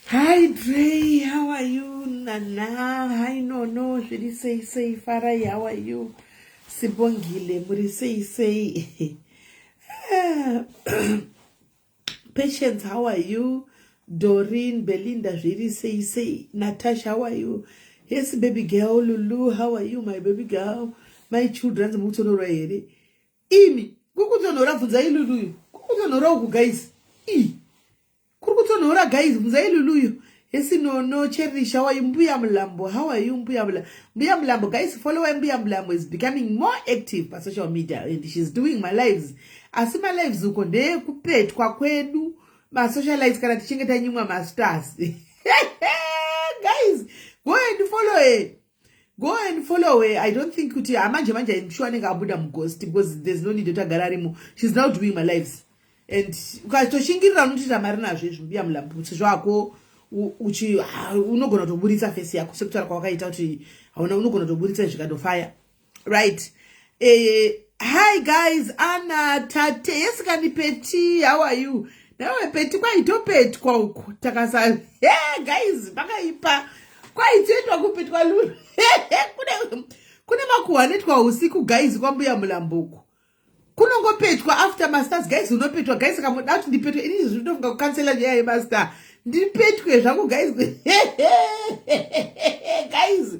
Hi Dre, how are you? Nana, hi Nono, zviri sei sei, Farai, how are you? Sibongile, muri sei sei. Patience, how are you? Doreen, Belinda, zviri sei sei. Natasha, how are you? Yes, baby girl, Lulu, how are you, my baby girl? My children, mukutonhora here? Imi, kukutonhora bvunzai Lulu. Kukutonhora uku guys. I. Kuri kutonhora guys, bvunzai Lulu. Yes, no, no, Cherish, how are you? Mbuya Mulambo, how are you, Mbuya Mulambo? Mbuya Mulambo, guys, follow Mbuya Mulambo is becoming more active pa social media and she's doing my lives. Asi my lives uko ndekupetwa kwedu masocialites kana tichinge tanyimwa mastars. Guys, go and follow her. Go and follow her. I don't think kuti manje manje I'm sure anenge abuda mughost because there's no need kuti agara arimo. She's now doing my lives. And ukatoshingirira unotoita mari nazvo izvi Mbuya Mulambo sezvo hako uchi unogona kutoburitsa face yako sekutaura kwawakaita kuti hauna unogona kutoburitsa zvikatofaya. Right. Hi guys, Anna Tate. Yes, kani Peti, how are you? Nawe Peti kwaitopetwa uku. Takasa. Hey guys, pakaipa. Kwaitoitwa kupetwa lulu. Kune makuhwa anoitwa usiku guys kwaMbuya Mulambo uku. Kunongopetwa after masters guys unopetwa guys kamuda kuti ndipetwe ini zvinotofunga kukansela nyaya yemastar ndipetwe zvangu guys. Guys,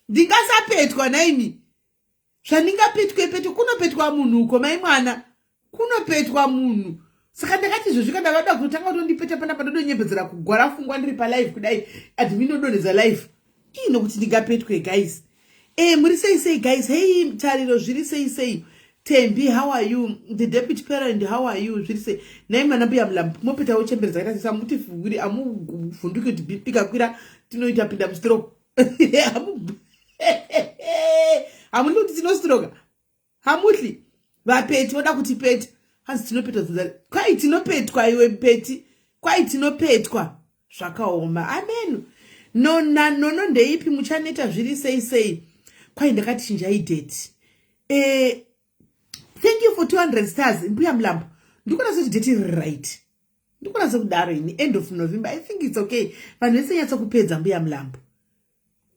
ndingasapetwa naimi zvandingapetwe petwe kunopetwa munhu uko mai mwana kunopetwa munhu. Saka ndakati izvozvi kana vada kutotanga kutondipeta panapa ndodonyepedzera kugwara fungwa ndiri palive kudai admin odonhedza live ii nokuti ndingapetwe guys. Muri sei sei guys? Hey Tariro, zviri sei sei? Tembi, how are you? The deputy parent, how are you? Zviri sei nai mwana Mbuya Mulambo? Mopetawo chembere dzakaita sesamuti vhuri amuvhunduki kuti BP kakwira tinoita pinda mustroke. Hamudi kuti tinostroka hamuhli vapeti voda kutipeta hanzi tinopetwa dzinza kwai tinopetwa iwe Peti kwai tinopetwa zvakaoma ameno nona nono ndeipi muchaneta zviri sei sei kwai ndakati chinjai date. Thank you for 200 stars, Mbuya Mulambo. Ndikuona sekuti date iri right, ndikuona sekudaro ini. End of November, I think it's okay. Vanhu vese nyatsokupedza Mbuya Mulambo,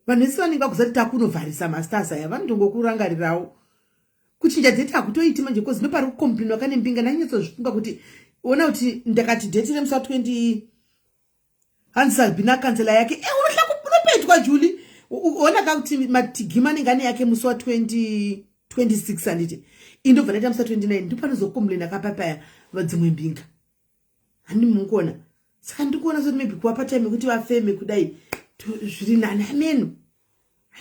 vanhu vese vanenge vakuzati takunovharisa mastars aya vanotongokurangarirawo. Kuchinja date hakutoiti manje because ndopari kukomplinwa kane mbinga. Ndanyatsozvifunga kuti ona kuti ndakati date remusi wa20 hanzi Sabina kansela yake. Unohla unopetwa Juli ona ka kuti matigima anenge ane yake musi wa20 26 handiti indobva ndaita musi wa29 ndopanozokomplina kapapaya vadzimwe mbinga handi mukuona. Saka ndikuona sekuti maybe kuvapa time yekuti vafeme kudai zviri nani ameno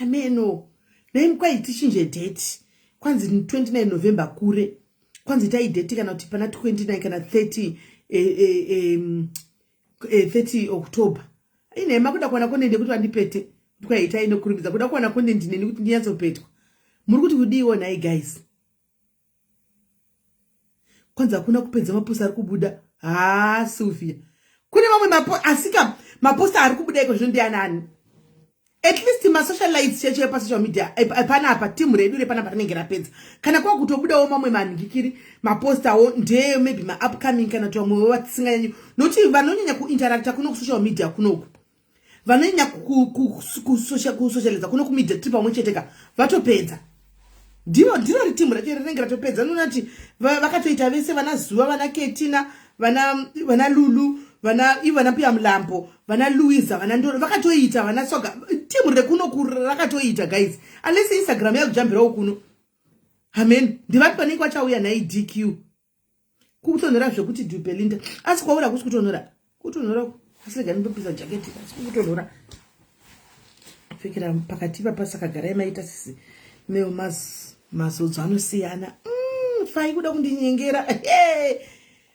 ameno nai kwai tichinje date kwanzi 29 November kure kwanzi itai date kana kuti pana 29 kana 30 30 October inhema kuda kuwana content yekuti vandipete kuti kwaitai inokurumidza kuda kuwana content neni kuti ndinyatsopetwa. Muri kuti kudiwo nhai guys? Kwanzi hakuna kupedza maposta ari kubuda. Ha Sylvia, kune mamwe mapo asika maposta ari kubuda iko zvino ndianani? At least masocialites checho epasocial media panapa timu redu repanapa rinenge rapedza kana kwa kutobudawo mamwe manhikiri mapostawo ndeye maybe maupcoming kana kuti vamwe vatisinganyanyi nokuti vanonyanya kuinteracta kuno kusocial media kunoku vanonyanya kusocializa kuno kumedia tiri pamwe chete ka vatopedza ndivo ndiro ritimu racho rinenge ratopedza. Noona kuti vakatoita vese vana Zuva, vana Ketina, vana Lulu, vana ivo vana Mbuya Mulambo, vana Louisa, vana Ndoro vakatoita vana Soga timu rekuno rakatoita guys, unless Instagram yakujambirawo kuno amen. Ndivapi vanenge vachauya nhai DQ? Kutonhora zvekuti Dubelinda asi kwauri hakusi kutonhora kutonhora asi rega ndindopisa jaketi asi kutonhora pfekera pakati papa. Saka garai maita sisi mewo mazodzo anosiyana. Fai kuda kundinyengera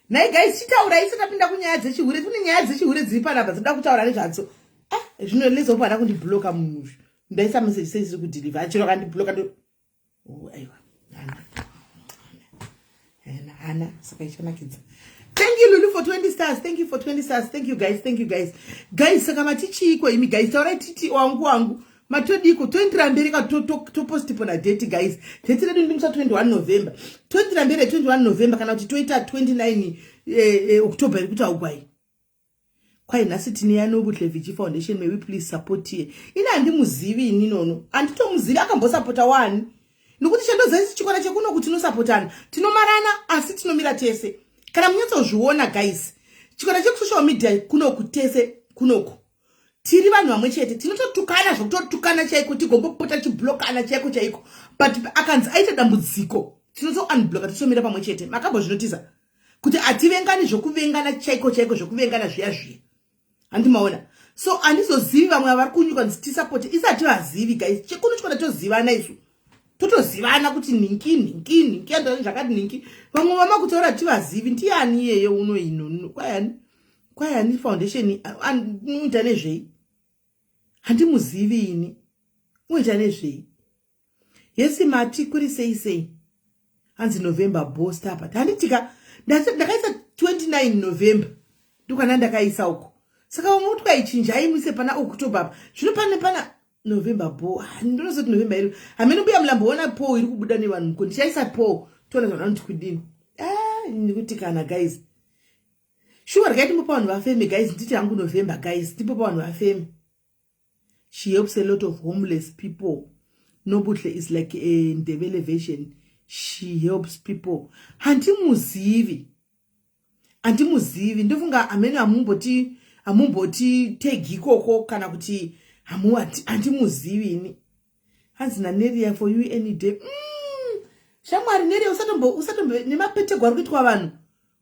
nhai guys, chitaurai isatapinda kunyaya dzechihure. Kune nyaya dzechihure dziri panapa dzinoda kutaura nezvadzo. Ah, zvino lezopo hana kundibloka munhu ndaisa message sei isiri kudhilivha achiro akandibloka ndo. Oh, aiwa hana hana hana saka ichanakidza. Thank you Lulu for 20 stars. Thank you for 20 stars. Thank you guys, thank you guys. Guys, saka matichiiko imi guys? Taurai titi wangu wangu matodiko toendera mberi ka topostipo nadate guys. Date redu ndi musi wa 21 November. Toendera mberi 21 November kana kuti toita 29 October iri kutaugwai. Kwai nhasi tine yaNobuhle Vichi Foundation, may we please support here. Ini handimuzivi ini nono, handitomuzivi. Akambosapota wani? Nokuti chandoziva isi chikora chekuno kuti tinosapotana, tinomarana, asi tinomira tese. Kana munyatsozviona guys, chikora chekusocial media kunoku, tese kunoku tiri vanhu vamwe chete. Tinototukana zvokutotukana chaiko, tigombopota chiblokana chaiko chaiko, but akanzi aita dambudziko tinoto unbloka, totomira pamwe chete. Makambozvinotisa kuti hativengani zvokuvengana chaiko chaiko, zvokuvengana zviya zviya, handimaona? So handizozivi vamwe vari kunyuka nzi tisapote, isi hativazivi guys. Chekuno chikona tozivana isu, totozivana kuti nhingi nhingi nhingi andani zvakati nhingi. Vamwe vamakutaura tivazivi, ndiani iyeye unoino? Kwayani, kwayani foundation unoita nezvei? Handimuzivi ini, unoita nezvei? Yesi mati kuri sei sei? Hanzi November bost apa, handitika ndakaisa 29 November, ndokwana ndakaisa uko. Saka vamwe kuti kwaichinjai muise pana October apa, zvino pane pana November bo, ndinozoti November iri hamene. Mbuya mulamboona po iri kubuda nevanhu muko, ndichaisa po, toona zvanoti kudini. Ah, ndikuti kana guys, shuwa regai timbopa vanhu vafeme guys. Nditi hangu November guys, timbopa vanhu vafeme. She helps a lot of homeless people. Nobuhle is like a Ndebele version, she helps people. Handimuzivi, handimuzivi. Ndofunga hamene hamumboti tegi ikoko kana kuti handimuzivi ini. Hanzi naNeria, for you any day. Shamwari Neria, usatombo nemapetegwa ari kuitwa vanhu,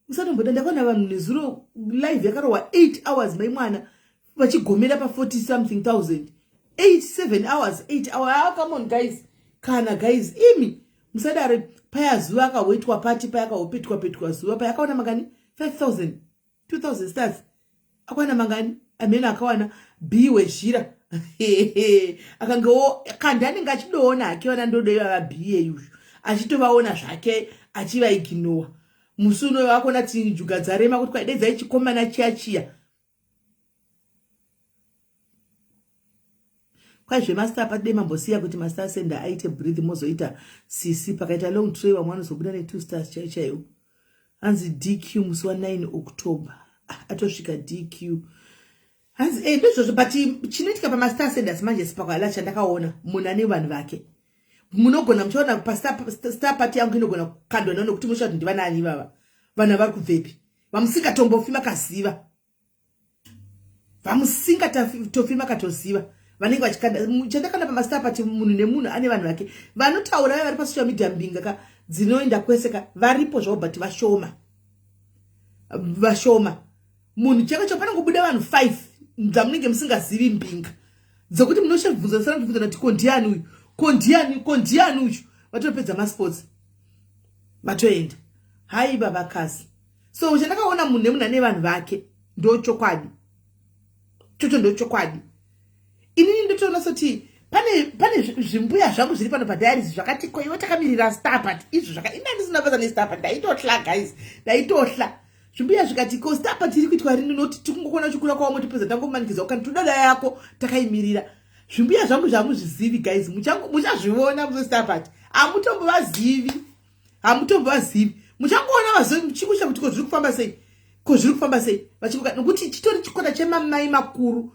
usatomboda. Ndakaona vanhu nezuro live yakarohwa 8 hours, mai mwana vachigomera pa40 something thousand, 8 7 hours, 8 hours. Ah, come on guys, kana guys imi musadaro. Paya zuva akahoitwa pati paya, akahopetwa petwa zuva paya, akaona mangani? 5000, 2000 stars akawana mangani? Amene akawana b wezhira akangewo kandi anenge achidoona hake vana ndodo ivava b yeyuyu, achitovaona zvake achivaiginowa. Musi uno vakuona tinjuga dzarema kuti kwaidedzai chikomana chiya chiya. Kwai zvemastar patide mambosiya kuti mastar sender aite breathe, mozoita cc pakaita long tray, vamwe vanozobuda ne2 stars chaiyo chaiyo. Hanzi DQ musi wa9 October. Ah, atosvika DQ. Hanzi ndizvozvo, but chinoitika pamastar senders manje sipakwala chandakaona, munhu ane vanhu vake. Munogona muchiona pastar party yangu inogona kukandwa nao, nekuti munoshaya kuti ndivanani ivava, vanhu vari kubvepi, vamusingatombofi makaziva, vamusingatofi makatoziva vanenge vachikanda. Chandakanda pamastar party, munhu nemunhu ane vanhu vake vanotaura, vaya vari pasocial media, mbinga ka dzinoenda kwese ka, varipo zvavo, but vashoma, vashoma. Munhu chako cho panongobuda vanhu 5 dzamunenge musingazivi, mbinga dzokuti munoshabvunza sara kubvunza kuti ko ndiani uyu, ko ndiani, ko ndiani uyu, vatopedza masports vatoenda. Hai babakazi, so chandakaona, munhu nemunhu ane vanhu vake, ndo chokwadi chocho, ndo chokwadi. Inini ndotoona soti pane zvimbuya zvangu zviri pano padiaries zvakati ko iwe takamirira star party izvo zvaka ina ndisina basa nestar party. Ndaitohla guys, ndaitohla. Zvimbuya zvikati ko star party iri kuitwa rini? Noti tikungokona chikura kwavamwe, topedza tangomanikidzwa kana toda yako takaimirira. Zvimbuya zvangu zvamuzvizivi guys, muchazviona muzo star party, hamutombovazivi, hamutombovazivi. Muchangoona vachikusha kuti ko zviri kufamba sei, ko zviri kufamba sei, vachingoka nokuti chitori chikwata chemamai makuru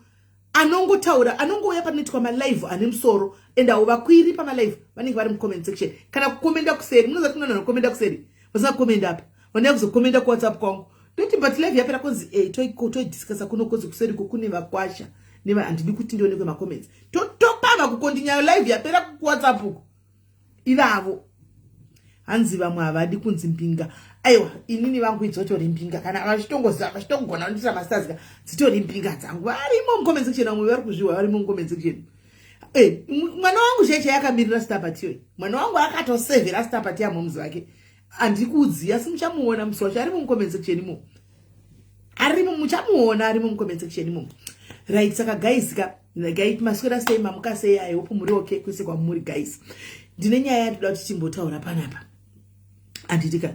anongotaura, anongouya panoitwa malive ane musoro, and avo vakwiri pamalive vanenge vari mucomment section kana kukomenda kuseri. Munoziva kuti vanokomenda kuseri, vasina kukomenda apa, vanouya kuzokomenda kuWhatsApp kwangu. Ndoti but live yapera, kunzi e toidiscussa kuno, kozi kuseriko kune vakwasha neva, handidi kuti ndionekwe macomments. Topava kukontinyayo live yapera kuWhatsApp uko ivavo. Hanzi vamwe havadi kunzi mbinga. Aiwa, inini vangu idzotori mbinga, kana vachitongoziva, vachitongogona kundisa mastars ka, dzitori mbinga dzangu. Varimo mucomment section, vamwe vari kuzviwa, varimo mucomment section. Mwana wangu chai chai akamirira star party iyoyi. Mwana wangu akatosevhera star party yamomuzi vake, handikuudzi, asi muchamuona musi wacho. Arimo mucomment section imomo, arimo, muchamuona arimo mucomment section imomo. Right, saka guys ka, gai maswera sei, mamuka sei? I hope muri okay kwese kwamuri guys. Ndine nyaya yatoda kuti timbotaura panapa, handitika?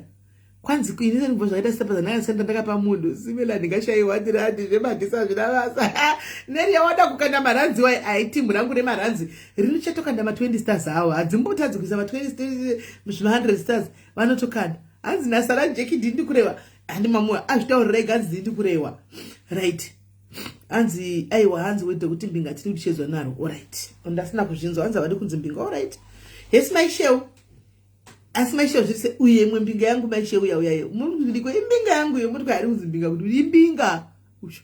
Kwanzi ini ndibvo zvakaita sepazanakasenda ndakapa munhu simela, ndingashayiwa ndirandi zvemadhisa hazvina basa. Neriya wada kukanda maranzi wai, ai timu rangu remaranzi rinochatokanda ma20 stars awo, hadzimbotadzi kuisa ma20 zvima100 stars, vanotokanda. Hanzi nasara Jeki, ndindi kureva, handi mamuwa azvitaurira ega, hanzi ndindi kurewa. Right. Hanzi aiwa, hanzi wedhe kuti mbinga tiri kuchedzwa naro. Alright, ndasina kuzvinzwa. Hanzi havadi kunzi mbinga. Alright, hesi maisheu, asi maisheu zviri se uye imwe mbinga yangu maisheu yauya murikudiko imbinga yangu iyo muri kwaari kunzi mbinga kuti imbinga usho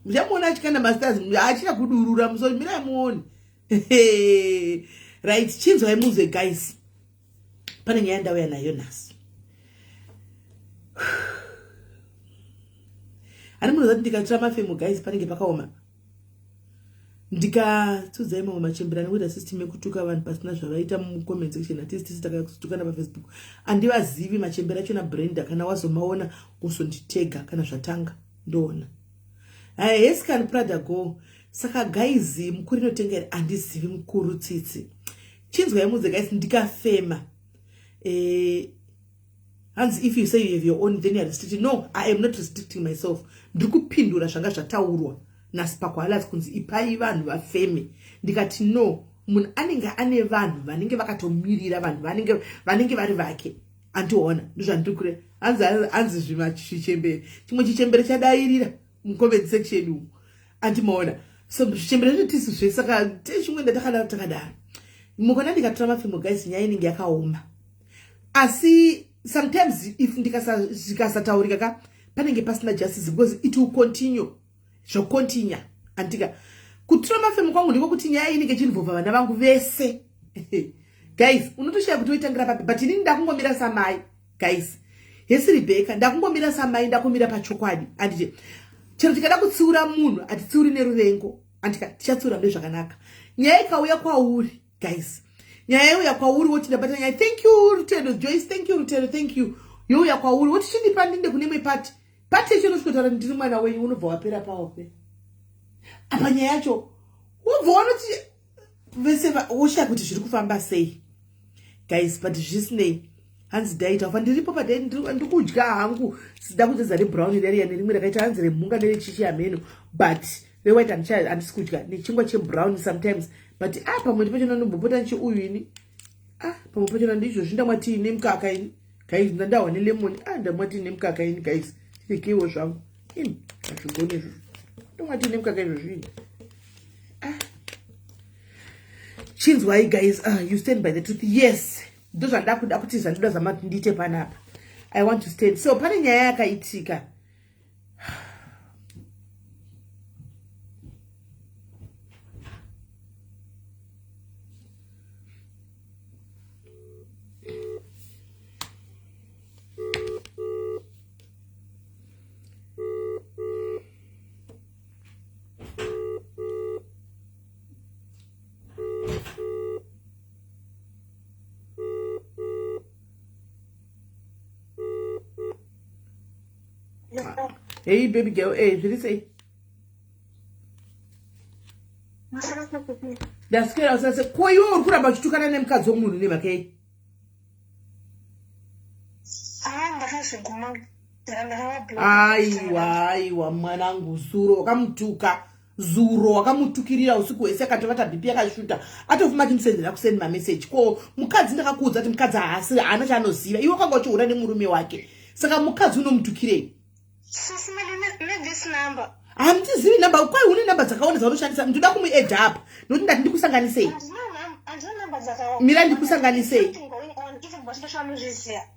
muchamuona achikanda mastars achida kudurura musoro mirai muone. Right, chinzwai muzwe guys, pane nyaya ndauya nayo nhasi. Ani munoziva kuti ndikatora mafemo guys panenge pakaoma. Ndikatsudzai mamwe machembera nekuita system yekutuka vanhu pasina zvavaita mucomment section. Hatisi tisi takakutukana pafacebook, andivazivi machembera acho nabrenda. Kana wazomaona usonditega kana zvatanga ndoona. Hesi kan Prada go. Saka guys, mukuru inotenga here? Handizivi mukuru tsitsi. Chinzwai mudze guys, ndikafema hanzi if you say you have your own then you are restricting. No, I am not restricting myself. Ndiri kupindura zvanga zvataurwa naSpakwalas kunzi ipai vanhu vafeme. Ndikati no, munhu anenge ane vanhu vanenge vakatomirira, vanhu vanenge vari vake. Andiona ndozvandiri kure. Hanzi hanzi zvichembere, chimwe chichembere chadairira mucomment section umu. Andimaona so zvichembere zvinotisu zve. Saka techimwe takadaro takadaro mukona. Ndikatora mafemo guys, nyaya inenge yakaoma, asi sometimes if zvikasataurika ka panenge pasina justice because it will continue, zvocontinue. Andika kutora mafemo kwangu ndiko kuti nyaya inenge ichinvolva vana vangu vese guys. Unotoshaya kuti woitangira papi, but inini ndakungomira samai guys. Hesi Rebecca, ndakungomira samai, ndakumira pachokwadi. Anditi chero tikada kutsiura munhu hatitsiuri neruvengo, andika tichatsiura mune zvakanaka. Nyaya ikauya kwauri guys, nyaya yauya kwauri woti ndabata nyaya. Thank you Rutendo Joyce, thank you Rutendo, thank you. Youya kwauri woti chindipa ndinde kune imwe pati pati yacho unosvikotaura ndiri mwana wenyu, unobva wapera paope apa nyaya yacho, wobva wanoti vese woshaya kuti zviri kufamba sei guys. But zvisinei, hanzi diet afa ndiripo padiet, ndikudya hangu sida kudzedza rebrown rariya nerimwe rakaita hanzi remhunga nerechichi hameno, but rewhite handisi kudya nechingwa chebrown sometimes. But ah, pamwe pachona ndombopota ndichiuyu ini. Ah, pamwe pachona ndizvozvi ndamwa tii nemukaka ini guys, ndandahwa nelemon. Ah, ndamwa tii nemukaka ini guys, tirekewo zvangu ini, hazvigoni izvozvo. Ndomwa tii nemukaka izvozvi ini. Ah, chinzwai guys. You stand by the truth. Yes, ndozvandakuda kuti zvandoda zamati ndiite panapa. I want to stand. So pane nyaya yakaitika. Hey baby girl, hey, zviri sei? Ndaswera usase. Ko iwe uri kuramba uchitukana nemukadzi womunhu nemhaka yei? Aiwa, aiwa mwanangu, zuro wakamutuka, zuro wakamutukirira usiku hwese, akatovata BP yakashuta, atofuma achimusendera kusend mameseji. Ko mukadzi, ndakakuudza kuti mukadzi haasi, haana chaanoziva. Iwe wakanga uchihura nemurume wake, saka mukadzi unomutukirei? Handizivi namba kwai une namba dzakawanda dzaunoshandisa. Ndoda kumuedha apa nokuti ndati ndikusanganisei. Mira ndikusanganisei,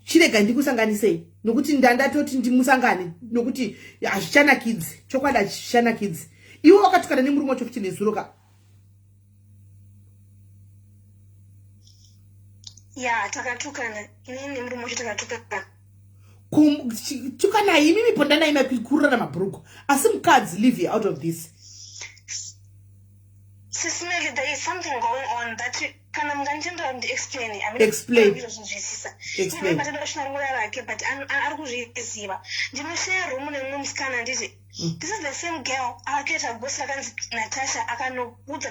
chirega ndikusanganisei nokuti ndandatoti ndimusangane nokuti hazvichanakidzi, chokwadi hazvichanakidzi. Iwe wakatukana nemurume wacho futi nezuro ka? Ya, takatukana inini nemurume wacho, takatukana. Tukanai imimi, pondanai makururana mabhurugu, asi mukadzi leave out of this. Sis Melly, there is something going on that kana munganditendera kuti explain. Explain. Kuzvinzwisisa. Explain. Batadashina rake, but ari kuzviziva. Ndinoshare room nemumwe musikana, handiti? This is the same girl akaita gosi rakanzi Natasha, akanoudza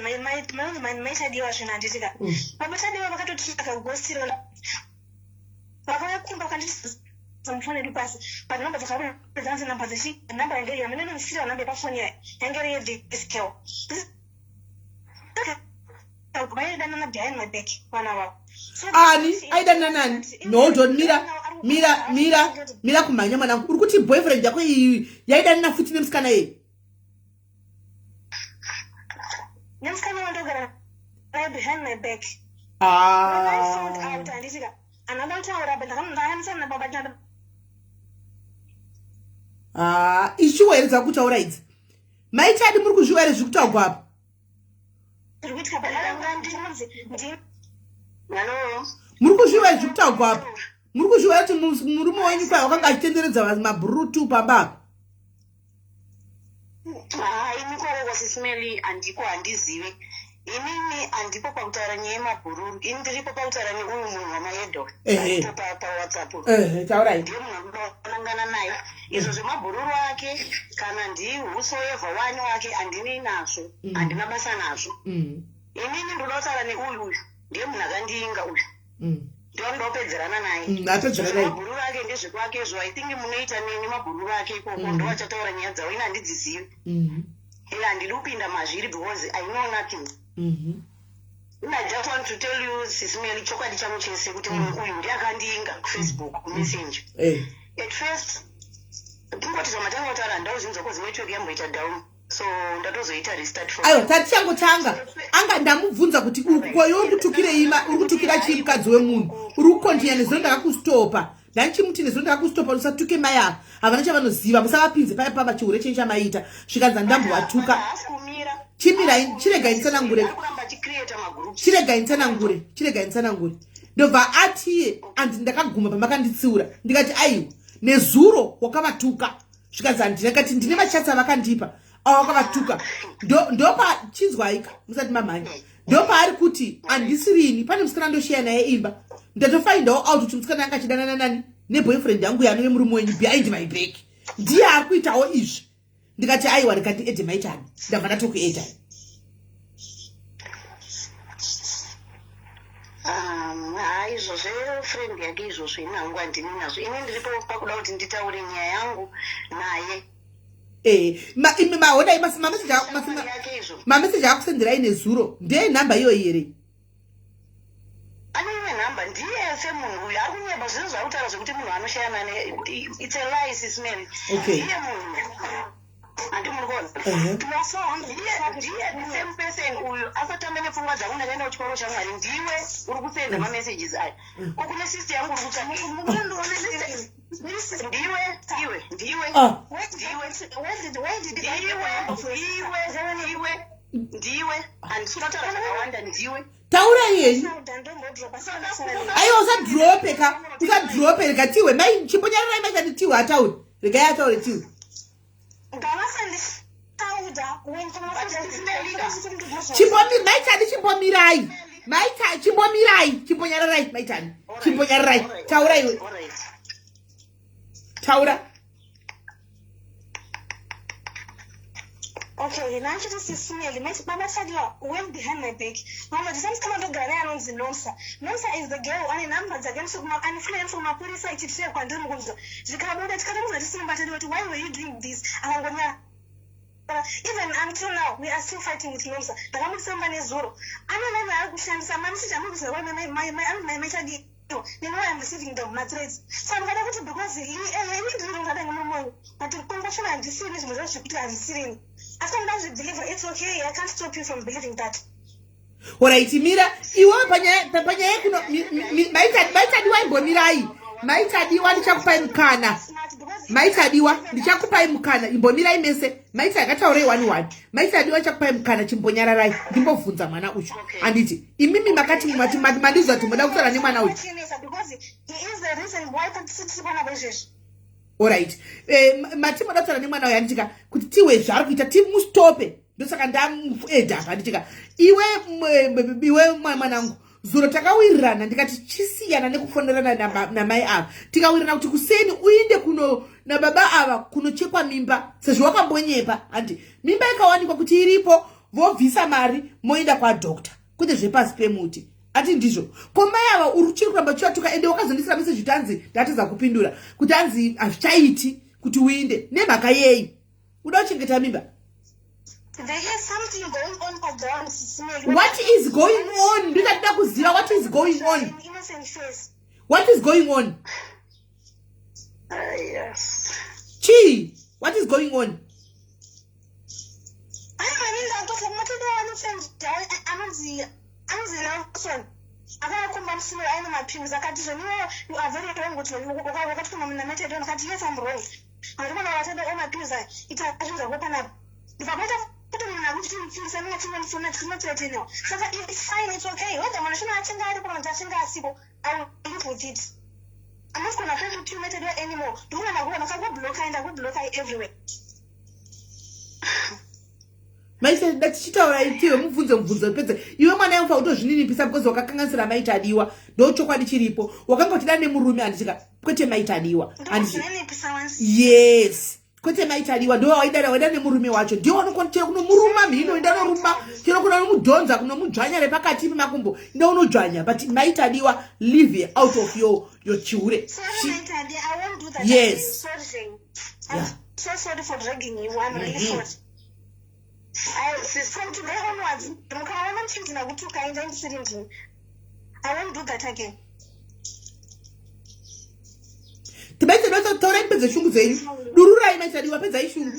maitadiwa zvinhu, handiti ka? Baba Tadiwa vakatoti akagosiro vakauya kumba vakanditi mufoni yedu pasi, but namba dzakabuda namba dzechi namba yange iri amene ndisira namba yepafoni yange iri yethis girl. Vaidanana behind my back vana vavo. Ani aidanana nani? No, hold on, mira mira mira mira kumhanya mwanangu. Uri kuti boyfriend yako iyi yaidanana futi nemusikana iyi? Nemusikana wandogara naye behind my back. Ah. Handitika anoda kutaura but ndakanisana nababa tanda. Ah, ishuwa here dzakutaura idzi? Maitadi muri kuzviwa here zviri kutaurwa apa? Zviri kuitika pa Muri kuzviwa here zviri kutaurwa apa? Muri kuzviwa kuti murume wenyu kwai wakanga achitenderedza mabhuru pamba apa? Ah, ini koroko sisimeli handiko handizive inini handipo pakutaura nyaya yemabhururu ini ndiripo pakutaura neuyu munhu wamaedo aripo pawhatsapp taurai ndiye munhu andinonangana naye izvo zvemabhururu ake kana ndiwhosoever wani wake handinei nazvo handina basa nazvo inini ndoda kutaura neuyu uyu ndiye munhu akandiinga uyu ndinoda kupedzerana naye apedzerana naye mabhururu ake ndezvekwake izvo i think munoita neni mabhururu ake ikoko ndo achataura nyaya dzavo ini handidzizivi ini handidi kupinda mazviri because i know nothing mm-hmm. i just want to tell you sisimeli chokwadi changu chese kuti munhu uyu ndiye akandiinga kufacebook kumessenger at first tingoti zvamatanga kutaura handauzinzwa kozi network yamboita down so ndatozoita restart from aiwa tatichangotanga anga ndamubvunza kuti koyo uri kutukirei uri kutukira chii mukadzi wemunhu uri kukontinya nezuro ndakakustopa ndandichimuti nezuro ndakakustopa usatuke mai ava havana chavanoziva musavapinze paya pava chihure chenyu chamaita zvikanzi andambovatuka chimirai chiregai nditsanangure chiregai nditsanangure chiregai nditsanangure ndobva atiye andi ndakaguma pamakanditsiura ndikati aiwa nezuro wakavatuka zvikanzi handina kati ndine machats avakandipa avo akavatuka ndopa chinzwaika musati mamhanya ndopaari kuti handisirini pane musikana ndosheya naye imba ndatofindawo out kuti musikana anga achidanana nani neboyfriend yangu yanove murume wenyu behind my back ndiye ari kuitawo izvi ndikati aiwa ndikati ede maitani ndabva ndatokuedai Haa izvo zvefriend yake izvozvo ini hangu handini nazvo ini ndiripo pakuda kuti nditaure nyaya yangu naye Eh, ma imi maona mameseji akusenderai nezuro ndeye nhamba iyoyi here ane imwe nhamba ndiye semunhu uyu ari kunyeba zvinhu zvaari kutaura zvekuti munhu anoshayana ne it's a lie sisman okay. ndiye munhu handi muri kuona ndiye the same person uyu asatambe nepfungwa dzangu ndakaenda kuchikoro chamwari ndiwe uri kusenda mm. mamessages aya mm. ko kune sister yangu uri kutsvakei ndiwe iwe ndiwe ah. ndiwe ndiwe iwe iwe ndiwe handisi kutaura zvakawanda ndiwe taurai henyu aiwa usadrope ka usadrope rega tiwe mai chimbonyararai maitati tiwe ataure regai ataure tiwe maitani chimbomirai maita chimbomirai chimbonyararai maitani chimbonyararai taura iwe taura Okay, now she just smell. My baba said, went behind my back. Mama, the same come ndogara naye anonzi Nomsa. Nomsa is the girl ane number dzake musukuma ane fula yemusukuma mapurisa ichitira kwandiri mukunzwa. Zvikabuda tikatomudza tisina batani kuti why were you doing this? Akangonyara. Even until now we are still fighting with Nomsa. Ndakamutamba nezuro. Ane vanhu ari kushandisa mameseji amurikuziva mai mai mai mai mai chadii neniwo am receiving them mathreats so ndikada kuti because ini ndiri ndada nemurume but kungofuna handisini zvimwe zvacho zvekuti handisirini asi kana ndazvibelieve it's okay i can't stop you from believing that Alright, mira iwewe panyaya yekuno maitadiwa imbomirai maitadiwa ndichakupai mukana maitadiwa ndichakupai mukana imbomirai mese maita yakataurai wani wani maitadiwa ndichakupai mukana chimbonyararai ndimbobvunza mwana uyu handiti imimi makati mandizwa kuti moda kutaura nemwana uyu Alright eh, mati moda kutaura nemwana uyu handitika kuti tiwe zvaari kuita timustope ndosaka ndamueda apa handitika iwe iwe mwanangu zuro takawirirana ndikati chisiyana nekufonerana namai ava tikawirirana kuti kuseni uinde kuno nababa ava kunochekwa mimba sezvo wakambonyepa handi mimba ikawanikwa kuti iripo vobvisa mari moenda kwadoctor kwete zvepasi pemuti ati ndizvo ko mai ava uri uchiri kuramba uchivatuka ende wakazondisira meseji kuti anzi ndatadza kupindura kuti anzi hazvichaiti kuti uinde nemhaka yei uda kuchengeta mimba what is going on ndikatida kuziva what is going on what is going on yes. chii what is going on Anonzi anonzi Nelson akavakomba musumo aine mapills, akati zvoniwo, "You are very wrong kuti wakatuma munamaitado." Akati, "Yes, I'm wrong. Handikona watada o mapills aya, ita zvinhu zvako panapa." Ndikakuita kuti munhu akuchitimupfurisa ninge chingondifuna chinothreatenewa. Saka it's fine, it's okay, whether munhu chino achinge aripo kana kuti achinge asipo, I will live with it. I'm not gonna fight with you, Maitadiwa, anymore. Ndikuona ndakuona ndakakublokai, ndakublokai everywhere. Maita, tichitaura itiwe mubvunze mubvunzo pedze. Iwe mwana yangu, utozvininipisa because wakakanganisira Maitadiwa. Ndo chokwadi chiripo. Wakanga uchida nemurume, handitika? Kwete Maitadiwa. Ndozvininipisa once. Yes, kwete Maitadiwa. Ndo waida, waida nemurume wacho. Ndiwo wanokona kunomuruma mhino, enda noruma chero kuna nomudhonza, kunomudzvanya nepakati pemakumbo, enda unodzvanya. But Maitadiwa, leave out of your chihure. Sorry, Maitadi, I won't do that again. Sorry. I'm so sorry for dragging you. I'm really sorry. From today onwards, mukaona muchinzi ndakutuka, enda ndisiri ndini. I won't do that again. Maitadiwa, taurai, pedze shungu dzenyu, dururai. Maitadiwa, pedzai shungu.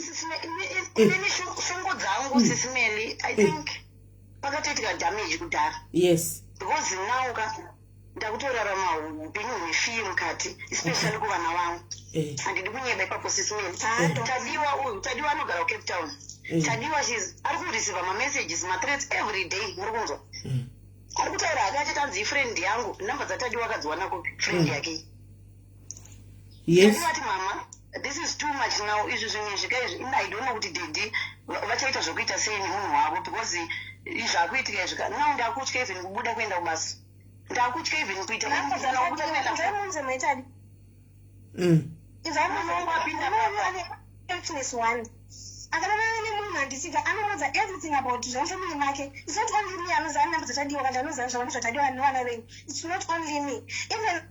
Inini shungu dzangu, Sis Melly, I think pakatoitika damage kudhara because now ka ndakutorarama upenyu hwefear mukati, especially kuvana vangu. Handidi kunyeba ipapo, Sis Melly. Tadiwa uyu, Tadiwa anogara kuCape Town. Tadiwa, shes ari kureceiva mamessages, mathreats every day. Muri kunzwa? Ari kutaura hake achiti anzi ifriend yangu. Namba dzaTadiwa akadziwana kupi, friend yake? Tadiwa ati, "Mama, this is too much now. Izvi zvimwe zvika izvi, ini I don't know kuti daddy vachaita zvokuita sei nemunhu wavo, because izvakuitika izvi now ndakutya even kubuda kuenda kubasa, ndakutya even kuita kana kubuda kuenda." Nzai Maitadi. Inzai one akadanana nemunhu, handisika, anoudza everything about zvemufamily make. It's not only me anoziva namba dzaTadiwa, kana anoziva zvavana zvaTadiwa nevana venyu. It's not only me. Even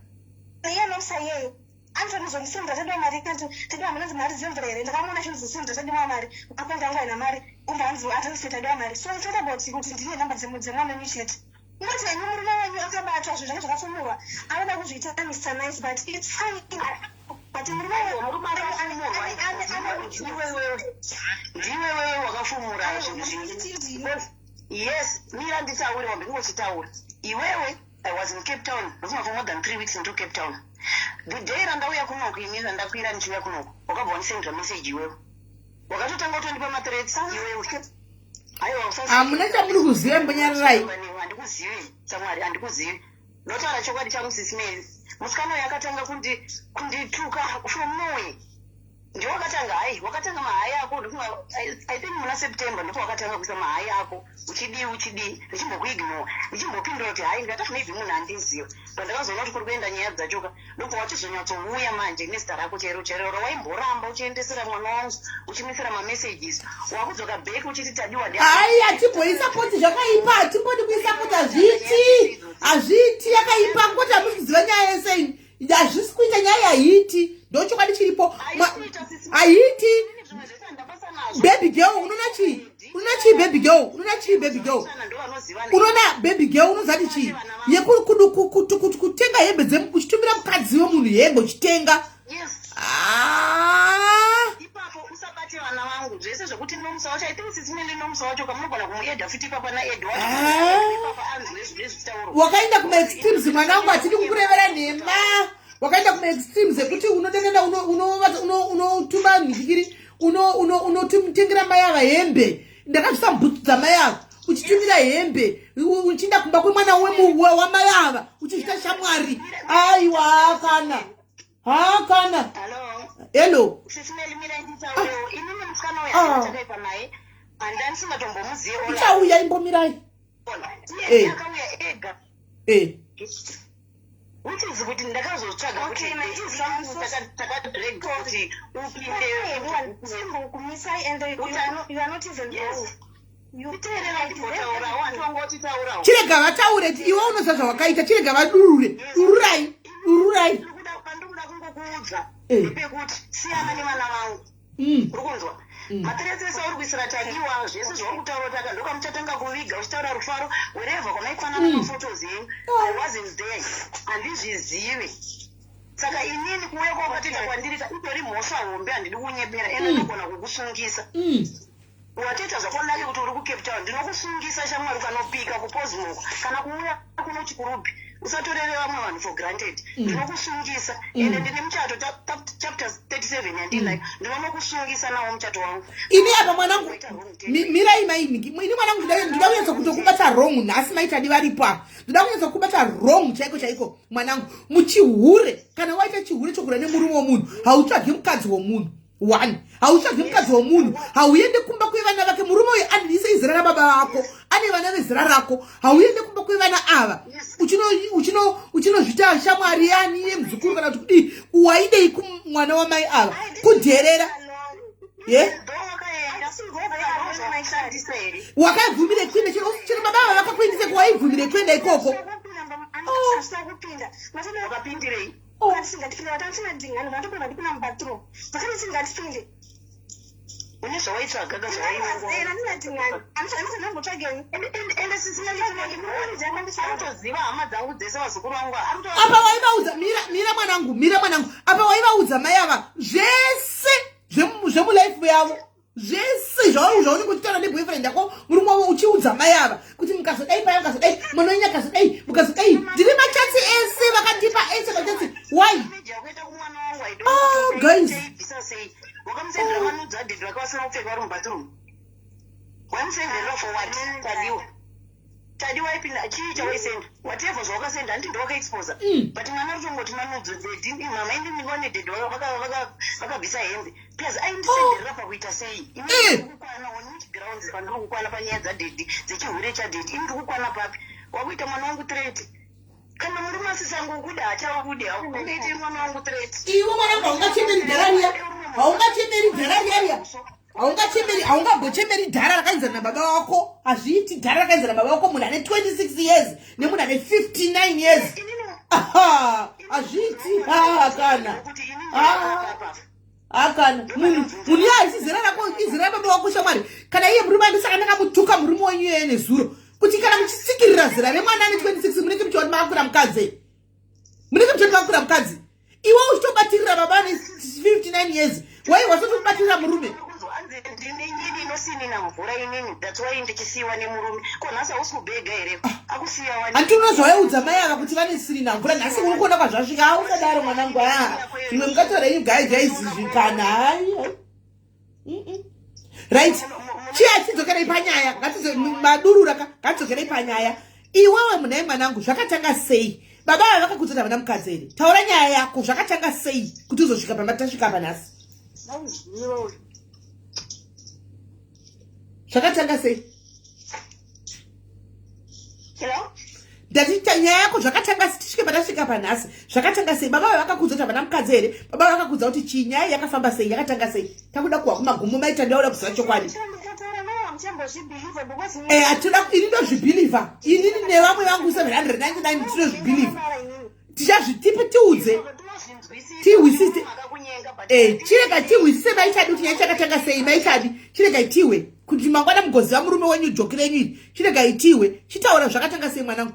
iye Nomusa iyeye anofanizondisendera Tadiwa mari. Kati Tadiwa munonzi mari dzemvura here? Ndakamuona achinzosendera Tadiwa mari, akaunti angu aina mari, ubva anzi atransfer Tadiwa mari. So it's not about kuti ndine namba dzemwana wenyu chete. Unoti henyu murume wenyu akabatwa, zvinhu zvake zvakafumurwa, anoda kuzviita Mr Nice, but it's fine, but murume Murume akafumurwa ndiwe wewe wakafumura zvinhu zvingi. Yes, mira nditaure, wambe kungochitaura iwewe. I was in Cape Town ndofunga for more than 3 weeks into Cape Town. The day randauya kunoku, ini randakwira ndichiuya kunoku, wakabva wandisendera message iwewe, wakatotanga kutondipa mathreats iwewe. Aiwa. Hamuna chamuri kuziva, mbonyararai. Handikuzivi, Samwari, handikuzivi. Ndotaura chokwadi changu, Sis Melly. Musikana uyu akatanga kundituka from nowhere. Ndiwo wakatanga. Hai, wakatanga mahai ako ndofunga, I think muna September ndipo wakatanga kuisa mahai ako, uchidii uchidii, ndichimbokuignore, ndichimbopindura kuti hai. Ndikati maybe munhu handiziva. Pandakazoona kuti kuri kuenda nyaya dzachoka, ndobva wachizonyatsouya manje nezita rako chero chero rawaimboramba uchiendesera mwana wangu, uchimisira mamessages, wakudzoka back uchiti Tadiwa. Hai, hatimboisapoti zvakaipa, hatimbodi kuisapoti. Hazviiti, hazviiti, yakaipa. Ngoti hamusi kuziva nyaya yese ini. Hazvisi kuita, nyaya yahiiti, ndochokwadi chiripo. Haiti. Baby girl, unoona chii? Unoona chii, baby girl? Unoona chii, baby girl? Unoona, baby girl, unozati chii yekutenga hembe uchitumira mukadzi wemunhu hembe, uchitenga? Ah! Ipapo usabate vana vangu. Zvese zvekuti Nomusa wacho, I think, Sis Melly, Nomusa wacho kamunogona kumuedha futi ipapa naEd wacho. Ah. Ipapa anzwe zvezvitauro. Wakaenda kumaextremes, mwana wangu, hatidi kukurevera nhema. Wakaenda kumaextremes ekuti unotengenda, unotuma nhikiri, unotengera mai ava hembe. Ndakazvisa bhutsu dzamai ava, uchitumira hembe, uchienda kumba kwemwana wamai ava, uchizvita shamwari. Aiwa, kana ha kana. Hello? Hello. Sis Melly, mira nditaurewo. Inini musikana uyu Ah. handakaipa naye, handanisingatombomuzii. Ichauya, imbomirai. Iye akauya ega, which is kuti ndakazotsvaga kuti Okay, there is something takadrag kuti upinde. Simbokumisai and you are not even wrong. You Teerera ndimbotaurawo, handiwanga uchitaurawo. Chirega vataure. Iwe unoziva zvawakaita, chirega vadurure. Dururai, dururai. Pandikuda kungokuudza ndepekuti siyana nevana vangu. Uri kunzwa? Mathreats ese auri kuisira Tadiwa, zvese zvauri kutaura kuti aka ndokamuchatanga kuviga, uchitaura Rufaro wherever kwamaifanana maphotos enyu, I wasn't there, handizvizivi. Saka inini kuuya kwawakatoita kwandiri itori mhosva hombe, handidi kunyebera, ende ndogona kukusungisa. Watoita zvakanaka kuti uri kuCape. kuCape Town. Ndinokusungisa shamwari kanopika kuPortsmouth kana kuuya kuno Chikurubi. Usatorere vamwe vanhu for granted. Ndinokusungisa. Ende ndine muchato chapter 37 yandinayo. Ndinonokusungisa nawo muchato wangu. Ini apa mwanangu, mirai mainiki. Ini mwanangu ndida kunyatsa kutokubata wrong nhasi maitadi varipo apa. Ndoda kunyatsa kubata wrong chaiko chaiko mwanangu. Muchihure, kana waita chihure chokura nemurume womunhu, hautsvagi mukadzi womunhu. One, hautsvagi mukadzi womunhu, hauende kumba kwevana vake. Murume uyu anise izera rababa vako, ane vana vezera rako. Hauende kumba kwevana ava uchinozvita shamwari yani yemuzukuru kana kuti kudii. Waidei kumwana wamai ava? Kudherera ye wakaibvumire kuenda chero baba ava vakakuendise kuwaibvumire kuenda ikoko. Wakapindirei? Une zvawaitsvaga ka zvawaiende sisinaatoziva hama dzangu dzese, vazukuru vangu. Apa waivaudza, mira, mira mwanangu, mira mwanangu. Apa waivaudza mai ava zvese zvemulife yavo, zvese zvaunenge uchitaura neboyfriend yako, murume wavo, uchiudza mai ava kuti mukazodai paya, mukazodai mwana wenyu akazodai, mukazodai. Ndine machats ese vakandipa, ese machats. Why? Oh, guys. Wakamusendera manudes adaddy vake vasina kupfeka vari mubathroom. Waimusendera for what, Tadiwa? Tadiwa aipinda chii chawaisenda? Whatever zvawakasenda, handiti ndowakaexposa? But mwana ari kutongoti manudes, daddy, mama, indi ndingone daddy vakabvisa hembe. Plus aindisenderera pakuita sei? Kukwana on which grounds? Pandiri kukwana panyaya dzadaddy, dzechihure chadaddy, ini ndiri kukwana papi? Wakuita mwana wangu threat. Kana murume asisangokuda, hachakude. Ungaite mwana wangu threat. Iwe mwanangu, haungachemeri dhara riya, haungachemeri dhara riya riya, haungachemeri, haungambochemeri dhara rakaenzana nababa wako. Hazviiti dhara rakaenzana nababa wako, munhu ane 26 years nemunhu ane 59 years. Aha, hazviiti. Kana akana munhu iye haisi zera rako, izera rababa wako shamwari. Kana iye murume andisaka ndakamutuka murume wenyu iyeye nezuro kuti kana muchitsikirira zera remwana ane 26, munenge muchiona makakura mukadzi, munenge muchiona makakura mukadzi. Iwe uchitobatirira baba ane 59 years, wai wasatobatirira murume. Ndine nyini inosinina mvura inini, that's why ndichisiyiwa nemurume. Ko nhasi hausi kubhega here akusiya wani? Handiti unozvawaiudza mai ava kuti vane sirina mvura? Nhasi uri kuona kwazvasvika. Ausadaro mwanangu. A, zvimwe mungataura inyu gai jaizizvi kana hai. Right, chiya chidzokerei panyaya. Madurura ka, ngatidzokerei panyaya. Iwewe munai mwanangu, zvakatanga sei? Baba ava vakakudza kuti havana mukadzi here? Taura nyaya yako, zvakatanga sei kuti uzosvika pamatasvika apa nhasi? Zvakatanga sei? Hello? Ndati nyaya yako zvakatanga tisvike patasvika panhasi, zvakatanga sei? Baba vavakakudza kuti havana mukadzi here? Baba vakakudza kuti chii? Nyaya yakafamba sei? Yakatanga sei? Takuda kuwa kumagumo maita, ndauda kuziva chokwadi. Ndikataura naye hamuchambozvibhilivha because Hatinoda, ini ndozvibhilivha, inini nevamwe vangu 799 tinozvibhilivha. Tichazvitipe, tiudze, tihwisise. Chirega tihwisise maichadi kuti nyaya chakatanga sei. Maichadi, chirega tiwe kuti mangwana mugoziva murume wenyu, joki renyu iri. Chirega itiwe, chitaura zvakatanga sei mwanangu.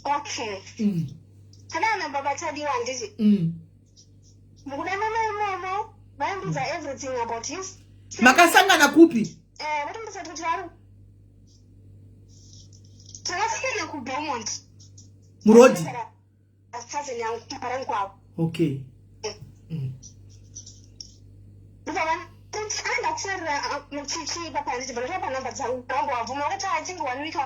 Okay. Kana baba Tadiwa, handiti mukudanana imomo vaindudza everything about his Makasangana kupi? Vatombosati kuti vari takasangana kuBelmont. Murodhi? Cousin yangu kuparani kwavo. Okay. Ndobva anda kufarira chichi papa, handiti bva namba dzangu vangu vabvuma, vakati achinge one week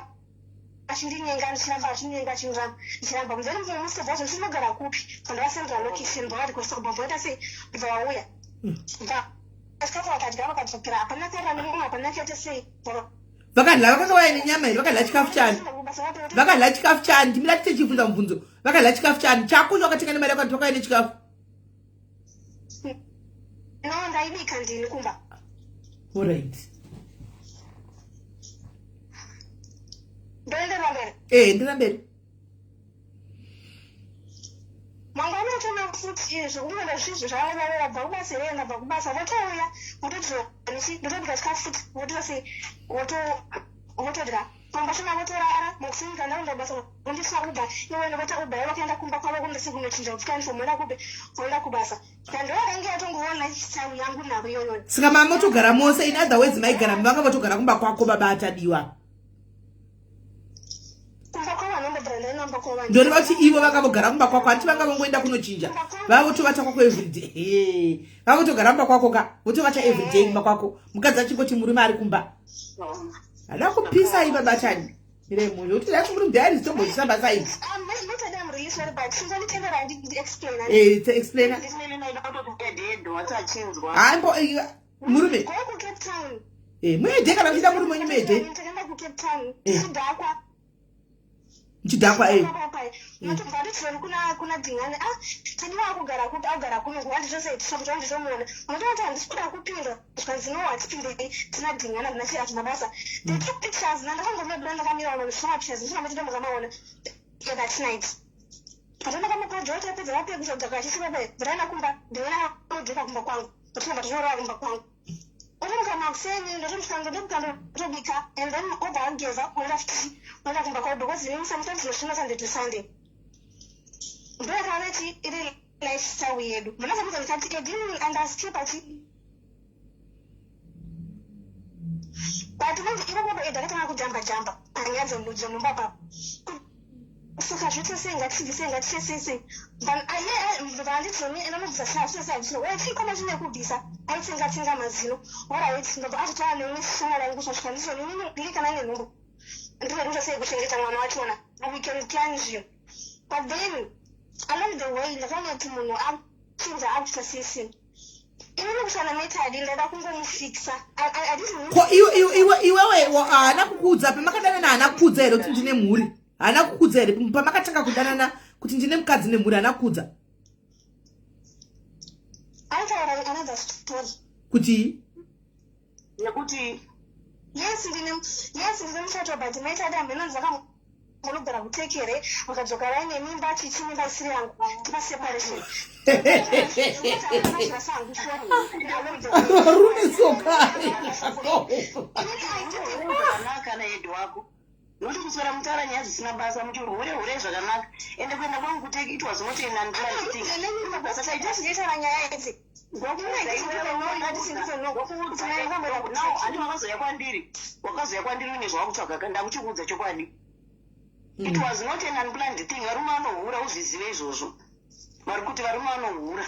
achindinyengana, ndichiramba, achinyenga, achiramba, ndichiramba. Muzani mumwe musi bva zvinogara kupi, pandavasendera location, bva varequesta kubva vaita sei, bva vauya, bva chikafu vakadya, vakadzokera. Hapana karira nemumwe, hapana kaita sei. Vakadya, vakanga vauya nenyama here? Vakadya chikafu chani? Vakadya chikafu chani? Ndimira tichibvunza mubvunzo. Vakadya chikafu chani chako chawakatenga nemari yako? Vakauya nechikafu? No, ndaibika ndini kumba. Alright. Ndoendera mberi? Ndira mberi. Mangwana atona futi zvokungoenda zvisizvo zvavaiva bva kubasa here, ndabva kubasa, votouya, votodya, ndotobika chikafu futi, votora sei, votodya. Pamba chona votorara makuseni kana ndaenda kubasa vondiswa uber ivo ndobata uber yavo kuenda kumba kwavo kundisi kunochinja kupfeka uniform voenda kupi voenda kubasa saka ndovakange vatongoona lifestyle yangu navo iyoyo. Saka mama motogara mose, in other words maigara vanga votogara kumba kwako baba atadiwa. Kumba kwavo vanombobvira ndainamba kwavo. Ndoreva kuti ivo vanga vogara kumba kwako hanti vanga vongoenda kunochinja vavotovata kwako everyday vavotogara kumba kwako ka votovata everyday kumba kwako mukadzi achingoti murume ari kumba. Hada kupisa iba batani. Miremo yokuti dacho muri mudhayari zitombozvisamba sai. Eh, to explain. Hayi mbo murume. Eh, muede kana muchida murume wenyu muede. Eh. Muchidhakwa eh. Matobva nditizoni kuna kuna Dingane ah tadiwa akugara kupi akugara kuno wanditose tisakuti wanditomuona unotoona kuti handisi kuda kupinda zvikanzi no hatipindei tina Dingane handina chii hatina basa they took pictures nandakangomebura ndakamira vanhu vanditora mapictures ndichina machida mukamaona that night patandakamupa jota pedza vape kuzodhaka achisi baba bviraina kumba ndinoona anodzoka kumba kwangu ndotobva tinorova kumba kwangu otomuka makuseni ndotomusvika ndotobika ndotobika and then obva ageza oenda futi oenda kumba kwavo because inini sometimes ndosvina sunday to sunday ndoyakave chi iri lifestyle yedu ndinozomuza ndikati edini andaskipa chi but manje ivo baba ed akatanga kujamba jamba panyaya dzemumba papo saka zvoita sei ngatibvise ngatise sei sei vanditoni anobvisa sei hazvita sei hazvita uye chikoma chine kubvisa aitsenga tsenga mazino orit ndobva atotaura neimwe shamwari yangu kusvika nditoni inini ndiri kana ine nhumbu ndinoda sei kuchengeta mwana wachona we can plan zvinhu but then along the way ndakaona kuti munhu achinja akuita sei sei inini kushana metadi ndada kungomufikisa. Ko iwewe haana kukuudza pamakadanana? Haana kukuudza here kuti ndine mhuri? Haana kukuudza here pamakatanga kudanana kuti ndine mukadzi nemhuri? Haana kukuudza? Aitaura another story. Kuti yekuti yes ndine, yes ndine muchato, but maitadi hameno ndzakanogara kutekere vakadzoka vaine mimba chichi mimba isiri yangu tipa separation. Varume sokai. Zvakanaka naEdhi wako nokuti kuswera mutaura nyaya zvisina basa muchihure hure zvakanaka. Ende kuenda kwangu kuteki it was not an unplanned thing. Basa taita Tichitaura nyaya idzi. Handi wakazoya kwandiri, wakazoya kwandiri une zvawakutsvaga. Ndakuchikuudza chokwadi, it was not an unplanned thing. Varume vanohura, uzvizive izvozvo. Vari kuti varume vanohura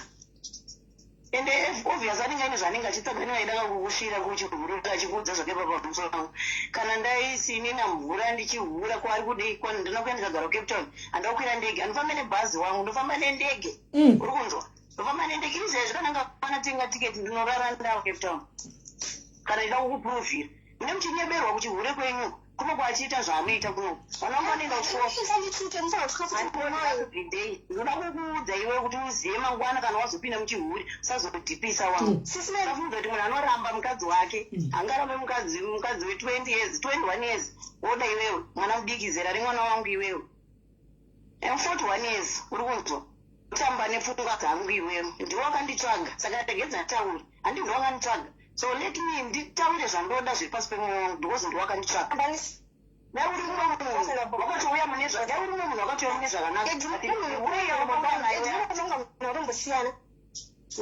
ende obvious anenge aine zvaanenge achitsvaga nevaida kakukusvira kuchihura achikuudza zvake papamusoro pangu. Kana ndaisinina mvura ndichihura kwaari kudei ndina kuenda ndikagara kuCape Town, handakukwira ndege, handifambe nebhazi wangu, ndofamba nendege. Uri kunzwa? Ndofamba nendege izvezvi. Kana ngakwana tenga tiketi, ndinorara ndavo Cape Town kana ndida kukupuruvhira. Mune muchinyeberwa kuchihure kwenyu kuno kwachiita zvaanoita kuno vana vangu vanoenda kuchikoro everyday. Ndinoda kukuudza iwe kuti uzive mangwana kana wazopinda muchihuri usazodhipisa wangu. Safunga kuti munhu anoramba mukadzi wake angarambe mukadzi, mukadzi we20 years, 21 years woda iwewe mwana mudiki zera remwana wangu iwewe. Am 41 years, uri kunzwa? Kutamba nepfungwa dzangu iwewe ndiwe wakanditsvaga, saka regedza tauri. Handi ndiwe wakanditsvaga, so let me nditaure zvandoda zviri pasi pemwoyo wangu because ndiwe wakanditsvaga. Dai uri mumwe munhu wakatouya mune zva dai uri mumwe munhu wakatouya mune zvakanaka. Atombosiyana.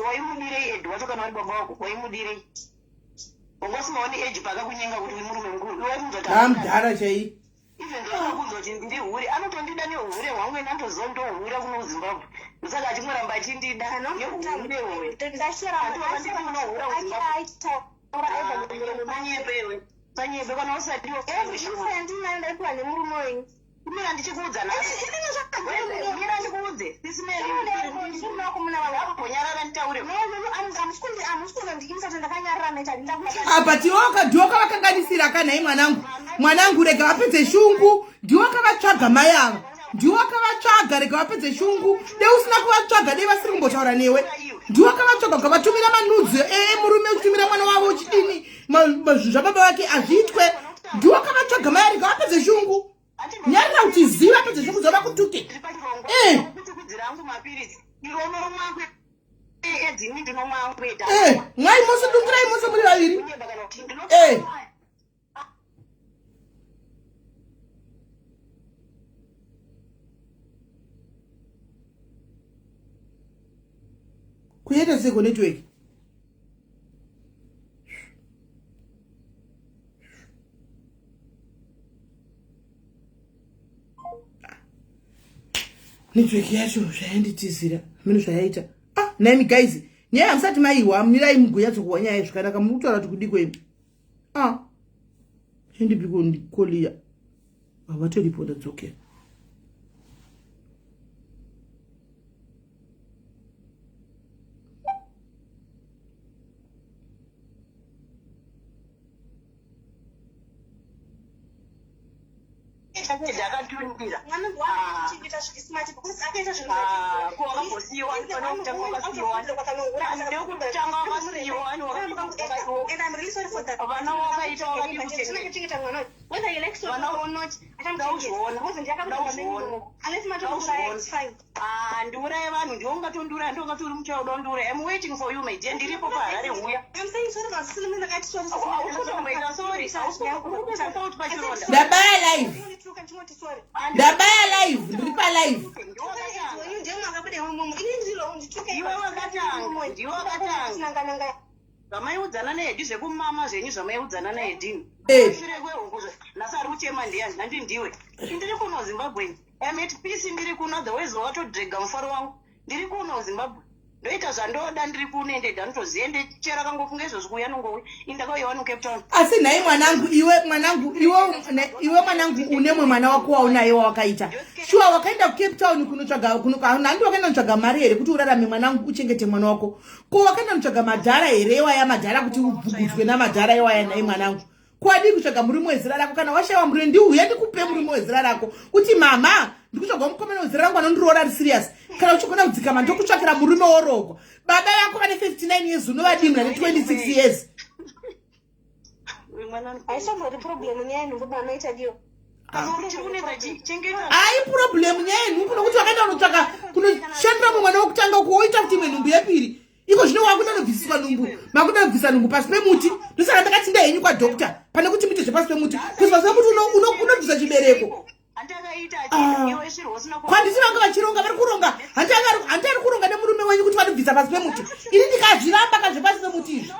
Waimudirei Ed wacho? Kana vari baba wako waimudirei? Wanga usingaoni age pakakunyenga kuti uri murume mukuru, iwe waimunzwa kuti Amudhara chai. Even though akakunzwa kuti ndihure, anotondida nehure hwangu ene anotoziva kuti ndohura kuno kuZimbabwe, saka achingoramba achindida nehure hwe. Panyepewe, panyepe kana usadiwa. Ndinayo nemurume wenyu. Mira ndichikuudza nhasi, mira ndikuudze. Sisimbonyarara nditaure. Apa tiwoka ndiwo kavakanganisira kanhai mwanangu, mwanangu, rega vapedze shungu. Ndiwo kavatsvaga mai ava, ndiwo kavatsvaga, rega vapedze shungu. Dei usina kuvatsvaga dei vasiri kumbotaura newe. Ndiwo kavatsvaga ukavatumira manudes emurume, uchitumira mwana wavo uchidini zvinhu zvababa vake hazviitwe. Ndiwo kavatsvaga mai, rega vapedze shungu. Nyarira uchiziva pedze shungu dzava kutuke. Kudzira angu mapiritsi ironomwa edzini ndinomwa angu. Mwai mose, dungirai mose muri vaviri. Yaita seko network. Network yacho zvayanditizira. Mino zvayaita. Ah, nhaimi guys, nyaya hamusati maiwa, mirai mugonyatsokuwa nyaya zvakanaka muri kutaura kuti kudiko imi. Ah. Chendipiko ndikoliya. Havatoripo ndadzokera. Ndakatundira. Handiuraye vanhu ndiwe ungatondiuraya ndiwe ungatori muchaya uda kundiuraya I'm waiting for you my dear ndiripo paHarare huya ndabaya live ndabaya live ndiri palive Zvamaiudzana naEddy zvekumama zvenyu zvamaiudzana naEddy. Eh. Shure kwehuku nhasi ari kuchema ndiyani handi ndiwe. Ndiri kuno Zimbabwe. I'm at peace ndiri kuno otherwise wakatodrega mufaro wangu. Ndiri kuno Zimbabwe. Ndoita zvandoda ndiri kuno ende Eddy anotoziva ende chero akangofunga izvozvi kuuya anongouya. Ini ndakauya wani kuCape Town. Asi nhai mwanangu iwe mwanangu iwe iwe mwanangu une mwe mwana wako waunaye wawakaita. Shuwa wakaenda kuCape Town kunotsvaga kuno handi wakaenda kunotsvaga mari here kuti urarame mwanangu uchengete mwana wako. Ko wakaenda kunotsvaga madhara here iwaya madhara kuti ubvugudzwe namadhara iwaya nhai mwanangu. Ko wadii kutsvaga murume wezera rako kana washaiwa murume ndiuye ndikupe murume wezera rako uti mama ndikutsvaga mukomana wezera rangu anondiroora ari serious kana uchigona kudzikama ndokutsvakira murume worogwa baba vako vane 59 years unovadii munhu ane 26 years haisambori problem nyaya yenhumbu mamaita diyo hayi problem nyaya yenhumbu nokuti wakaenda kunotsvaka kunoshandira mumwe mwana wekutanga uko woita kuti imwe nhumbu yepiri iko zvino wakuda nobvisiswa nhumbu makuda nobvisa nhumbu pasi pemuti ndosaka ndakati nda henyu kwadoctor pane kuti muite zvepasi pemuti kuzi pasi pemuti unobvisa chibereko ah. kwanditi vanga vachironga vari kuronga hanti ari kuronga nemurume wenyu kuti vanobvisa pasi pemuti ini ndikazviramba kazvepasi pemuti izvi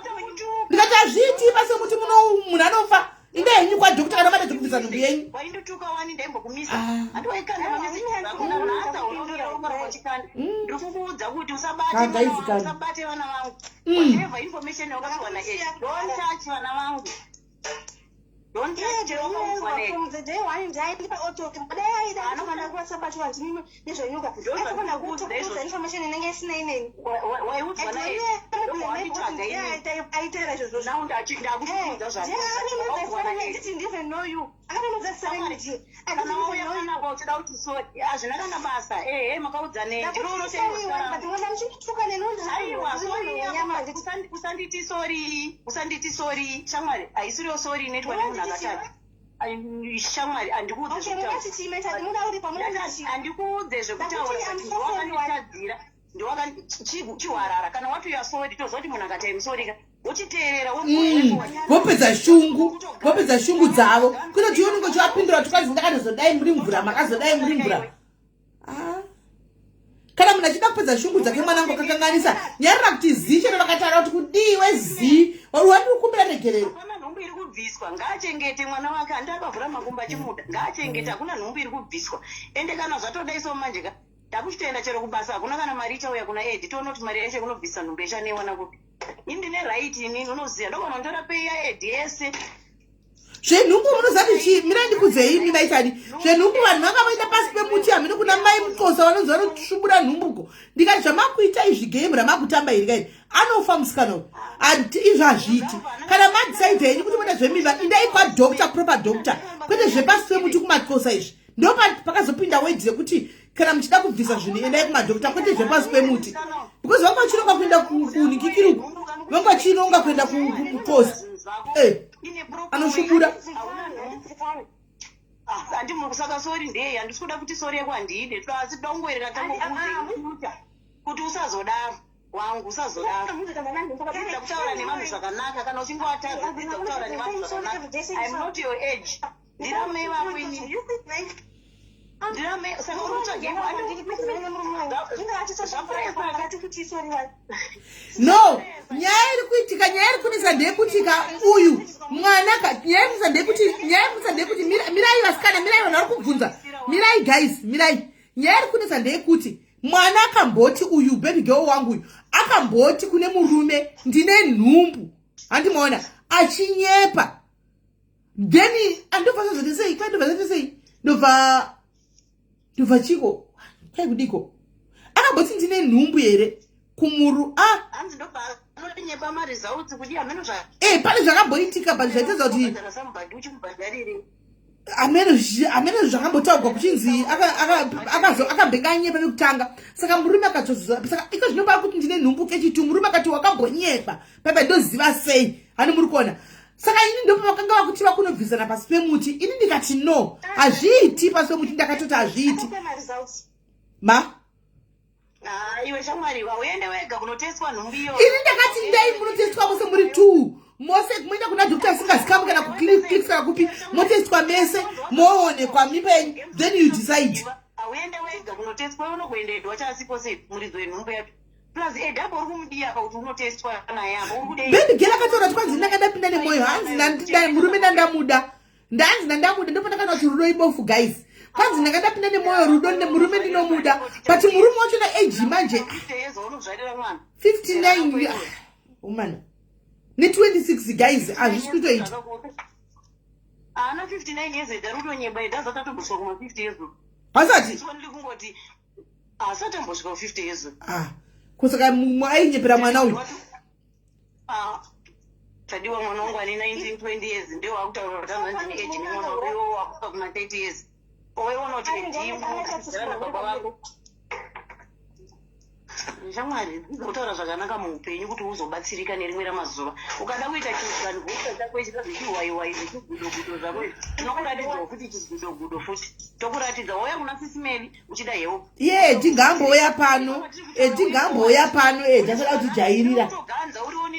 ndikati hazviiti pasi pemuti muno munhu anofa Inda henyu kwa doctor kana mada dzekubvisa nhumbu yenyu. Waindituka wani ndaimbokumisa. Ah. Handi waikanda mamessage ako nhasi unotora wachikanda. Ndiri kukuudza kuti usabate Ah, guys, vana vangu, kani. usabate vana vangu. Whatever information yawakapiwa na Ed, don't touch vana vangu. Don't touch chero wakaudzwa na Ed. From the day one ndaindipa auto dai aida anofanira kuvasabatwa ndini nezvenyuka aifanira kutokuudza information inenge isina ineni Waiudzwa na Ed. Ndobva wanditsvaga inini. Aitaura izvozvo. Now ndakukuudza zvako. Didn't even know you. Akatonoudza serenity. Kana wauya panapa uchida kuti sorry, hazvina kana basa. Ehe, makaudza nei? Ndiro unotenga. Aiwa, sorry yako, usanditi sorry, usanditi sorry, shamwari, haisiriyo sorry inoitwa nemunhu akatadza. Ai, shamwari, handikuudze zvekutaura. Handikuudze zvekutaura, but ndiwe wakanditadzira. Ndiwe chihwarara. Kana wati you are sorry, toziva kuti munhu akati I'm sorry ka. Wochiteerera, Vopedza shungu, vopedza shungu dzavo. Kwete kuti iwe unenge uchivapindura kuti kwanzi ndakatozodai muri mvura, makazodai muri mvura. Ah. Kana munhu achida kupedza shungu dzake mwanangu akakanganisa, nyarara kuti zii chero vakataura kuti kudiwe zii. Wari kukumbira regerero. Hapana nhumbu iri kubviswa, ngaachengete mwana wake, handi akavhura makumbo achimuda, ngaachengete, hakuna nhumbu iri kubviswa. Ende kana zvatodai so manje ka, takuchitoenda chero kubasa, hakuna kana mari ichauya kuna Ed, toona kuti mari yacho yekunobvisa nhumbu ichanoiwana kupi. Ini ndine right inini, unoziva, ndogona kutora pay yaEd yese. Zvenhumbu munoziva kuti chii? Mirai ndikudzei imi vaitadi. Zvenhumbu vanhu vanga vaenda pasi pemuti hameno kuna mai Mukosa vanonzi vanosvubura nhumbuko. Ndikati zvamakuita izvi game ramakutamba iri kairi. Anofa musikana uyu. Ati izvi hazviiti. Kana madecide henyu kuti moda zvemimba indai kwa doctor proper doctor. Kwete zvepasi pemuti kumaxosa izvi. Ndo pakazopinda word yekuti kana muchida kubvisa zvinhu endai kumadoctor kwete zvepasi pemuti. Because vanga vachironga kuenda kunikikiruku. Vanga vachironga kuenda kuxosa. Eh. Anoshubura. Handi saka sorry ndeye handisi kuda kuti sorry yako handiide asi toda kungoerera tangokuudza kuti usazodaro wangu usazodaro dzidza kutaura nevanhu zvakanaka kana uchinge watadza dzidza kutaura nevanhu zvakanaka I'm not your age ndiramai vako inini. No, nyaya iri kuitika, nyaya iri kunetsa ndeyekuti ka uyu mwana ka, nyaya iri kunetsa ndeyekuti, nyaya iri kunetsa ndeyekuti, mirai vasikana, mirai vanhu vari kubvunza, mirai guys, mirai. Nyaya iri kunetsa ndeyekuti mwana akamboti uyu baby girl wangu uyu akamboti kune murume ndine nhumbu, handimaona achinyepa. Then andobva zvazoti sei, kwandobva zvati sei, ndobva chiko kwai kudiko, akamboti ndine nhumbu here kumuru a Hanzi ndobva anonyepa maresults kuti hameno zva Pane zvakamboitika, but zvaitadza kuti Bhadhara somebody uchimubhadharire. Hameno zvakambotaurwa kuchinzi akambenge anyepa pekutanga. Saka murume akatoziva. Saka iko zvinopa kuti ndine nhumbu kechitu, murume akati wakambonyepa paipa, ndoziva sei? Hani muri kuona? Saka ini ndopa vakanga vakuti vakunobvisana pasi pemuti. Ini ndikati no, hazviiti pasi pemuti. Ndakatoti hazviiti. Akupe maresults. Ma Ah, iwe shamwari, uende wega kunotestwa nhumbu iyo. Ini ndakati ndai munotestwa mose muri two mose, muenda kuna doctor asingazikamwi kana kuclinics kana kupi, motestwa mese, moonekwa mimba yenyu, then you decide. Auende wega kunotestwa, unokuendedwa chasipo sei muridzi wenhumbu yacho? Plus edhapo uri kumudiya pa kuti unotestwa naye apa uri kudei? Baby girl akataura kuti kwanzi ndanga ndapinda nemwoyo, hanzi murume ndandamuda, ndanzi ndandamuda. Ndopandakana kuti rudo ibofu guys. Kwanzi ndanga ndapinda nemwoyo, rudo nemurume, ndinomuda, but murume wacho na age manje. Years waunozvarira mwana. 59 umana ne26 guys, hazvisi kutoita. Haana 59 years eda, rutonyeba eda, asati atombosvika kuma 50 years. Hasati. So ndiri kungoti asati ambosvika ku 50 years. Ah, kusaka ainyepera mwana uyu. Ah, Tadiwa, mwana wangu ane 19 20 years ndio wakutaura kuti anonzi age nemwana uyo wakufa kuma 30 years. Waiona kuti edi nababa vako. Shamwari, dzidza kutaura zvakanaka muupenyu kuti uzobatsirika nerimwe ramazuva. Ukada kuita chivanhuka chako ichi zvechiwaiwai zechigudogudo zvako izvi, tinokuratidzawo futi chigudogudo futi, tokuratidza. Wauya kuna Sisi Meli uchida help. Ye, tingambouya pano, tingambouya pano, jasada kutijairira. Toganza urione.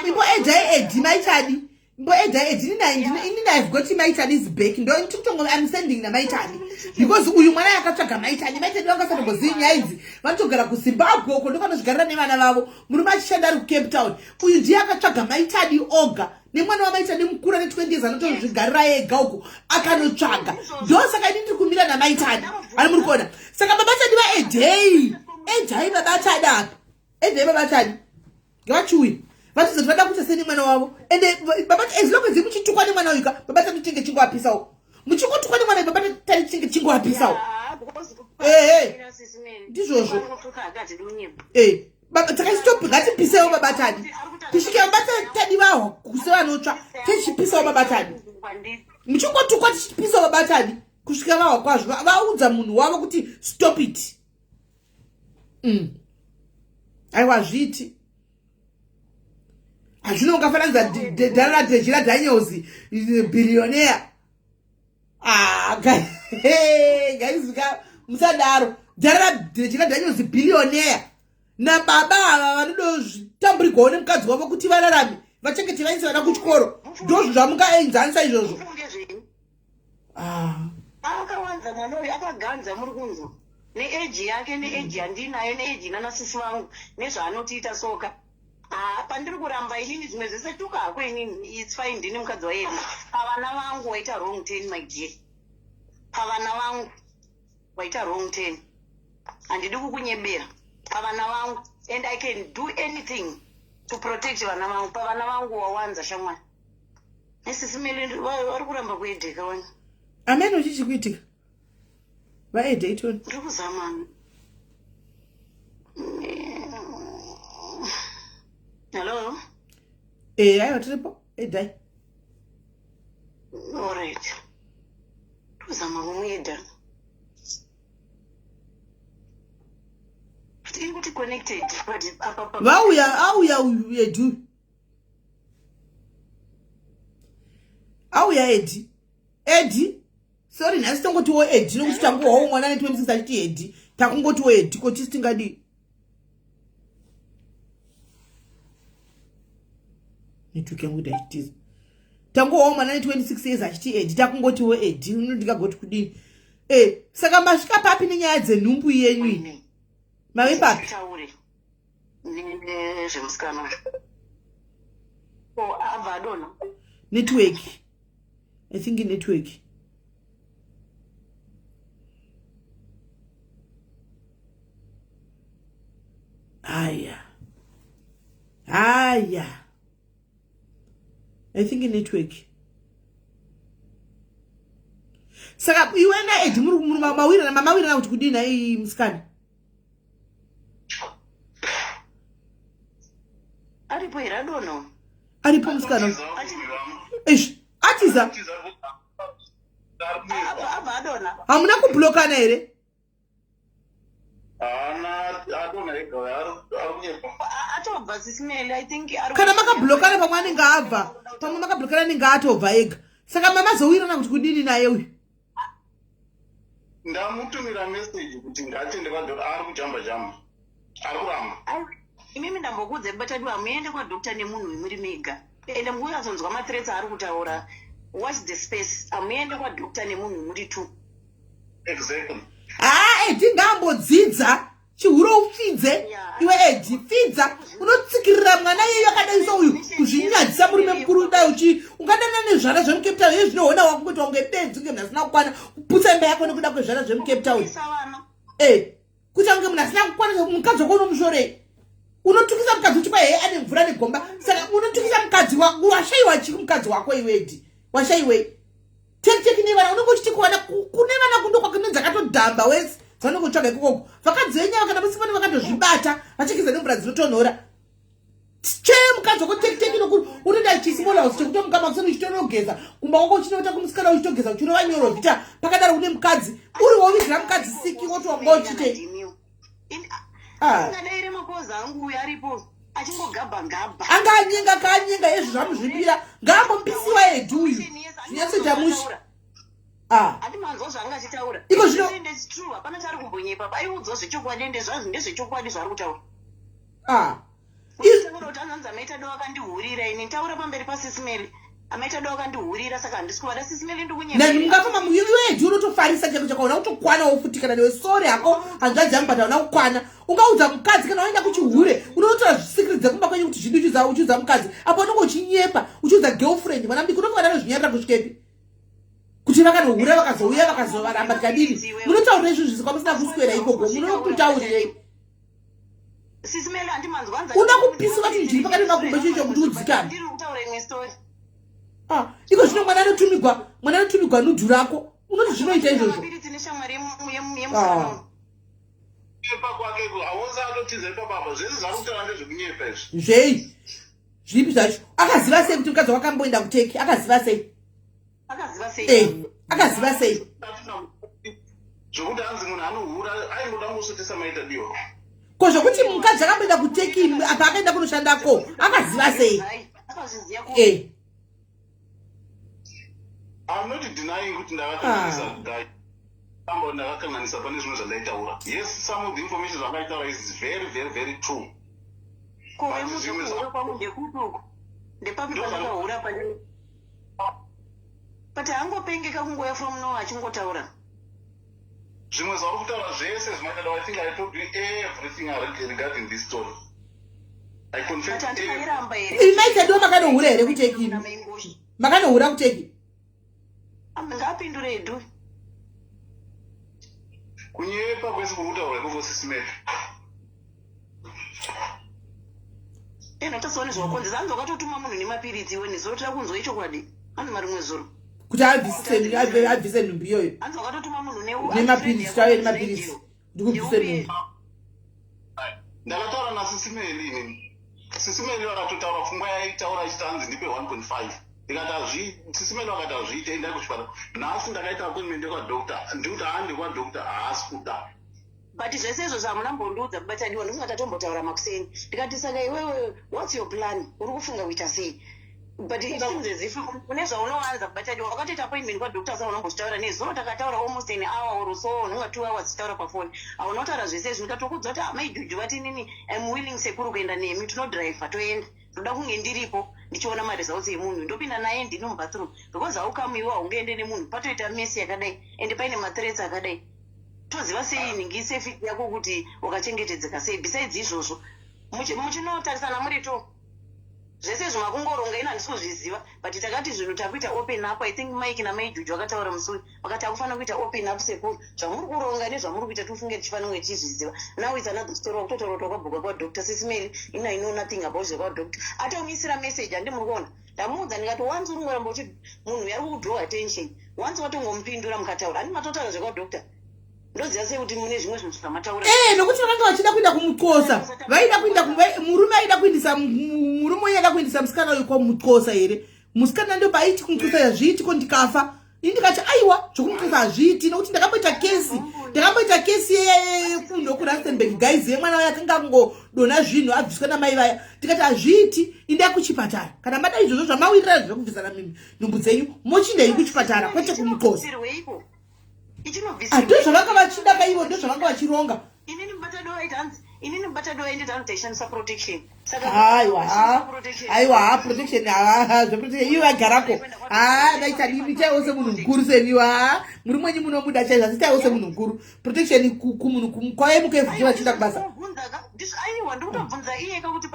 Imbo ejai edi maichadi, imbo ejai edi. Inini I've got Maitadi's back. Ndo ndikutongo I'm sending naMaitadi because uyu mwana yakatsvaga Maitadi. Maitadi vangasatombozivi nyaya idzi, vanotogara kuZimbabwe uko, ndofanozvigarira nevana vavo, murume achishanda ari kuCape Town. Uyu ndiye akatsvaga Maitadi oga nemwana waMaitadi mukuru ane 20 years, anotozvigarira ega uko, akanotsvaga. Ndosaka ini ndiri kumira naMaitadi, ani muri kuona? Saka baba Tadi vaedhei, ejai baba Tadi apa, edhei baba Tadi, ngavachiuya vatozoti vada kuita sei nemwana wavo. Ende baba, as long as muchitukwa nemwana uyu ka, baba Tadi tinge chingoapisawo, muchingotukwa nemwana uyu, baba Tadi tinge chingoapisawo. Ehe, ndizvozvo. Saka stop, ngatipisewo baba Tadi kusvikira baba Tadi vahwa kusevanotsva. Tichipisawo baba Tadi, muchingotukwa, tichipisawo baba Tadi kusvika vahwa kwazvo, vaudza munhu wavo kuti stop it. Aiwa, zviiti hazvino. Ungafananidza dhara Dejira Daniels, billionaire? Ah, guys ka, musadaro. Dhara Dejira Daniels, billionaire, nababa ava vanodozvitamburigwawo nemukadzi wavo kuti vararame, vachengete, vaise vana kuchikoro, ndozvo zvamungaenzanisa izvozvo? Mufunge zvenyu. Ah. Akawanza mwana uyu, akaganza, muri kunzwa? Neeji yake, neeji yandinayo, neeji inanasisi vangu, nezvaanotiita soka. Ah, pandiri kuramba inini, zvimwe zvese tuka hako inini, it's fine, ndini mukadzi wayedu. Pavana vangu waita wrong turn, my dear. Pavana vangu waita wrong turn, handidi kukunyebera. Pavana vangu, and I can do anything to protect vana vangu. Pavana vangu wawanza, shamwari. Nesisi Meli vari kuramba kuedheka wani. Amene uchichi kuitika, vaedhe itoni. Ndiri kuzama. Hello? Aiwa, tiripo, edhai. Alright, ndikuzama kumuedha. Iri kuti connected, but apa Vauya, auya uyu edu, auya Edi. Edi, sorry, nhasi tongotiwo Edi nokuti tangowawo mwana ane 26 achiti Edi, takungotiwo Edi. Ko tisi tingadii? Network yangu ita ichitiza. Tangowawo mwana ane 26 years achiti Edi, takungotiwo Edi. Ndingagoti kudini? E, saka masvika papi nenyaya dzenhumbu yenyu iyi? Mave papi? Taure nezvemusikana o abva adonha. Network, I think network. Haya haya, I think network. Saka iwe naEdi mawirana, mamawirana kuti kudini ai musikana? Aripo here? Adonha. Aripo musikana? Ish, atiza. Abva adonha. Hamuna kublokana here? Haana, adonha ega, ari kunyepa. Atobva, Sis Melly, I think ari. Kana makablokana, pamwe anenge abva, pamwe makablokana anenge atobva ega. Saka mamazowirana kuti kudini naye uyu? Ndamutumira meseji kuti ngatiende kwadoctor, ari kujamba jamba, ari kuramba. Imimi ndambokuudza, Batadiwa, hamuende kwadoctor nemunhu wemuri mega. Ende mukunyatsonzwa mathreats aari kutaura. Watch the space. Hamuende kwadoctor nemunhu wemuri two. Exactly. Haa, Edi ngaambodzidza chihuro, upfidze. Iwe Edi, pfidza. Unotsikirira mwana iyeyo akadaiso uyu, kuzvinyadzisa, murume mukuru dai uchi ungadana nezvana zvemuCape Town. Iye zvinoona wakungoita kunge benzi, kunge munhu asina kukwana, kuputsa imba yako nekuda kwezvana zvemuCape Town. Isa vana. E, kuita kunge munhu asina kukwana. Mukadzi wako unomushorei? Unotukisa mukadzi uchipa heye ane mvura negomba. Saka unotukisa mukadzi wako, washayiwa chii mukadzi wako iwe Edi? Washayiwei? Tekiteki nevana unenge uchiti kuwana kune vana kundo kwake nedzakatodhamba wese dzaunenge utsvaga ikokoko. Vakadzi venyama kana musifani vakatozvibata vachigeza nemvura dzinotonhora. Che mukadzi wako tekiteki noku unoita chismall house chekutomuka makuseni uchitonogeza kumba kwako, uchinoita kumusikana, uchitogeza, uchirova nyoro vhita. Pakadaro une mukadzi uri wovigira mukadzi siki, woti wanga uchitei? Ah. Ungadaire makoza angu uyo aripo achingogabha gabha. Anga anyenga kaanyenga ezvo zvamuzvipira, ngaambopisiwa Edi uyu, zvinyatsoita mushe. Ah. Handi manzwa zvaanga achitaura? Iko zvino- Ende it's true, hapana chaari kumbonyepa. Aiudzwa zvechokwadi, ende zvazvo ndezvechokwadi zvaari kutaura. Ah. Kutaura kuti anonzi amaita do akandihurira ini, taura pamberi paSis Melly, amaita do akandihurira, saka handisi kuvada, Sis Melly, ndikunyepa. Nani mungafamba iwe unotofarisa chako chako, hauna kutokwanawo futi kana newe. Sorry hako hanzvadzi yangu, but hauna kukwana. Ungaudza mukadzi kana waenda kuchihure, unonotora zvisecret dzekumba kwenyu kuti zvidi, uchiudza mukadzi apo unenge uchinyepa, uchiudza girlfriend. Mwana mudiki unofana nozvinyarira kusvikepi kuti vakanohura, vakazouya, vakazovaramba, tikadini? Munotaurira izvo zvisi kwamusina kuswera ikoko, munokutaurirei? Sis Melly, handimanzwa anzi Uda kupisiwa chinhu chiri pakati pemakumbo ichocho kuti udzikame. Ndiri kutaura imwe story. Ah, iko zvino mwana anotumigwa, mwana anotumigwa nude rako, unoti zvinoita izvozvo? Mapiritsi neshamwari yemusikana. Ah. Kunyepa kwake hauzi atotiza ipapapa. Zvese zvari kutaura ndezvekunyepa izvi. Zvei? Zvipi zvacho? Akaziva sei kuti mukadzi wakamboenda kuTurkey? Akaziva sei? Akaziva sei? E, akaziva sei? Zvokuti hanzi munhu anohura, aingoda ngosvotesa maita diwa. Ko zvokuti mukadzi akamboenda kuTurkey apa akaenda kunoshandako, akaziva sei? Akazviziva ku E. I'm not denying kuti ndakakanganisa. Guy amba ndakakanganisa pane zvimwe zvandaitaura. Yes, some of the information zvandaitaura is very very very true. Ko vemuzokuhura kwangu ndekupi uku? Ndepapi pandakahura pane? But haangopengeka kungouya from no achingotaura. Zvimwe zvauri kutaura zvese zvimaita, I think I told you everything regarding this story. I confess. But handingairamba here? Imi maitadiwa, makanohura here kuTurkey? Maingoshi. Makanohura kuTurkey? Ngaapindure edu. Kunyepa kwese kuri kutaura ikoko, Sis Melly. Ena tasaone zvawakonzesa. Hanzi wakatotuma munhu nemapiritsi iwe nezuro, tira kunzwa ichokwadi. Hanzi marimwe zuro. Kuti abvise nhumbi iyoyo? Hanzi wakatotuma munhu Nemapiritsi, tauye nemapiritsi kuti kubvise nhumbi. Ndakataura naSis Melly inini. Sis Melly vakatotaura pfungwa yaitaura ichiti hanzi ndipe 1.5, ndikati hazvi. Sis Melly vakati hazviite, endai kuchipatara. Nhasi ndakaita appointment yekwadoctor, ndikuti haandi kwadoctor, haasi kuda. But zvese izvozvo hamuna mbondiudza, Batadiwa. Ndofunga tatombotaura makuseni, ndikati saka iwewe what's your plan, uri kufunga kuita sei? But it seems as if une zvaunowanza, Batadiwa. Wakatoita appointment kwadoctor, sa unombochitaura nezuro takataura almost an hour or so, unonga 2 hours tichitaura pafoni, hauna kutaura zvese izvi. Ndikatokudza kuti amai Juju vati inini am willing, sekuru, kuenda nemi, tinodhiraivha toenda. Ndoda kunge ndiripo ndichiona maresults emunhu. Ndopinda naye ndini mubathroom because how come iwe haungaende nemunhu patoita mess yakadai and paine mathreats akadai. Toziva sei nhingi safety yako kuti wakachengetedzeka sei? Besides izvozvo muchinotarisana muri two. Zvese izvo makungoronga, ini handisi kuzviziva, but takati zvinhu takuita open up. I think Mike namai Juju akataura musi uyu, vakati akufanira kuita open up sekuru, zvamuri kuronga nezvamuri kuita tikufunge tichifanira kunge tichizviziva. Now it's another story, wakutotaura kuti wakabhuka kwadoctor. Sisi Mary, ini I know nothing about zvekwadoctor. Atomisira message, handi muri kuona? Ndamuudza ndikati once uri kungoramba uchi munhu uyu ari kukudraw attention, once watongomupindura mukataura, handi matotaura zvekwadoctor, ndoziva sei kuti mune zvimwe zvinhu zvamataura? Eh, nokuti vakanga vachida kuenda kumuxosa, vaida kuenda murume aida kuendesa, murume uyu aida kuendesa musikana uyu kwamuxosa here. Musikana ndo paaiti kumuxosa hazviiti, ko ndikafa ini? Ndikati aiwa, zvokumuxosa hazviiti, nokuti ndakamboita kesi, ndakamboita kesi yekundo kuRustenburg, guys, yemwana wayo akanga angodonha zvinhu abviswa namai vaya. Ndikati hazviiti, indai kuchipatara kana mada izvozvo zvamawirira zvekubvisana nhumbu dzenyu, mochindai kuchipatara kwete kumuxosa. Chinobvisirweiko? Ah, ndozvavanga vachida kaivo, ndozvavanga vachironga. Inini mubatado wainditi anoti aishandisa protection. Saka Aiwa, kushandisa protection. Aiwa, ha, protection, ha, zveprotection ivo vagarako. Ha, vaitadini chaiwo semunhu mukuru seniwa? Ha, muri mwenyu munomuda chaizvo, asi chaiwo semunhu mukuru, protection kumunhu kwaimuka evhuti vachienda kubasa. Aiwa, ndikutobvunza iyeka kuti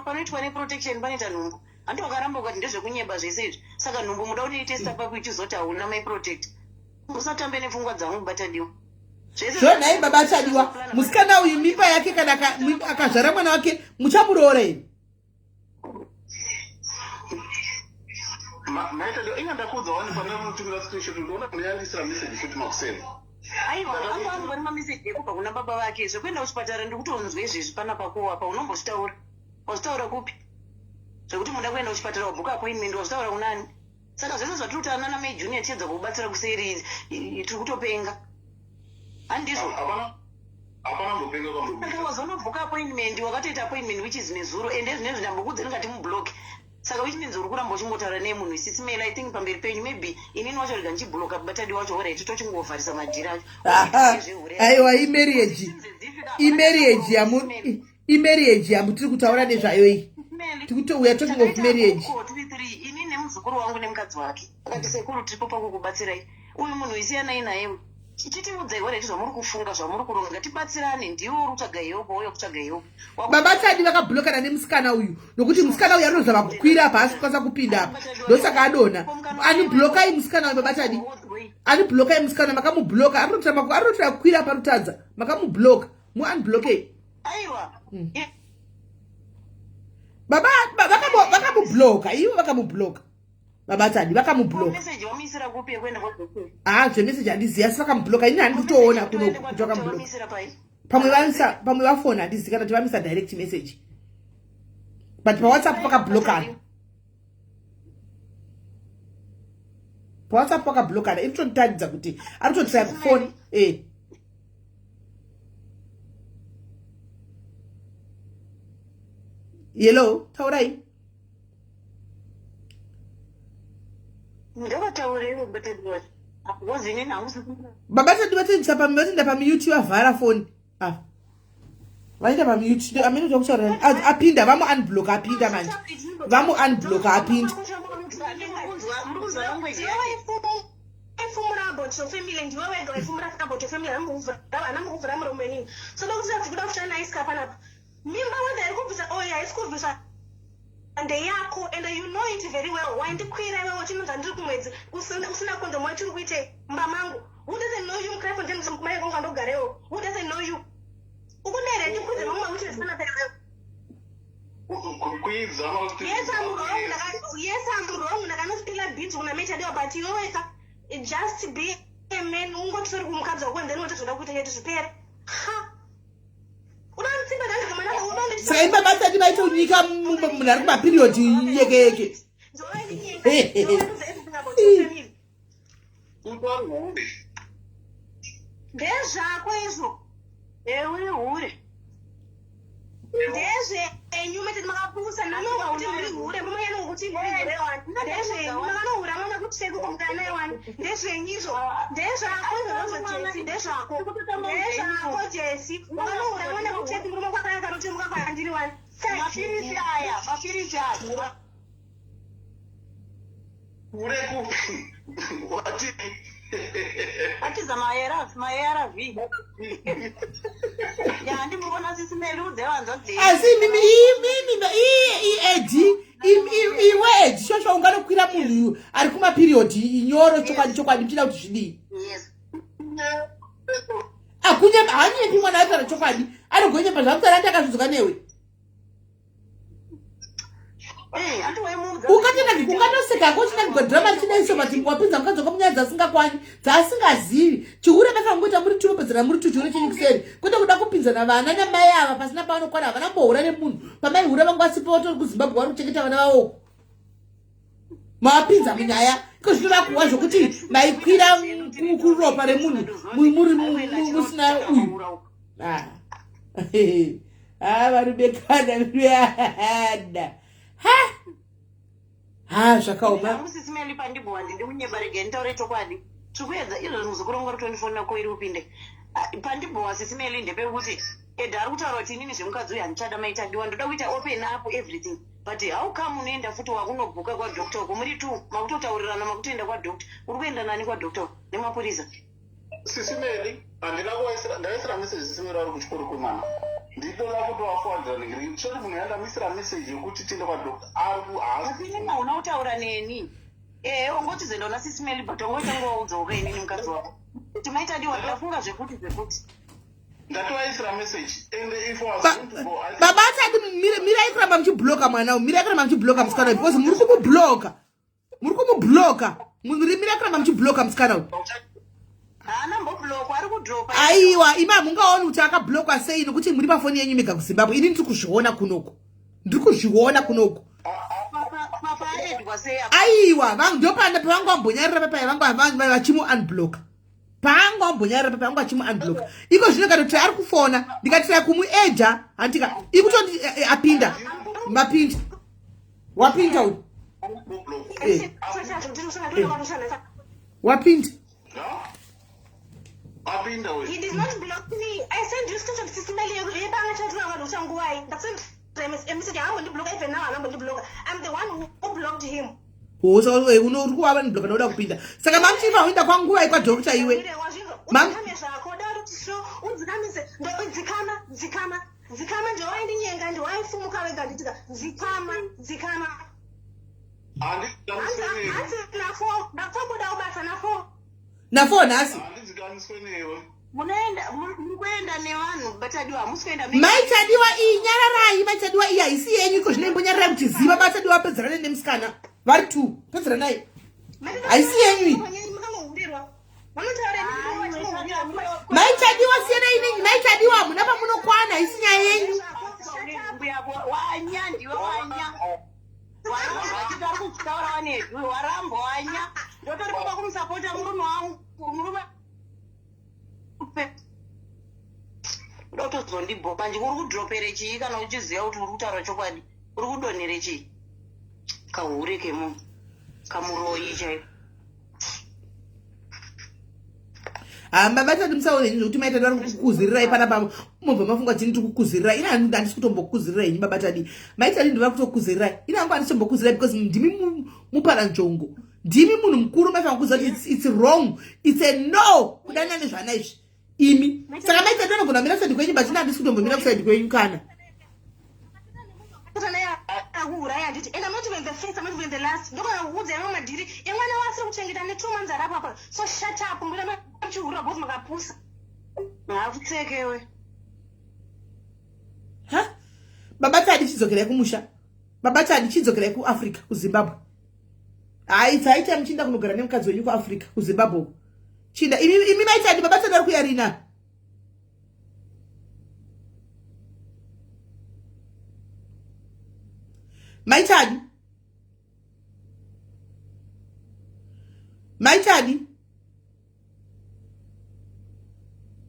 panoitwa neprotection panoita nhumbu, handi wakaramba ukati ndezvekunyeba zvese izvi? Saka nhumbu muda unoitesta papi uchizoti hauna maiprotect? Usatambe nepfungwa dzangu, Batadiwa. Zvonhai baba Tadiwa, musikana uyu mimba yake kana akazvara mwana wake, muchamuroora here? Maita inga ndakuudza wani pane mutumira screenshot, ndoona muneyandisira message futi makuseni. Aiwa, anga angori mameseji ekubva kuna baba vake zvekuenda kuchipatara. Ndikutonzwa izvezvi pana pakowa pa unombozvitaura, wazvitaura kupi zvekuti muda kuenda kuchipatara, wabhuka appointment, wazvitaura kunani? Saka zvese zvatiri kutaura nana Mai Junior tiedza kukubatsira kuseri, tiri kutopenga, handizvo? Hapana, hapana mbopenga kwambokuita. Saka wazonobhuka appointment, wakatoita appointment which is nezuro, ende zvinezvi ndambokudza ndingati mublock, saka which means uri kuramba uchingotaura neye munhu. Sisi Mel, I think pamberi penyu maybe inini wacho rega ndichibloka Batadi wacho. Alright, tochingovharisa madhiri acho. Aiwa, imarriage, imarriage yamu, imarriage yamutiri kutaura nezvayo iyi. We are talking of marriage. Ini nemuzukuru wangu nemukadzi wake akati, "Sekuru, tiripo pakukubatsirai. Uyu munhu isiyanai naye. Chitiudzai alright zvamuri kufunga, zvamuri kuronga, tibatsirane." Ndiwe uri kutsvaga help, wauya kutsvaga help. Baba Tadi vakabhulokana nemusikana uyu nokuti musikana uyu anozama kukwira apa, haasi kukwanisa kupinda apa, ndosaka adonha. Anibhulokai musikana uyu, baba Tadi, anibhulokai musikana. Makamubhuloka, arinotora kukwira apa, rutadza. Makamubhuloka, muunblockei. Aiwa. Baba vakamubhuloka, ivo vakamubhuloka, baba Tadi vakamubhuloka. Message wamuisira kupi yekuenda kwadoctor? Ah, zvemeseji handizivi, asi vakamubhuloka. Ini handi kutoona kuno kuti vakamubhuloka. Wamuisira pai? Pamwe vamisa, pamwe vafona, handizivi kana kuti vamisa direct message, but paWhatsApp vakablokana, paWhatsApp vakablokana. Iri kutotaridza kuti ari kutotraya kufoni e yellow. Taurai. Ndovataurire Batadiwa because inini hangu. Baba Tadi vatendisa vatenda pamute, vavhara foni. Ah, vaenda pamute, amene kuti vakutaura. Apinda, vamu unblock, apinda manje, vamu unblock, apinda. Muri kunzwa language yake? Waifumura about your family, ndiwe wega waifumura about your family. Hana mukuvhura muromo inini, so dokuti kuda kushana naiska panapa. Mimba whether iri kubvisa or haisi kubvisa ndeyako, and you know it very well. Waindikwira iwewe uchinonza ndiri kumwedzi usina kondomu, waitiri kuite mumba mangu. Who doesn't know you muKraaifontein, kumai kwangu kwandogarewo? Who doesn't know you? Ukudere ndikwidze mamwe mawitness panapa iwewe. Kuidza. Yes, I'm wrong. Yes, I'm wrong. Ndakanospila beans kuna Mechadiwa, but iwe weka just be a man, ungotisori kumukadzi wako and then wotozoda kuita chete zvipere. Ha, unonditsimba ndandizomana, unonditsimba. Saka imba basati vaita unyika munhu ari kumapiriodi yeke yeke. Utori hure. Ndezvako izvo. Ewe hure. Ndezvenyu mete, makapusa nokuti muri hure, munoyana kuti muri hure wani. Ndezvenyu, makanohura mwana kuti sekuko mukanai wani. mwana. Ndezvenyu izvo. Ndezvako izvozvo Jesi, ndezvako. Ndezvako Jesi. Wakanohura mwana kuchechi murume wako akauya akanotemuka kwandiri wani. Mapirisi aya, mapirisi aya. Ure kupi? Wati. Atiza maARV, maARV. Ya ndimuona sisi Meli udze vanzwa dzi. Asi imimi imimi iye Edi iwe Edi shosho unganokwira munhu ari kumaperiod inyoro chokwadi chokwadi muchida kuti zvidii? Yes. Akunyepa hanyepi mwana ataura chokwadi anogonyepa zvakutaura ati akazvidzoka newe. Ungatoseka hako uchinakigwa drama richidaiso but wapinza mukadzi wako munyaya dzasingakwani dzaasingazivi chihure basa kungoita muri two mopedzana muri two chihure chenyu kuseri kwete kuda kupinzana vana namai ava pasina pavanokwana havana mbohura nemunhu pamaihura vanga vasipo vatori kuzimbabwe vari kuchengeta vana vavo mavapinza munyaya iko zvino vakuwa zvokuti maikwira kuropa remunhu muri musina uyu ah. Ah, varubekana ruada ha ha zvakaoma Sisi Meli pandibhowa ndidi kunyepa regai nditaure chokwadi. Tiri kuedza izvozvi muzukuru wangu ari kutondifonera ko iri upinde. Ah, pandibhowa sisi Meli ndepekuti Eda ari kutaura kuti inini zvemukadzi uyu handichada maitadiwa ndoda kuita open up everything but how come unoenda futi wakunobhuka kwadoctor uko muri two makutotaurirana makutoenda kwadoctor uri kuenda nani kwadoctor nemapurisa Sisi Meli, handina kuvaisira, ndaisira message Sisi Meli vari kuchikoro kwemwana. Nditoda kutovafuwadzira ningiri. Choti munhu yandamisira message yekuti tiende kwadoctor ari ku haasi. Asi inini hauna kutaura neni. Ehe, ongotizoenda una Sisi Meli but ongoita ngowaudzawo inini mukadzi wako. Kuti maitadiwa ndafunga zvekuti zvekuti. Ndatovaisira message and if I was going to go, I Baba atadi mirai kuramba muchibloka mwana uyu, mirai kuramba muchibloka musikana uyu because muri kumubloka. Muri kumubloka. Mirai kuramba muchibloka musikana uyu. Haana mbobloka, ari kudropa. Aiwa, imi hamungaoni kuti akablokwa sei nokuti muri pafoni yenyu mega kuZimbabwe. Ini ndiri kuzviona kunoku. Ndiri kuzviona kunoku. Papa aedwa sei apa? Aiwa, ndopanda pavangu vambonyarira papai vangu vachimu unblock. Paangu vambonyarira papai vangu vachimu unblock. Iko zvino katoti ari kufona, ndikatira kumueja, handika ikutoti apinda. Mapinda. Wapinda uyu. Wapinda. Apinda uyu. He did not block me. I sent you screenshot Sisi Meli yebanga chatira vanhu uchanguwai. Ndasend a message haambondibloka even now haambondibloka. I'm the one who blocked him. Uri kuvava ndibloka ndoda kupinda. Saka mamuchifa uenda kwanguva ikwa doctor iwe. Udzikame zvako da kuti so udzikamise dzikama dzikama dzikama ndiwaindinyenga ndiwaifumuka wega nditika dzikama dzikama. Hanzi nafo ndatobuda ubasa nafo. Nafo nhasi. Handidzikamiswe newe. Munoenda muri kuenda nevanhu batadiwa hamusi kuenda Maitadiwa iyi nyararai maitadiwa iyi haisi yenyu iko zvino imbonyararai kuti ziva batadiwa pedzerane nemusikana vari two pedzeranai haisi yenyu iyi maitadiwa siyanai nenyu maitadiwa hamuna pamunokwana haisi nyaya yenyu wanya ndiwe wanya waramba wanezwi waramba wanya ndotori kuba kumusapota murume wangu murume ndotozondibhoka nje uri kudropere chii kana uchiziva kuti uri kutaura chokwadi uri kudonhere chii kahure kemunhu kamuroyi chaiko Hamba batati musaone henyu zvekuti maitadi vari kukuzirirai panapa mobva mafunga kuti ndiri kukuzirirai ini handisi kutombokuzirirai henyu baba tadi maitadi ndivari kutokuzirirai ini hangu handisi kutombokuzirirai because ndimi muparanzvongo ndimi munhu mukuru maifanira kuziva kuti it's wrong it's a no kudanana nezvana izvi imi saka maitadi vanogona kumira kusaidi kwenyu but ini handisi kutombomira kusaidi kwenyu kana akuuraya handiti and I'm not even the first, I'm not even the last ndokona kuudza yamwe madhiri emwana waasiri kuchengeta ne 2 months ari apo apa so shut up mbona muchihurira both makapusa ngakutsekewe ha baba tadi chidzokerai kumusha baba tadi chidzokerai kuAfrica kuZimbabwe hayi dzaita muchiinda kunogara nemukadzi wenyu kuAfrica kuZimbabwe chinda imi maitadi baba tadi vari kuyarina maitadi maitadi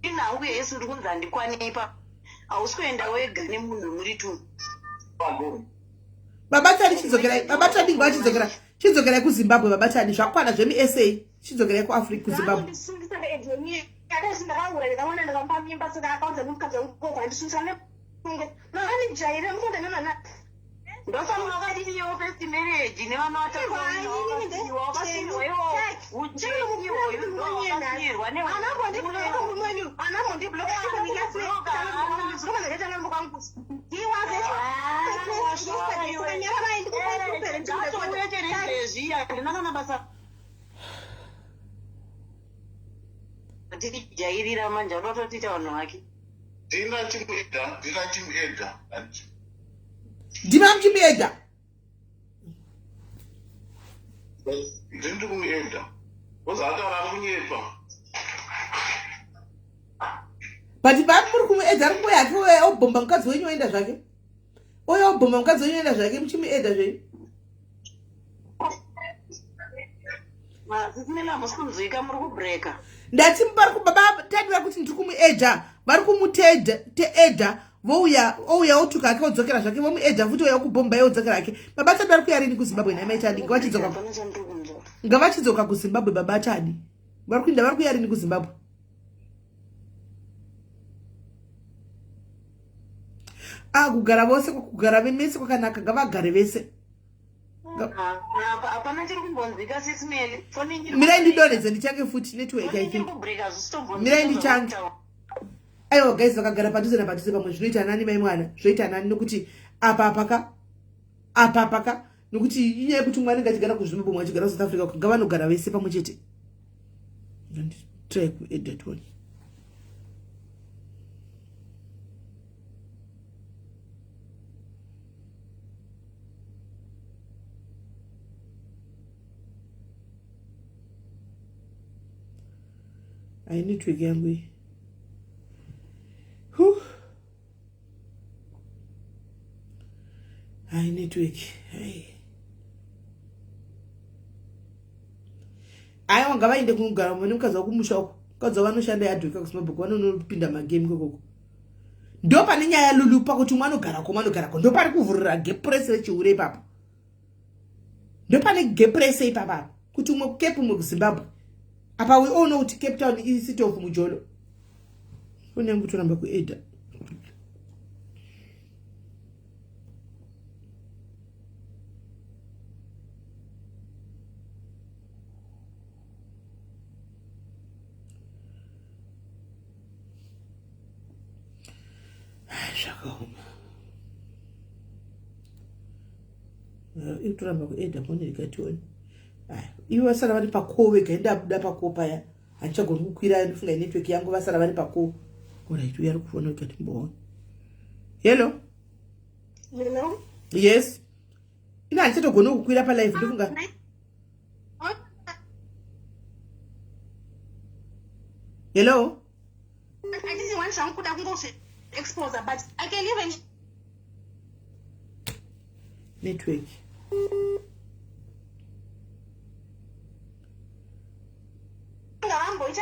inhau yesu uri kunzi handikwanipa hausi kuenda wega nemunhu muri two baba tadi chidzokerai baba tadi nguva chidzokerai Chidzokerai kuZimbabwe baba Tadi, zvakwana zvemi SA. Chidzokerai kuAfrica kuZimbabwe. Ndofanira wakadini iwo first marriage nevana vatatuwakasirwa iwo ujeni iwoyo ndowakasirwa neizvezvi handina kana basa tijairira manje anoda kutotiita vanhu vake. Ndina chimuedha, ndina chimuedha. Ndima muchimuedha. Ndiri kumuedha. Wozataura ari kunyepa. But papi muri kumuedha ari kuuya hake uya obhomba mukadzi wenyu oenda zvake. Oya obhomba mukadzi wenyu oenda zvake muchimuedha zvenyu. Ndati vari kubaba tadi vari kuti ndiri kumuedha vari kumuteedha teedha vouya ouya otuka hake odzokera zvake vomuedha futi ouya kubhomba ye odzokera hake. Baba Tadi vari kuya rini kuZimbabwe nhai mai Tadi ngavachidzoka ngavachidzoka kuZimbabwe baba Tadi vari kuinda vari kuya rini kuZimbabwe. Ah, kugara vose kugara vemese kwakanaka ngavagare vese. Hapana chiri kumbonzwika sis Melly. Foni iri Mirai ndidonhedze ndichange futi network I think. Mirai ndichange. Aiwa guys vakagara padhuze napadhuze pamwe zvinoita nani mai mwana zvoita nani nokuti apa apaka apa apaka nokuti inyaya yekuti mwana anenge achigara kuZimbabwe mwe achigara kuSouth Africa ngavanogara vese pamwe chete. Try kuedit one. Ai network yangu iyi. Huh. Ai network. Ai. Aiwa ngavaende kunogara nemukadzi wakumusha uko. Mukadzi wavanoshanda yadhoka kuZimbabwe vanonopinda magame ikokoko. Ndo pane nyaya Lulu pakuti umwe anogarako umwe anogarako ndo pari kuvhurira gap rese rechihure ipapo. Ndo pane gap rese ipapa kuti umwe kuCape umwe kuZimbabwe. Apa we all know kuti Cape Town is city of mujolo. Foni yangu toramba kueda. Zvakaoma. Iri kutoramba kueda foni rikatione. Ivo vasara vari pakoo vega indabuda pakoo paya. Handichagoni kukwira ndofunga network yangu vasara vari pakoo. Alright, uya ari kufona kuti atimboona. Hello. Hello. Yes. Ina handichatogoni kukwira palive ndofunga. Hello. I didn't want zvangu kuda kungozvi expose but I can even network. Ngavamboita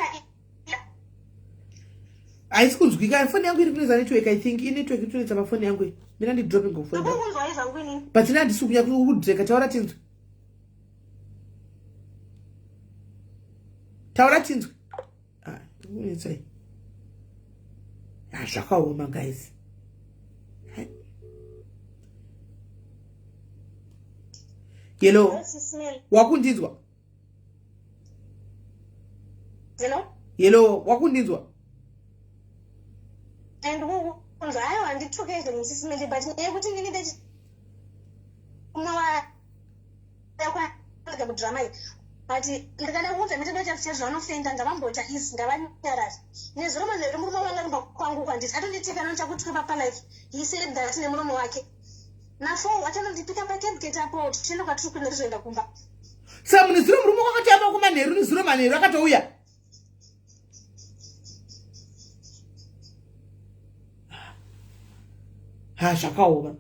haisi kunzwika foni yangu iri kunetsa network I think inetwork iri kunetsa pafoni yangu iyi. Mina ndidrope ngofoni. Ndokunzwa izvangu inini. But ina handisi kunya kudreka taura tinzwe. Taura tinzwe. Ah, kunetsa iyi. Ah, zvakaoma guys. Hello. Wakundinzwa? Hello? Hello, wakundinzwa? And kunzwa aiwa handituke izvo Mrs. Mele but nyaya yekuti inini ndechi umwe wa kudrama iyi but ndikada kuudza mitendo chacho chacho vanofenda ngavamboita easy ngavanyarare nezuro manheru murume wanga rumba kwangu kwandisi atonditika nochakutuka papalife he said that nemuromo wake nafo achanondipika pacabgate apo tichienda kwatiri kuenda tizoenda kumba Saka munezuro murume wakatamba kumanheru nezuro manheru akatouya. Ha zvakaoma.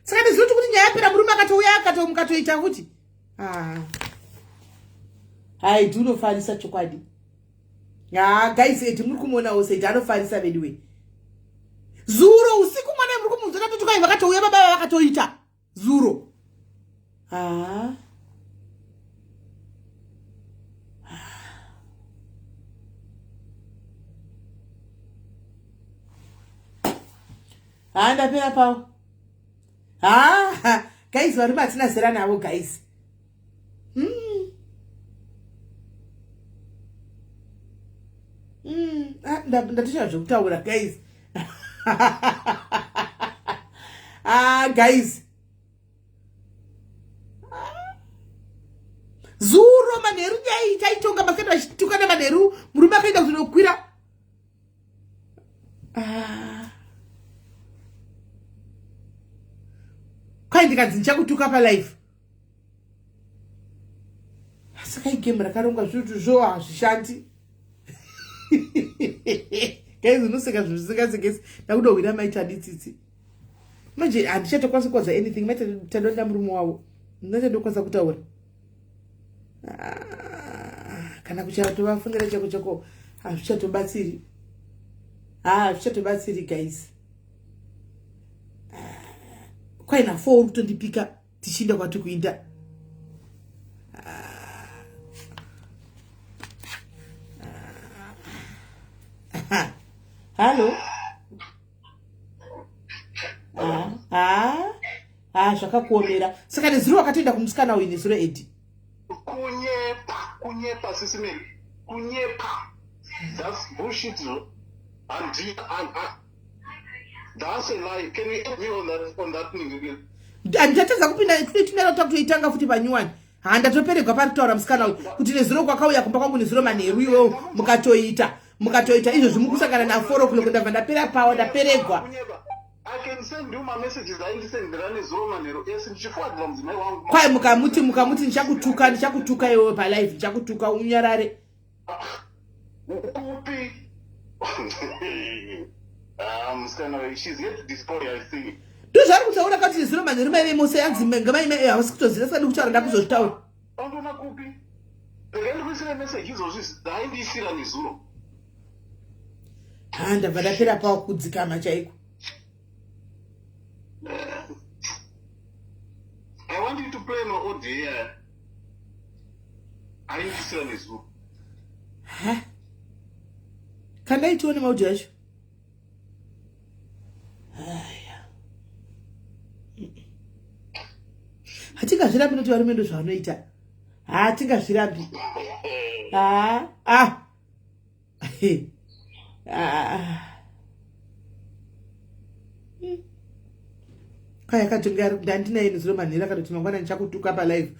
Saka nezuro tikuti nyaya yapera murume akatouya akatomukatoita futi. Ah. Hai unofarisa chokwadi. Ah guys eti muri kumuonawo sei anofarisa veduwe. Zuro usiku mwana muri kumunzwa tatotukai vakatouya baba vakatoita. Zuro. Ah. Haa ndapera pawo. Haa guys varume hatina zera navo guys. Ah, ndatoshaya zvekutaura guys. Ah guys. Zuro manheru nyaya iyi taitonga masikati vachitukana manheru murume akaenda kuzonokwira. Ah. Kwai ndikanzi ndichakutuka palife. Saka igame rakarongwa zvinhu zvo hazvishandi. Guys unoseka zvinhu zvisingasekesi. Ndakudohwira mai Tadi tsitsi. Manje handichatokwanisa kuwadza anything. Mai Tadi vanoda murume wavo. Ndichatokwanisa kutaura. Ah, kana kuchatovafungira chako chako hazvichatobatsiri. Hazvichatobatsiri guys. Ah, kwaina 4 uri kutondipika tichiinda kwati kuinda. Ah. Hallo? Ah, ah, ah, zvakakuomera. Saka nezuro wakatoenda kumusikana uyu nezuro Edi. Kunyepa, kunyepa sisi Mary. Kunyepa. That's bullshit. And that's a lie. Can you help me on that thing? Handichatadza kupinda kuitumira kuti kutoitanga futi panyuwani. Ha ndatoperegwa pari kutaura musikana uyu kuti nezuro kwakauya kumba kwangu nezuro manheru iwewo mukatoita. Mukatoita izvozvi mukusangana na 4 o'clock ndabva ndapera pawa ndaperegwa. I can send you my messages aindisendera nezuro manheru ese ndichifuadira mudzimai wangu. Kwai mukamuti ndichakutuka, ndichakutuka iwewe pa live, ndichakutuka unyarare. Kupi? Ah, musikana, she's yet to destroy, I see. Ndozvaari kutaura kati nezuro manheru maive mose yanzi ngamaime havasi kutoziva saka ndikutaura ndakuzozvitaura. Andona kupi? Regai ndikuisire message izvozvi dzaindiisira nezuro. Ha ndabva ndapera pawo kudzikama chaiko. I want you to play my audio here. Aindiisira nezuro. Ha. Kandai tione maaudio acho. Haya. Hatingazvirambi nekuti varume ndozvavanoita. Hatingazvirambi. Ha. Ah. Ah. Kwai akatonge ari ndandinaye nezuro manheru akatoti mangwana ndichakutuka palive.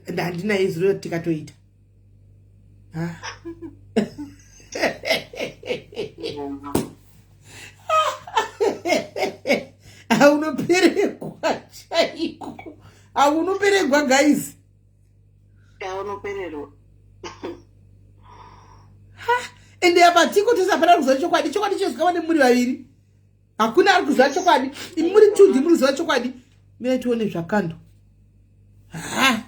Ndandinaye zuro tikatoita. Ah. Aunoperegwa chaiko. Aunoperegwa guys. Aunopererwa. Ha, ende apa tiko tese hapana ari kuziva chokwadi. Chokwadi chinozikanwa nemuri vaviri. Hakuna ari kuziva chokwadi. Imi muri two ndimi muri kuziva chokwadi. Mirai tione zvakando. Ha.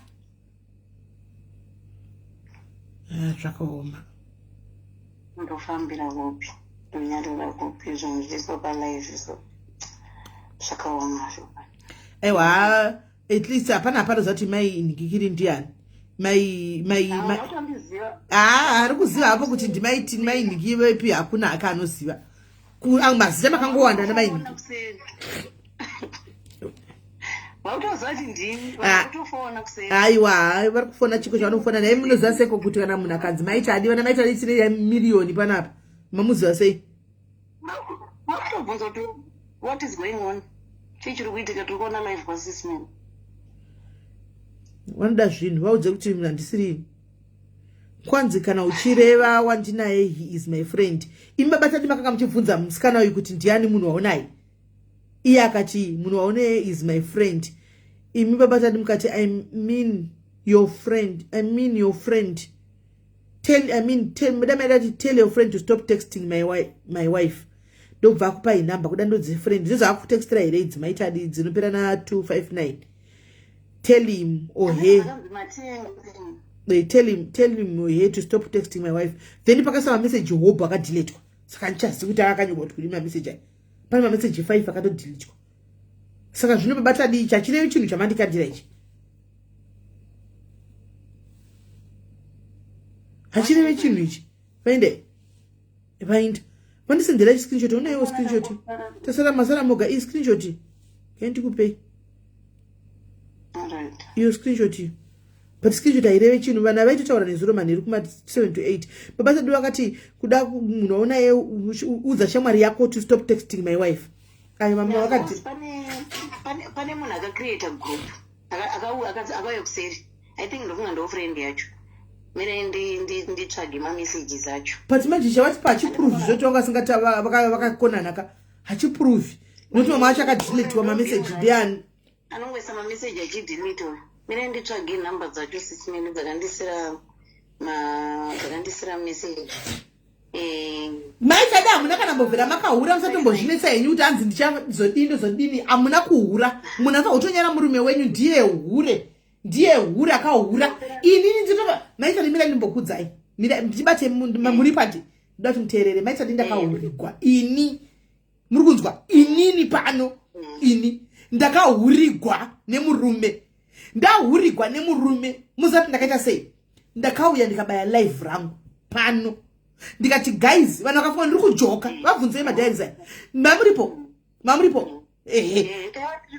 Ah, zvakaoma. Ndofambira kupi? Ndonyarira kupi zvinhu zviso palive so. Zvakaoma zvokwadi. Aiwa, at least hapana hapana zati mai Ngikiri ndiani. Mai mai mai. Ah, ari kuziva hapo kuti ndimai tini mai Ngiki vepi hakuna hake anoziva. Mazita makangowanda ana mai Ngiki. Aiwa, vari kufona chiko chavanofona naye munoziva seko kuti kana munhu akanzi mai Tadi, vana mai Tadi tine miriyoni panapa. Mamuziva sei? Vakutobvunza kuti what is going on? Chii chiri kuitika? Tiri kuona live kwaSis Man. Vanoda zvinhu, vaudze kuti handisiri. Kwanzi kana uchireva wandinaye he is my friend. Imi baba Tadi makanga muchibvunza musikana uyu kuti ndiani munhu waunaye. Iye akati munhu waunaye is my friend. Imi baba Tadi mukati I mean your friend. I mean your friend. Tell, I mean, tell, madam Adati, tell your friend to stop texting my wife, my wife. Ndobva akupa inamba kuda ndodzi friend. Ndizvo akutextira here idzi maita adi dzinopera na 259. Tell him or her. They tell him, tell him or her to stop texting my wife. Then pakasava message hope akadiletwa. Saka ndichazivi kuti akanyorwa kuti kudii mamessage aya. Pane mamessage 5 akatodiletwa. Saka zvino baba Tadi ichi hachirevi chinhu chamandikandira ichi. Hachireve chinhu ichi. Vaende. Vaenda. Mandisendera screenshot, onaiwo screenshot. Tasara masara moga iyi screenshot. Kai ndikupei. Iyo screenshot iyo. But screenshot haireve chinhu vanhu avaitotaura nezuro manheru kuma 7 to 8. Baba Sadu vakati kuda munhu aonaye udza shamwari yako to stop texting my wife. Ayo mama vakati pane munhu akacreata group akauya kuseri. I think ndofunga ndo friend yacho. Mire nditsvage ma messages acho. But manje chavati pa hachiprove zvoti vanga vasingati vakakonana ka. Hachiprove. Nokuti mama acho akadeletwa ma message ndiani? Anongoisa ma message achidelete. Mire nditsvage number dzacho sisi mene dzakandisira ma dzakandisira message. Eh. Mai Tada hamuna kana mbobvira makahura musatombozvinetsa henyu kuti hanzi ndichazodini ndozodini hamuna kuhura munhu afa kutonyara murume wenyu ndiye hure ndiye hure akahura inini ndinova maita ndimira ndimbokudzai mira ndibate muri pati ndoda kuti muteerere maita ndi ndakahurigwa ini muri kunzwa inini pano ini ndakahurigwa nemurume ndahurigwa nemurume muzati ndakaita sei ndakauya ndikabaya live rangu pano ndikati guys vanhu vakafunga ndiri kujoka vabvunzei madiaries aya mamuripo mamuripo ehe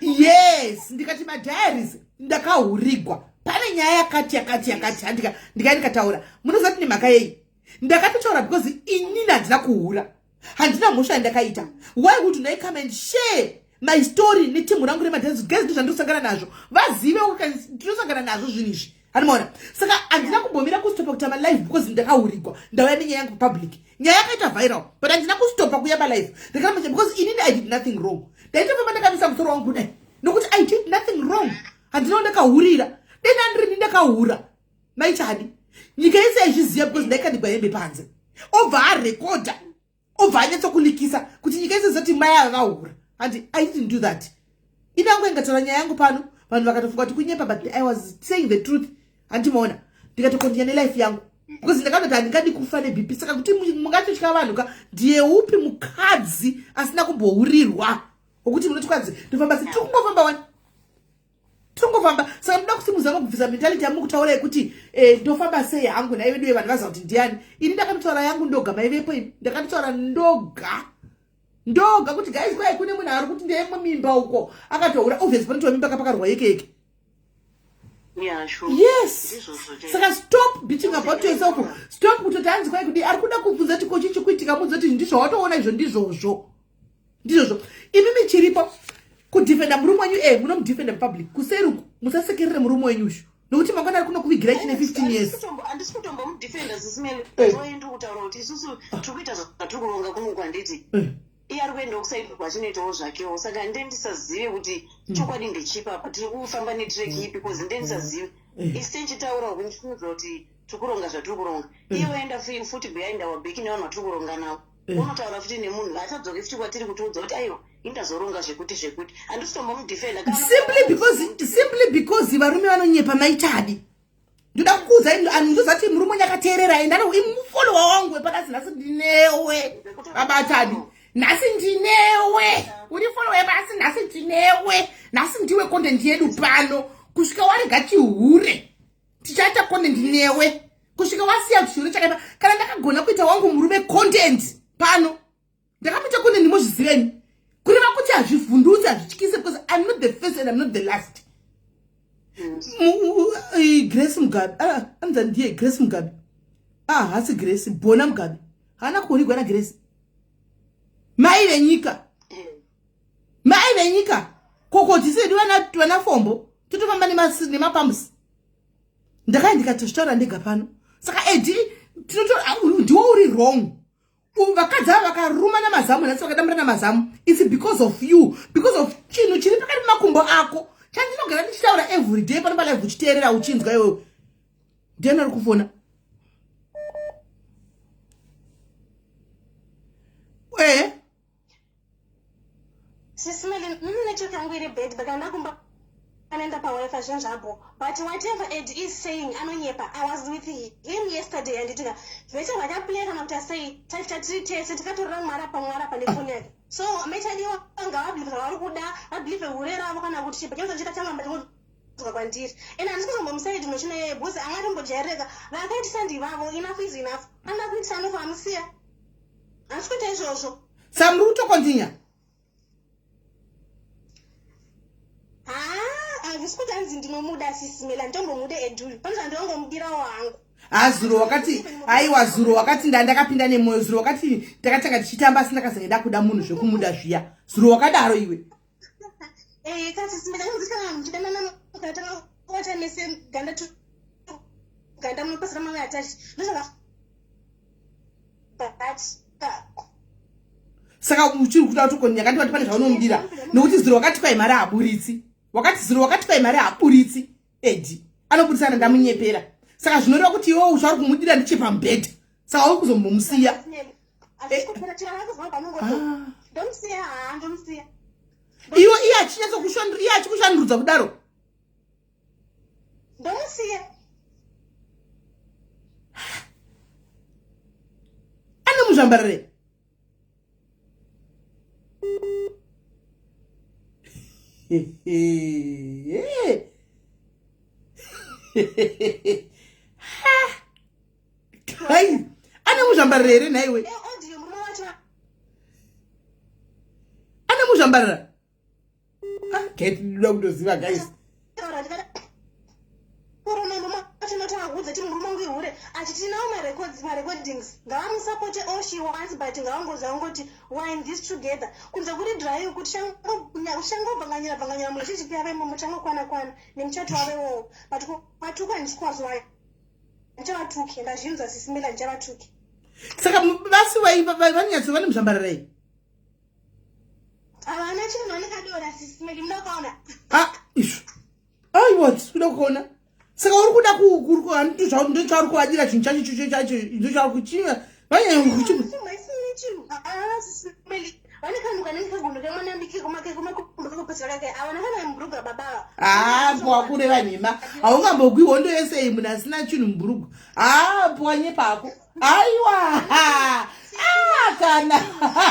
yes ndikati madiaries ndakahurigwa pane nyaya yakati yakati yakati handika ndikai ndikataura munoziva kuti nemhaka yei ndakatotaura because inini handina kuhura handina mhosva yandakaita why would i come and share my story netimu rangu remadance guys ndozvandiri nazvo vazive ndinosangana nazvo zvinhu izvi handimaona saka handina kumbomira kustopa kuita malive because ndakahurigwa ndauya nenyaya yangu public nyaya yakaita viral but handina kustopa kuya palive ndakaramba because inini i did nothing wrong ndaitofamba ndakamisa musoro wangu kudai nokuti i did nothing wrong handina ndakahurira dai ndandirini ndakahura maichadi nyika yese yaizviziva because ndaikandigwa hembe panze obva arekodha obva anyatsokulikisa kuti nyika yese zoti mai ava vahura handi i didn't do that inangu ingataura nyaya yangu pano vanhu vakatofunga kuti kunyepa but i was saying the truth handimaona ndikatokontinya nelife yangu because ndakatoti handingadi kufa nebp saka kuti mungatotya vanhu ka ndiye upi mukadzi asina kumbohurirwa wokuti munoti kwanzi ndofamba se tiri kungofamba wani tongofamba saka ndoda kusimudza kubvisa mentality yamu kutaura yekuti eh, ndofamba sei hangu nhai veduwe vanhu vaziva kuti ndiani ini ndakatotaura yangu ndoga maivepo ini ndakatotaura ndoga ndoga kuti guys kwai kune munhu ari kuti ndeyemwe mimba uko akatohura obviously panotiwa mimba kapakarwa yeke yeke Yeah, sure. Yes. Saka stop bitching about yourself. Stop kutoti hanzi kwai kudii ari kuda kubvunza kuti kochi chikuitika mudzi kuti ndizvo watoona izvo ndizvozvo. Ndizvozvo. Imimi chiripo kudefenda murume wenyu eh munomudefenda mupublic kuseri uku musasekerere murume wenyu ushu nokuti mangwana ari kunokuvigirai chine 15 years. Handisi kutombomudefenda sisimele. Eh. Ndiri kutaura kuti isusu tiri kuita zvatiri kuronga kuno kwanditi. Eh. Iye ari kuendawo kusaidi kwachinoitawo zvakewo saka nde ndisazive kuti hmm. chokwadi ndechipi apa tiri kufamba netrek hmm. ipi bcause nde ndisazive hmm. isi tenchitaura uku ndichimuudza kuti tiri kuronga zvatiri kuronga iye oenda futi behind our back nevanhu vatiri kuronga navo unotaura futi nemunhu achadzoke futi kwatiri kutiudza kuti aiwa indazoronga zvekuti zvekuti handisi tombomudefenda simply because simply because varume vanonyepa maitadi ndoda kukuudza andozati murume wenyu akateerera enda imufolowa wangu wepanasi nhasi ndinewe babatadi nhasi ndinewe uri folowa yepasi nhasi ndinewe nhasi ndiwe content yedu pano kusvika warega chihure tichaita content newe kusvika wasiya chihure chakaipa kana ndakagona kuita wangu murume content pano ndakamuita kune ndimozviziva ini kureva kuti hazvivhundutsi hazvityise because i'm not the first and i'm not the last grace mugabe ah, anonzi ndiye grace mugabe ah hasi grace bona mugabe haana kuonigwa nagrace mai venyika mai venyika kokoti sedu vana fombo totofamba nemapambusi ndakaya ndikatozvitaura ndega pano saka edi ndiwo uri wrong vakadzi ava vakaruma namazamu nhasi vakadambura namazamu its because of you because of chinhu chiri pakati pemakumbo ako chandinogara ndichitaura every day pano palive uchiteerera uchinzwa iwewe ndiani ari kufona ee Sisi Melly, mimi network yangu iri bad but handina kumba anoenda pawifi zvinhu zvabho but whatever ed is saying anonyepa i was with him yesterday handitika zvese zvakaplay kana kuti asei tatiri tese tikatorera mwari apa mwari apa nefoni yake so mechadiwa ngavabelieve zvavari kuda vabelieve hure ravo kana kuti chipa chinoita chikachangamba chingodzoka kwandiri and handisi kuzombomusaidi nochina yeye because angatombojaireka vakaitisa ndivavo enough is enough anoda kuitisa anofa amusiya. Handisi kuita izvozvo. Sa muri kutokontinya? Haa, handisi kuti hanzi ndinomuda sisi Mela, nditombomude Eduyu. Pane zvandinongomudirawo hangu. Ha zuro wakati aiwa zuro wakati ndandakapinda nemoyo zuro wakati takatanga tichitamba asi ndakazenge ndakuda munhu zvekumuda zviya. Zuro wakadaro iwe. Eh, kasi sisi Mela hanzi kana muchidanana mukatanga kuwacha mese ganda tu ganda munopasira mave attached. Ndozvaka Saka uchiri kuda kuti ukonya kandi wati pane zvaunomudira nokuti zuro wakati kwai mari haburitsi. Wakati zuro wakati kwai mari haburitsi. Edi anoburitsana ndamunyepera. Saka zvinoreva kuti iwewe uchauri kumudira ndichepamubhedha. Saka uri kuzombomusiya. Eh. Ah. Iwe iye achinyatsokushandura iye achikushandurudza kudaro. Ndomusiya. Ane muzvambarare. Hai, ane muzvambarare here nhaiwe? Eh, Ane muzvambarara. Ah, get ndoda kutoziva guys. Tinotaudza ti murume wangu ihure ati tinawo marecords marecordings ngavamusapote all she wants but ngavangoziva ngoti we're in this together kunze kuri dry uku tichangobvanganyira bvanganyira munhu chichipiya vaimomo changokwana kwana nemuchato wave wowo but kwatuka ndichikwazwayo ndichavatuke ndazvinzwa sisi Mela ndichavatuke saka vasi vanyatso vane muzvambararei Havana chinhu vane kadora sisi Meli muda kuona. Ah, izvo. Aiwa, tisi kuda kuona. Saka uri kuda ku ndochauri kuvadira chinhu chacho chacho chacho ndochauri kuchiva. Vanyanya kuchiva. Ah, sisi Meli. Vane kanhu kanenge kagondo kemwana mudiki kemakumbo kekupedzisira kake havana kana mubhurugwa baba. Ah, mbo wakureva nhema. Haungambogwi hondo yese iyi munhu asina chinhu mubhurugwa. Ah, mbo wanyepa hako. Aiwa. Ah, kana.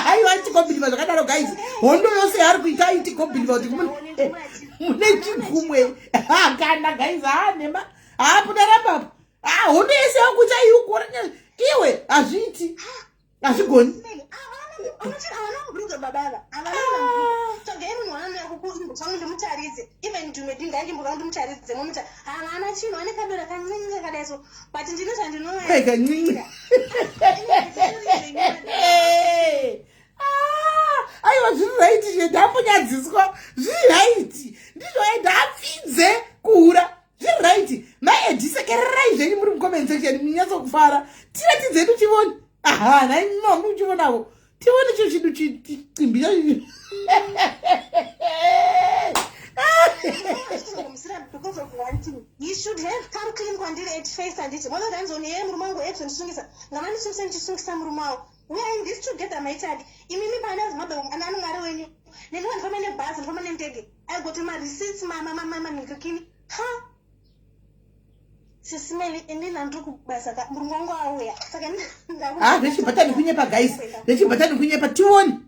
Aiwa tikobhiliva zvakadaro guys. Hondo yose yaari kuita aiti kobhiliva kuti eh, mune chigumwe. Ah, kana guys, ah nhema. Ah, pudaramba apa. Ah, hondo yese yakuita iyi ukora iwe hazviiti. Hazvigoni. Kancinci. Ah, aiwa zviri raiti zve ndambonyadziswa zviri raiti ndizvo ndapfidze kuhura zviri right mai edi sekererai zvenyu muri mucomment section munyatsokufara tiratidzei tuchivone aha nhai mamuri kuchivonavo tione cho chidu chicimbi chacho He should have come clean kwandiri at first handiti mother danzoni yeye murume wangu ex ndisungisa ngavandisungise ndichisungisa murume wavo we are in this together maitadi imimi paana zimbabwe anani mwari wenyu neni wandifamba nebhazi ndifamba nendege i got mareceipts maningirikini ha sisi Meli ini ndandiri kubasa ka murume wangu auya saka ah zvechibhatani kunyepa guys zvechibhatani kunyepa tione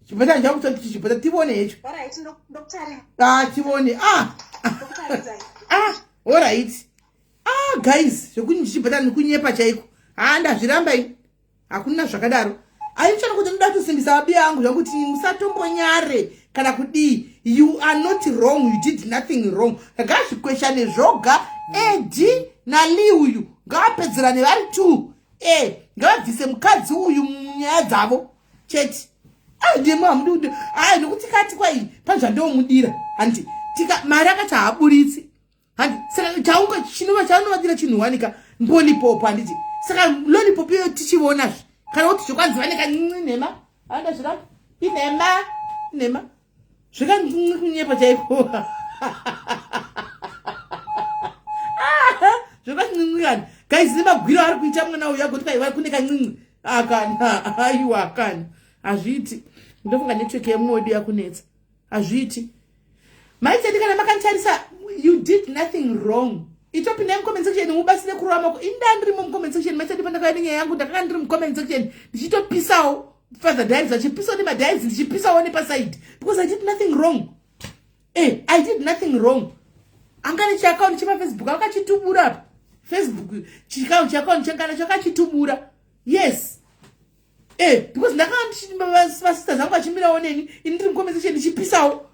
chibhatani chakuti chibhata tione hecho ah tione ah ah alright ah guys zvekuti chibhatani kunyepa chaiko ha ndazviramba ini Hakuna zvakadaro. Aichana kuti ndoda kusimbisa vabi angu zvakuti musatombonyare kana kudii. You are not wrong. You did nothing wrong. Ngazvikweshane zvoga. Edi naLee uyu ngavapedzerane vari two. Eh, ngavabvise mukadzi uyu munyaya dzavo chete. Ah, ndimo hamudi kuti ah nokuti kati kwai panzvandomudira. Hanti tika mari akati haaburitsi. Handi saka chaunga chinova chaunovadira chinhu wanika mbolipopo handiti saka lollipop iyoyo tichivona zve kana kuti zvokwanzi vane kancinci nhema anda zvirapa inhema inhema zvekancinci kunyepa chaiko zvekancinci kani guys nemagwiro ari kuita mwana uyu agoti kwaiva kune kancinci akana aiwa akana hazviiti ndofunga network yemumwe wedu yakunetsa hazviiti maitedi kana makanditarisa you did nothing wrong itopindai mucomment section mubatsire kurova mako ini ndaa ndirimo mucomment section maitedi pandakauya nenyaya yangu ndakanga ndiri mucomment section ndichitopisawo father diaries achipisawo nemadiaries ndichipisawo nepasaidi because i did nothing wrong eh i did nothing wrong anga nechiakaunti chepafacebook akachitubura apa facebook chiakaunti changana chakachitubura yes. Eh, because ndakanga vasista zangu vachimirawo neni, ini ndiri mucomment section ndichipisawo.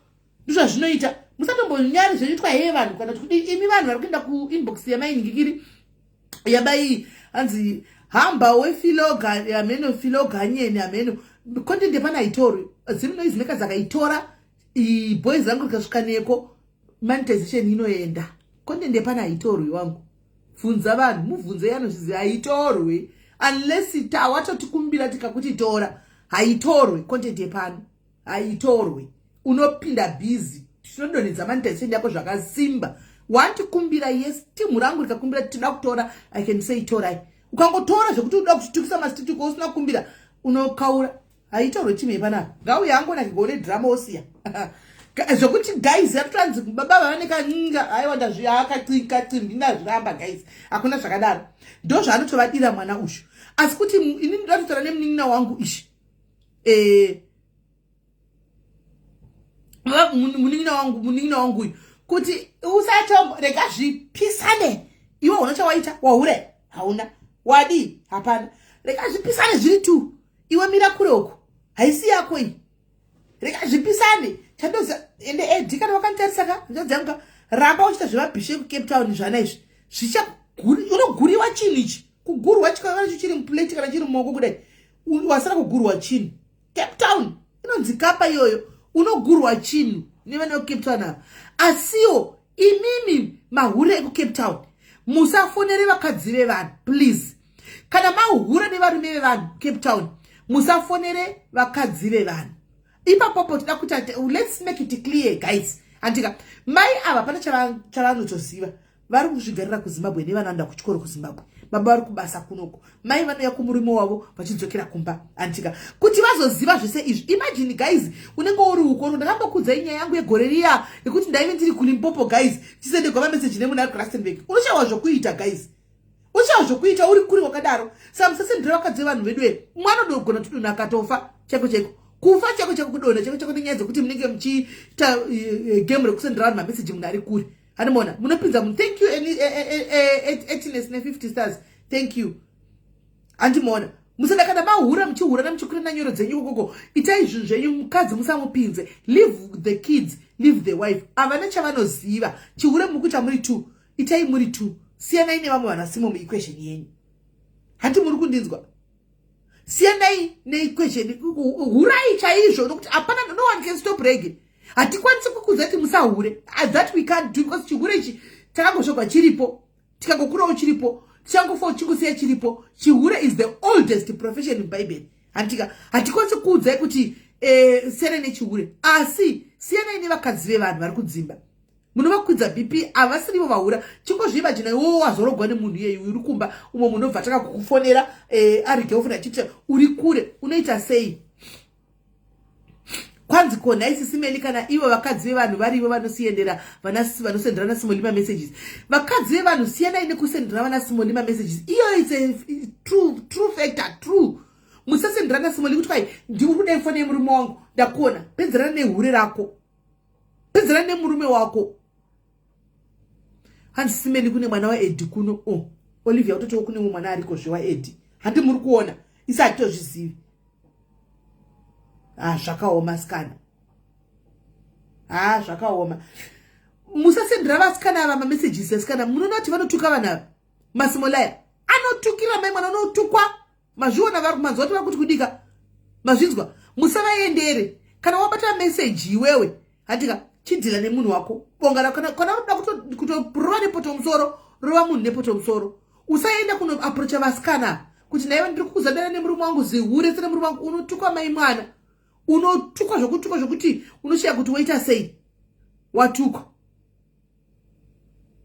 Ndizvazvinoita. Musatombonyari zvinoitwa heye vanhu kana kuti imi vanhu vari kuenda kuinbox yamainingikiri yabai, hanzi hamba wefiloga hameno, filoganyeni hameno. Content yepana haitorwi. Ziri noise makers akaitora, boys rangu rikasvika neko, monetization inoenda. Content yepana haitorwi wangu. Bvunza vanhu, mubvunze yanozviziva. Haitorwi unless tawatotikumbira tikakuti tora. Haitorwi content yepano, haitorwi. Unopinda busy, tinodonhedza monetization yako zvakasimba. Wandikumbira, yes, timu rangu rikakumbira tinoda kutora, I can say torai. Ukangotora zvekuti unoda kuchitukisa masitituko usina kukumbira, unokaura. Haitorwe timu yepanapa. Ngauye angonakigwa nedrama osiya zvokuti guys yatotanzi baba vava nekanga. Aiwa, ndazviakacimbi, ndazviramba guys, hakuna zvakadaro. Ndo zvaanotovadira mwana uyu. Asi kuti ini ndoda kutora nemunin'ina wangu ishi, munin'ina wangu uyu, kuti usatombo rega zvipisane. Iwe huna chawaita, wahure hauna, wadii hapana. Rega zvipisane zviri tu. Iwe mira kure uku, haisi yako iyi. Rega zvipisane. Chandoziva ende edi, kana wakanditarisa ka, hanzvadzi yangu ka, ramba uchiita zvemabhishu ekuCape Town. Zvana izvi unoguriwa chinhu ichi, kugurwa chikanacho chiri muplate kana chiri mumaoko kudai, wasara kugurwa chinhu. Cape Town inonzi Kapa iyoyo, unogurwa chinhu nevana vekuCape Town ava. Asiwo imimi mahure ekuCape Town, musafonere vakadzi vevanhu please. Kana mahura nevarume vevanhu Cape Town, musafonere vakadzi vevanhu. Ipapopo toda kuti let's make it clear guys, handika mai ava pane chavanotoziva. Vari kuzvigarira kuZimbabwe nevana vanoenda kuchikoro kuZimbabwe, baba vari kubasa kunoko, mai vanouya kumurume wavo vachidzokera kumba, handika kuti vazoziva zvese izvi. Imagine guys, unenge uri ukoro. Ndakambokudzai nyaya yangu yegore riya yekuti ndaive ndiri kuLimpopo guys, chisendegwa mameseji nemunhu ari kuRustenburg. Unoshawa zvokuita guys, ushawa zvokuita uri kuri wakadaro. Saka musasendera vakadzi vevanhu vedu. E, mwana udogona kutodonha akatofa chaiko chaiko, kufa chaiko chaiko, kudonha chaiko chaiko, nenyaya dzekuti munenge muchiita game rekusendera vanhu mameseji munhu ari kuri. Hanimona munopinza munhu. Thank you etines ne50 stars, thank you. Handimona musada kana mahura muchihurana, muchikwirana nyoro dzenyu ikokoko. Itai zvinhu zvenyu, mukadzi musamupinze. Leave the kids, leave the wife. Havana chavanoziva. Chihure muri kuita muri two, itai muri two. Siyanai nevamwe vanasimo muequation yenyu. Handi muri kundinzwa? Siyanai neequation. Hurai chaizvo, nokuti hapana, no one can stop reggae. Hatikwanisi kukudza kuti musahure, that we can't do, because chihure ichi takangosvogwa chiripo, tikangokurawo chiripo, tichangofawo chingosiya chiripo. Chihure is the oldest profession in Bible, handika? Hatikwanisi kuudzai kuti siyanai nechihure, asi siyanai nevakadzi vevanhu vari kudzimba. Munovakwidza BP, havasirivo vahura. Chingozviimagina iwowo wazorogwa nemunhu iyeyu, uri kumba umwe munhu obva atanga kukufonera ari girlfriend achiti uri kure, unoita sei? Kwanzi ko nhai Sisi Melly, kana ivo vakadzi vevanhu varivo vanosiendera vanosendera naSimoli mamessages, vakadzi vevanhu siyanai nekusendera vana Simoli mamessages. Iyo it's a true factor, true. Musasendera naSimoli kuti kwai ndiri kudai foni yemurume wangu ndakuona. Pedzerana nehure rako, pedzerana nemurume wako. Hanzi Simeli kune mwana waEdi kuno. O oh, Olivia utotiwo kune mumwe mwana ariko zvewaEdi. Handi muri kuona? Isi hatitozvizivi. Ah, zvakaoma sikana. Ha, zvakaoma. Musasendera vasikana ava mamessages asikana. Munoona kuti vanotuka vanhu ava, masimolaya anotukira mai mwana, unotukwa. Mazviona? Vari kumanzwa kuti vari kuti kudika, mazvinzwa? Musavaendere. Kana wabata meseji iwewe, handika, chidhila nemunhu wako bonga. Kana unoda kutorova nepoto musoro, rova munhu nepoto musoro. Usaenda kunoapproacha vasikana kuti naiwe ndiri kukuzadana nemurume wangu, zihure sene murume wangu. Unotukwa mai mwana, unotukwa zvokutukwa zvokuti unoshiya kuti woita sei. Watukwa.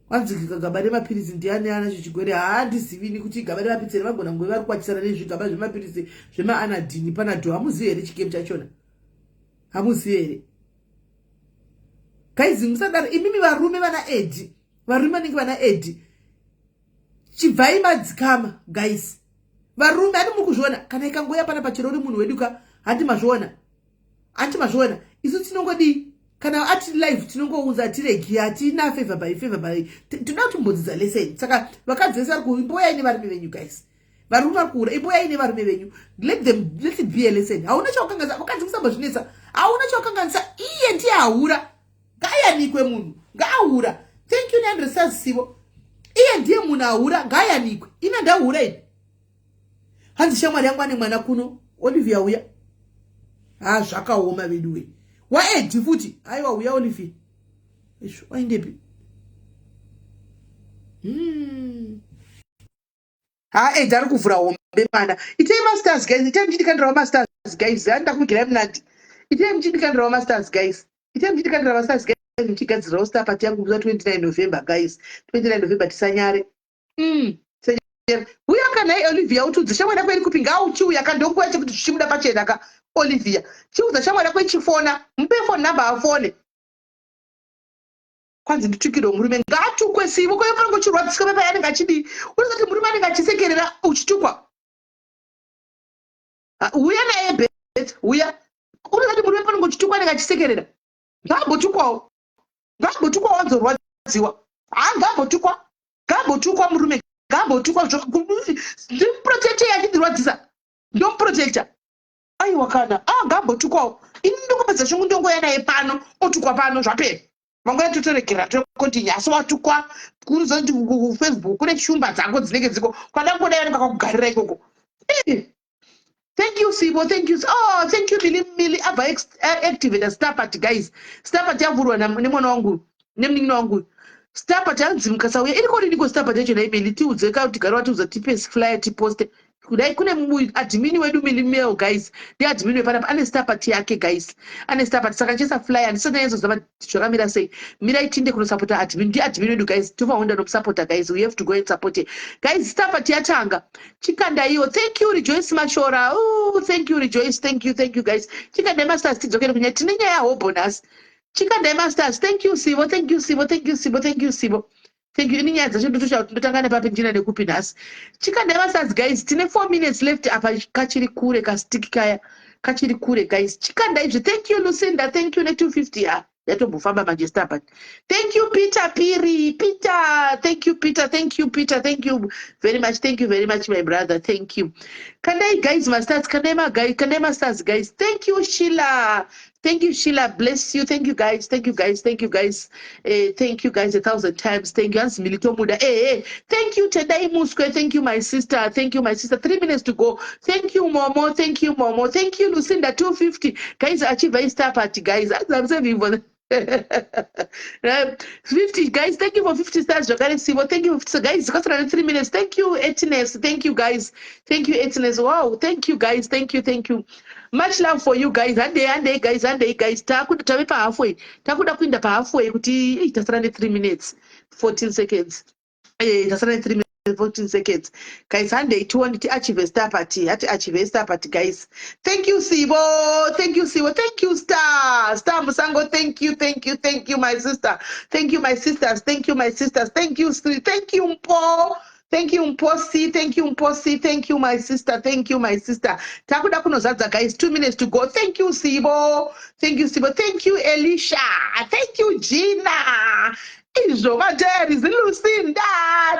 Kwanzi gaba remapirizi, ndiani anacho chigwere? Haandizivini kuti gaba remapirizi here. Vagona kunge vari kukwachisana nezvigaba zvemapirizi zvemaanadhini panadho. Hamuzivi here chigame chachona? Hamuzivi here guys? Musadaro imimi varume vana Edi, varume vanenge vana Edi, chibvai madzikama guys. Varume, handi muri kuzviona? Kana ikangoya pana pachero uri munhu wedu ka, handi mazviona? Handi mazviona? Isu tinongodii? Kana ati live tinongounza, hatiregi, hatina favor by favor by. Tinoda kutimbodzidza lesson. Saka vakadzi vese vari kuimboyai nevarume venyu guys. Varume vari kuhura, imbouya ine varume venyu. Let them, let it be a lesson. Hauna chaukanganisa, vakadzi, musambozvinetsa. Hauna chaukanganisa, iye ndiye ahura. Ngaayanikwe munhu, ngaahura. Thank you neandresazivo. Iye ndiye munhu ahura, ngaayanikwe. Ina ndahura ini. Hanzi shamwari yangu ane mwana kuno. Olivia, uya. Ha, zvakaoma vedu we. Waedi futi. Aiwa, uya Olivia. Izvo waendepi? Ha, Ed ari kuvhura hombe mwana. Itei mastars, guys. Itei muchindikandirawo mastars, guys. Handida kuvigirai munandi. Itei muchindikandirawo mastars, guys. Itei muchindikandira mastars, guys. Muchigadzirirawo star party yangu musi wa29 November, guys. 29 November, tisanyare. Tisanyare. Uya kana Olivia, utudze shamwari yako iri kupi. Ngauchiuya ka, ndonguva yacho kuti zvichibuda pachena ka. Olivia, chiudza shamwari yako ichifona. Mupe phone number afone. Kwanzi nditukirwe murume, ngaatukwe. Sivo kwayo panonge uchirwadziswa pepa yanenge achidii. Unozati murume anenge achisekerera uchitukwa. Uya naye bet, uya. Unozati murume panonge uchitukwa anenge achisekerera? Ngaambotukwawo, ngaambotukwawo, anzorwadziwa. Ha, ngaambotukwa, ngaambotukwa murume, ngaambotukwa. Ndimuprotecte, achindirwadzisa ndomuprotecta. Aiwa kana, a, ngaambotukwawo. Ini ndongopedza shungu, ndongoya naye pano, otukwa pano, zvapera. Mangwana totoregera, tokontinue. Asi watukwa, kunozoti kuFacebook kune shumba dzako dzinenge dziko kwada kungodai vanenge vakakugarira ikoko. Thank you, Sibo. Thank you. Oh, thank you, Mili. Mili abva activate star party, guys. Star party yavhurwa nemwana wangu, nemunin'ina wangu. Star party hanzi mukasauya. Iriko riniko star party yacho nhai, Mili? Tiudze ka, tigare watiudza, tipe flyer, tiposte. Kudai kune admin wedu Mili Mail, guys. Ndi admin wepanapa, ane star party yake, guys. Ane star party. Saka ndichaisa flyer, ndisati ndanyatsoziva zvakamira sei. Mirai tinde kunosapota admin. Ndi admin wedu, guys. Tofaunda nokusapota, guys. We have to go and support her. Guys, star party yatanga. Chikandaiwo. Thank you, Rejoice Mashora. Ooh, thank you, Rejoice. Thank you, thank you, guys. Chikandai mastars, tidzokere kunyaya. Tine nyaya hobho nhasi. Chikandai mastars. Thank you, Sibo. Thank you, Sibo. Thank you, Sibo. Thank you, Sibo. Thank you. Ini nyaya dzacho ndotosha kuti ndotanga nepapi, ndina nekupi nhasi. Chikandai mastars, guys. Tine 4 minutes left apa, kachiri kure kastiki kaya. Kachiri kure, guys. Chikandai zve. Thank you, Lucinda. Thank you ne250 ya. Yatombofamba manje star party. Thank you, Peter Piri. Peter, thank you, Peter. Thank you, Peter. Thank you very much. Thank you very much, my brother. Thank you. Kandai, guys, mastars. Kandai ma guys, kandai mastars, guys. Thank you, Sheila. Thank you, Sheila. Bless you. Thank you, guys. Thank you, guys. Thank you, guys. Thank you, guys, a thousand times. Thank you. Hanzi Milito Muda. Eh. Thank you, Tendai Muskwe. Thank you, my sister. Thank you, my sister. 3 minutes to go. Thank you, Momo. Thank you, Momo. Thank you, Lucinda. 250. Guys, achieve a star party, guys. As I'm saving for the 50, guys. Thank you for 50 stars, zvakare Sivo. Thank you for 50, guys. Kwasara 3 minutes. Thank you, Etines. Thank you, guys. Thank you, Etines. Wow, thank you, guys. Thank you, thank you. Much love for you guys. Handei, handei, guys. Handei, guys. Takuda, tave pahalfway. Takuda kuinda pahalfway kuti tasara ne3 minutes 14 seconds. Tasara ne3 minutes 14 seconds, guys. Handei tione tiachieve star party. Hati achieve star party, guys. Thank you, Sibo. Thank you, Sibo. Thank you, Star, Star Musango. Thank you, thank you, thank you, my sister. Thank you, my sisters. Thank you, my sisters. Thank you. Thank you, Mpo. Thank you, Mposi. Thank you, Mposi. Thank you, my sister. Thank you, my sister. Takuda kunozadza, guys. 2 minutes to go. Thank you, Sibo. Thank you, Sibo. Thank you, Elisha. Thank you, Gina. Izvo madiaries. Lucinda,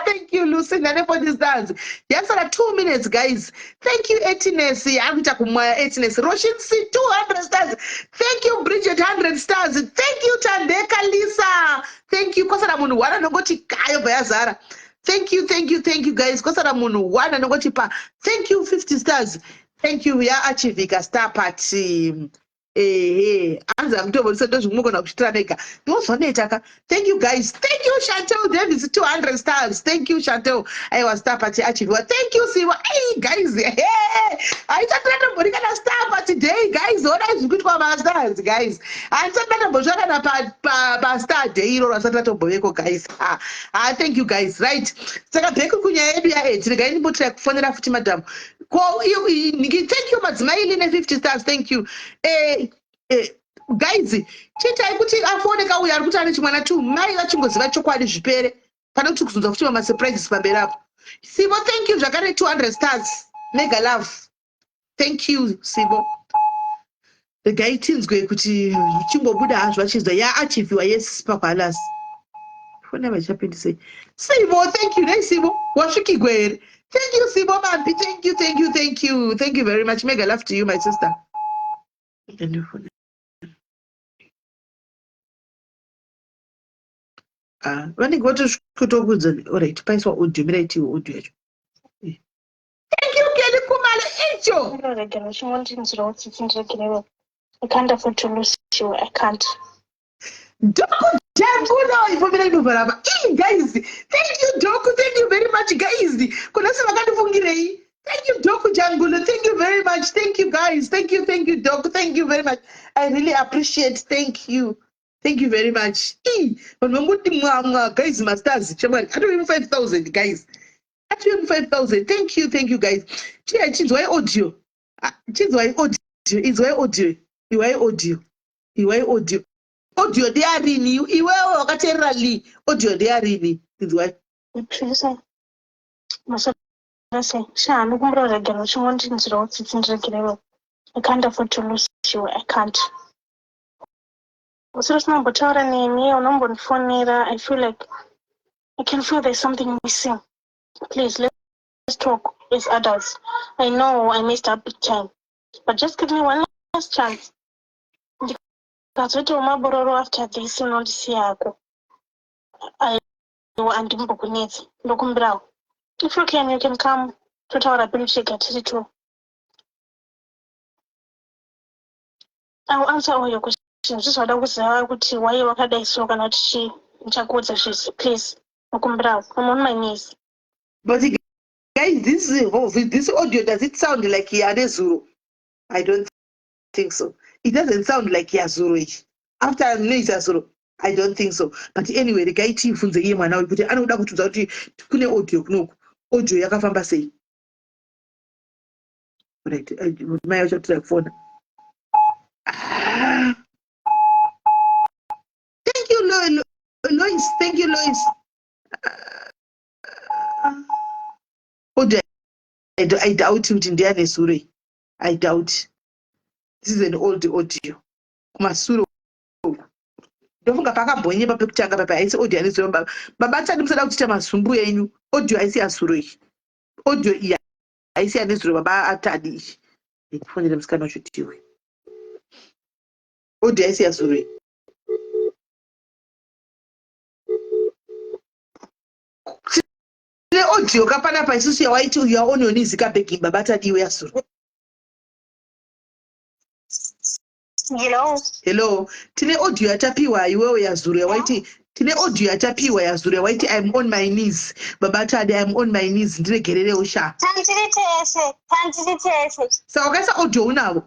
thank you, Lucinda ne40 stars. Yasara 2 minutes, guys. Thank you, Etines. Ari kuita kumwaya Etines. Roshin C, 200 stars. Thank you, Bridget, 100 stars. Thank you, Tandeka Lisa. Thank you. Kwasara munhu one anongoti kayo bva yazara. Thank you, thank you, thank you, guys. Kwasara munhu one anongoti pa. Thank you, 50 stars. Thank you. Yaachivhika star party. Ehe, hanzi hamutombonisa, ndozvimugona kuchitira mega, ndozvoneta ka. Thank you, guys. Thank you, Chantel Davis, 200 stars. Thank you, Chantel. Aiwa, star party achivhiwa. Thank you, Siwa. Ai, guys, haisati ratombori kana star party day, guys. Onai zviri kuitwa mastars, guys. Handisati ndatombosvika kana pastar day iroro, asati ratomboveko, guys. Ha ha, thank you, guys. Right, saka back kunyaya yedu yaEd. Regai ndimbotira kufonera futi madam. Ko thank you, madzimai line 50 stars. Thank you. Guys, chiitai kuti afone kauya ari kuti ane chimwana two. Mai vachingoziva chokwadi, zvipere, pane kuti kuzonzwa futi mamasurprises pamberi apo. Sibo, thank you zvakare, 200 stars. Mega love. Thank you, Sibo. Regai tinzwe kuti chimbobuda hazvo, vachinzwa yaachivhiwa. Yes, pakwalas foni vachapindisei. Sibo, thank you. Nei, Sibo, wasvikigwa here? Thank you, Sibo Mampi. Thank you, thank you, thank you. Thank you very much. Mega love to you, my sister. Ah, vanenge vatosvikotokuudza alright paiswa audio mirai tiwe audio yacho. Thank you, Kelly Kumalo. Icho. Ndinoregera chingondinzirawo tsitsi ndiregerere. I can't afford to lose you. I can't. Doku Jambuno ifomera inovhara apa. Ii guys, thank you Doku, thank you very much guys. Kunasi vakandifungirei. Thank you Doku Jangulo, thank you very much. Thank you guys. Thank you, thank you Doku, thank you very much. I really appreciate. Thank you. Thank you very much. Ii, vanhu vangoti mwa mwa guys masters shamwari. Atove mu 5000 guys. Atove mu 5000. Thank you, thank you guys. Chiya chinzwai audio. Ah, chinzwai audio. Inzwai audio. Iwai audio. Iwai audio. Audio ndeyarini? Iwewe wakateerera Lee. Audio ndeyarini? Inzwai. Producer, maswera sei? Sha, ndikumbira kuregera uchingondinzwirawo tsitsi ndiregerere. I can't afford to lose you. I can't. Usiri usinombotaura neni, unombondifonera. I feel like I can feel there's something missing. Please, let's talk as adults. I know I messed up big time. But just give me one last chance. Ndikazoitawo mabororo after this unondisiya hako. Aiwa, handimbokunetsi. Ndokumbirawo. If you can, you can come. Totaura pedu chega tiri two. I will answer all your questions. Zvisada kuziva kuti why wakadai so kana kuti chii. Ndichakuudza zvese. Please. Ndokumbirawo. I'm on my knees. But guys, this audio, does it sound like yanezuro? I don't think so. It doesn't sound like yazuro ichi. After noita zuro, I don't think so. But anyway, regai tiibvunze iye mwana uyu kuti anoda kutiudza kuti kune audio kunoku. Audio yakafamba sei? Right, mai vachatora kufona. Ah. Thank you, Lois. Thank you, Lois. Audio, I doubt kuti ndiyane zuro iyi. I doubt. This is an old audio. Kumasure uku. Ndofunga pakambonyepa pekutanga papa haisi audio ane zuro baba. Baba tadi musada kutiita mazumbu enyu. Audio haisi yazuro iyi. Audio iyi haisi ane zuro baba atadi iyi. Ndikufonere musikana wacho tiwe. Audio haisi yazuro iyi. Tine audio kapanapa isusu yawaiti you are on your knees kabegging baba tadiwe yazuro. Hello. Hello. Tine audio yatapiwa iwewe yazuro yawaiti tine audio yatapiwa yazuro yawaiti I'm on my knees. Baba Tadi I'm on my knees ndiregererewo sha. Tandiri tese, tandiri tese. Saka wakaisa audio unavo.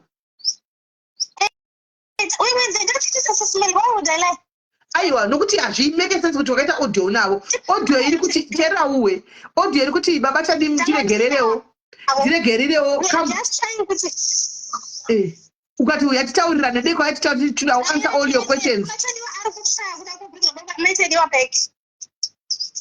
Wait, wait, they don't just assessment. Why would I lie? Aiwa nokuti hazvimake sense kuti wakaita audio unavo. Audio iri kuti teerera uwe. Audio iri kuti baba Tadi ndiregererewo. Ndiregererewo. We are Come. just trying kuti Eh. Ukati uya titaurirane deko yatitaurira kuti I will answer all your questions. Matadiwa ari kushaya kuda kubringa baba Matadiwa back.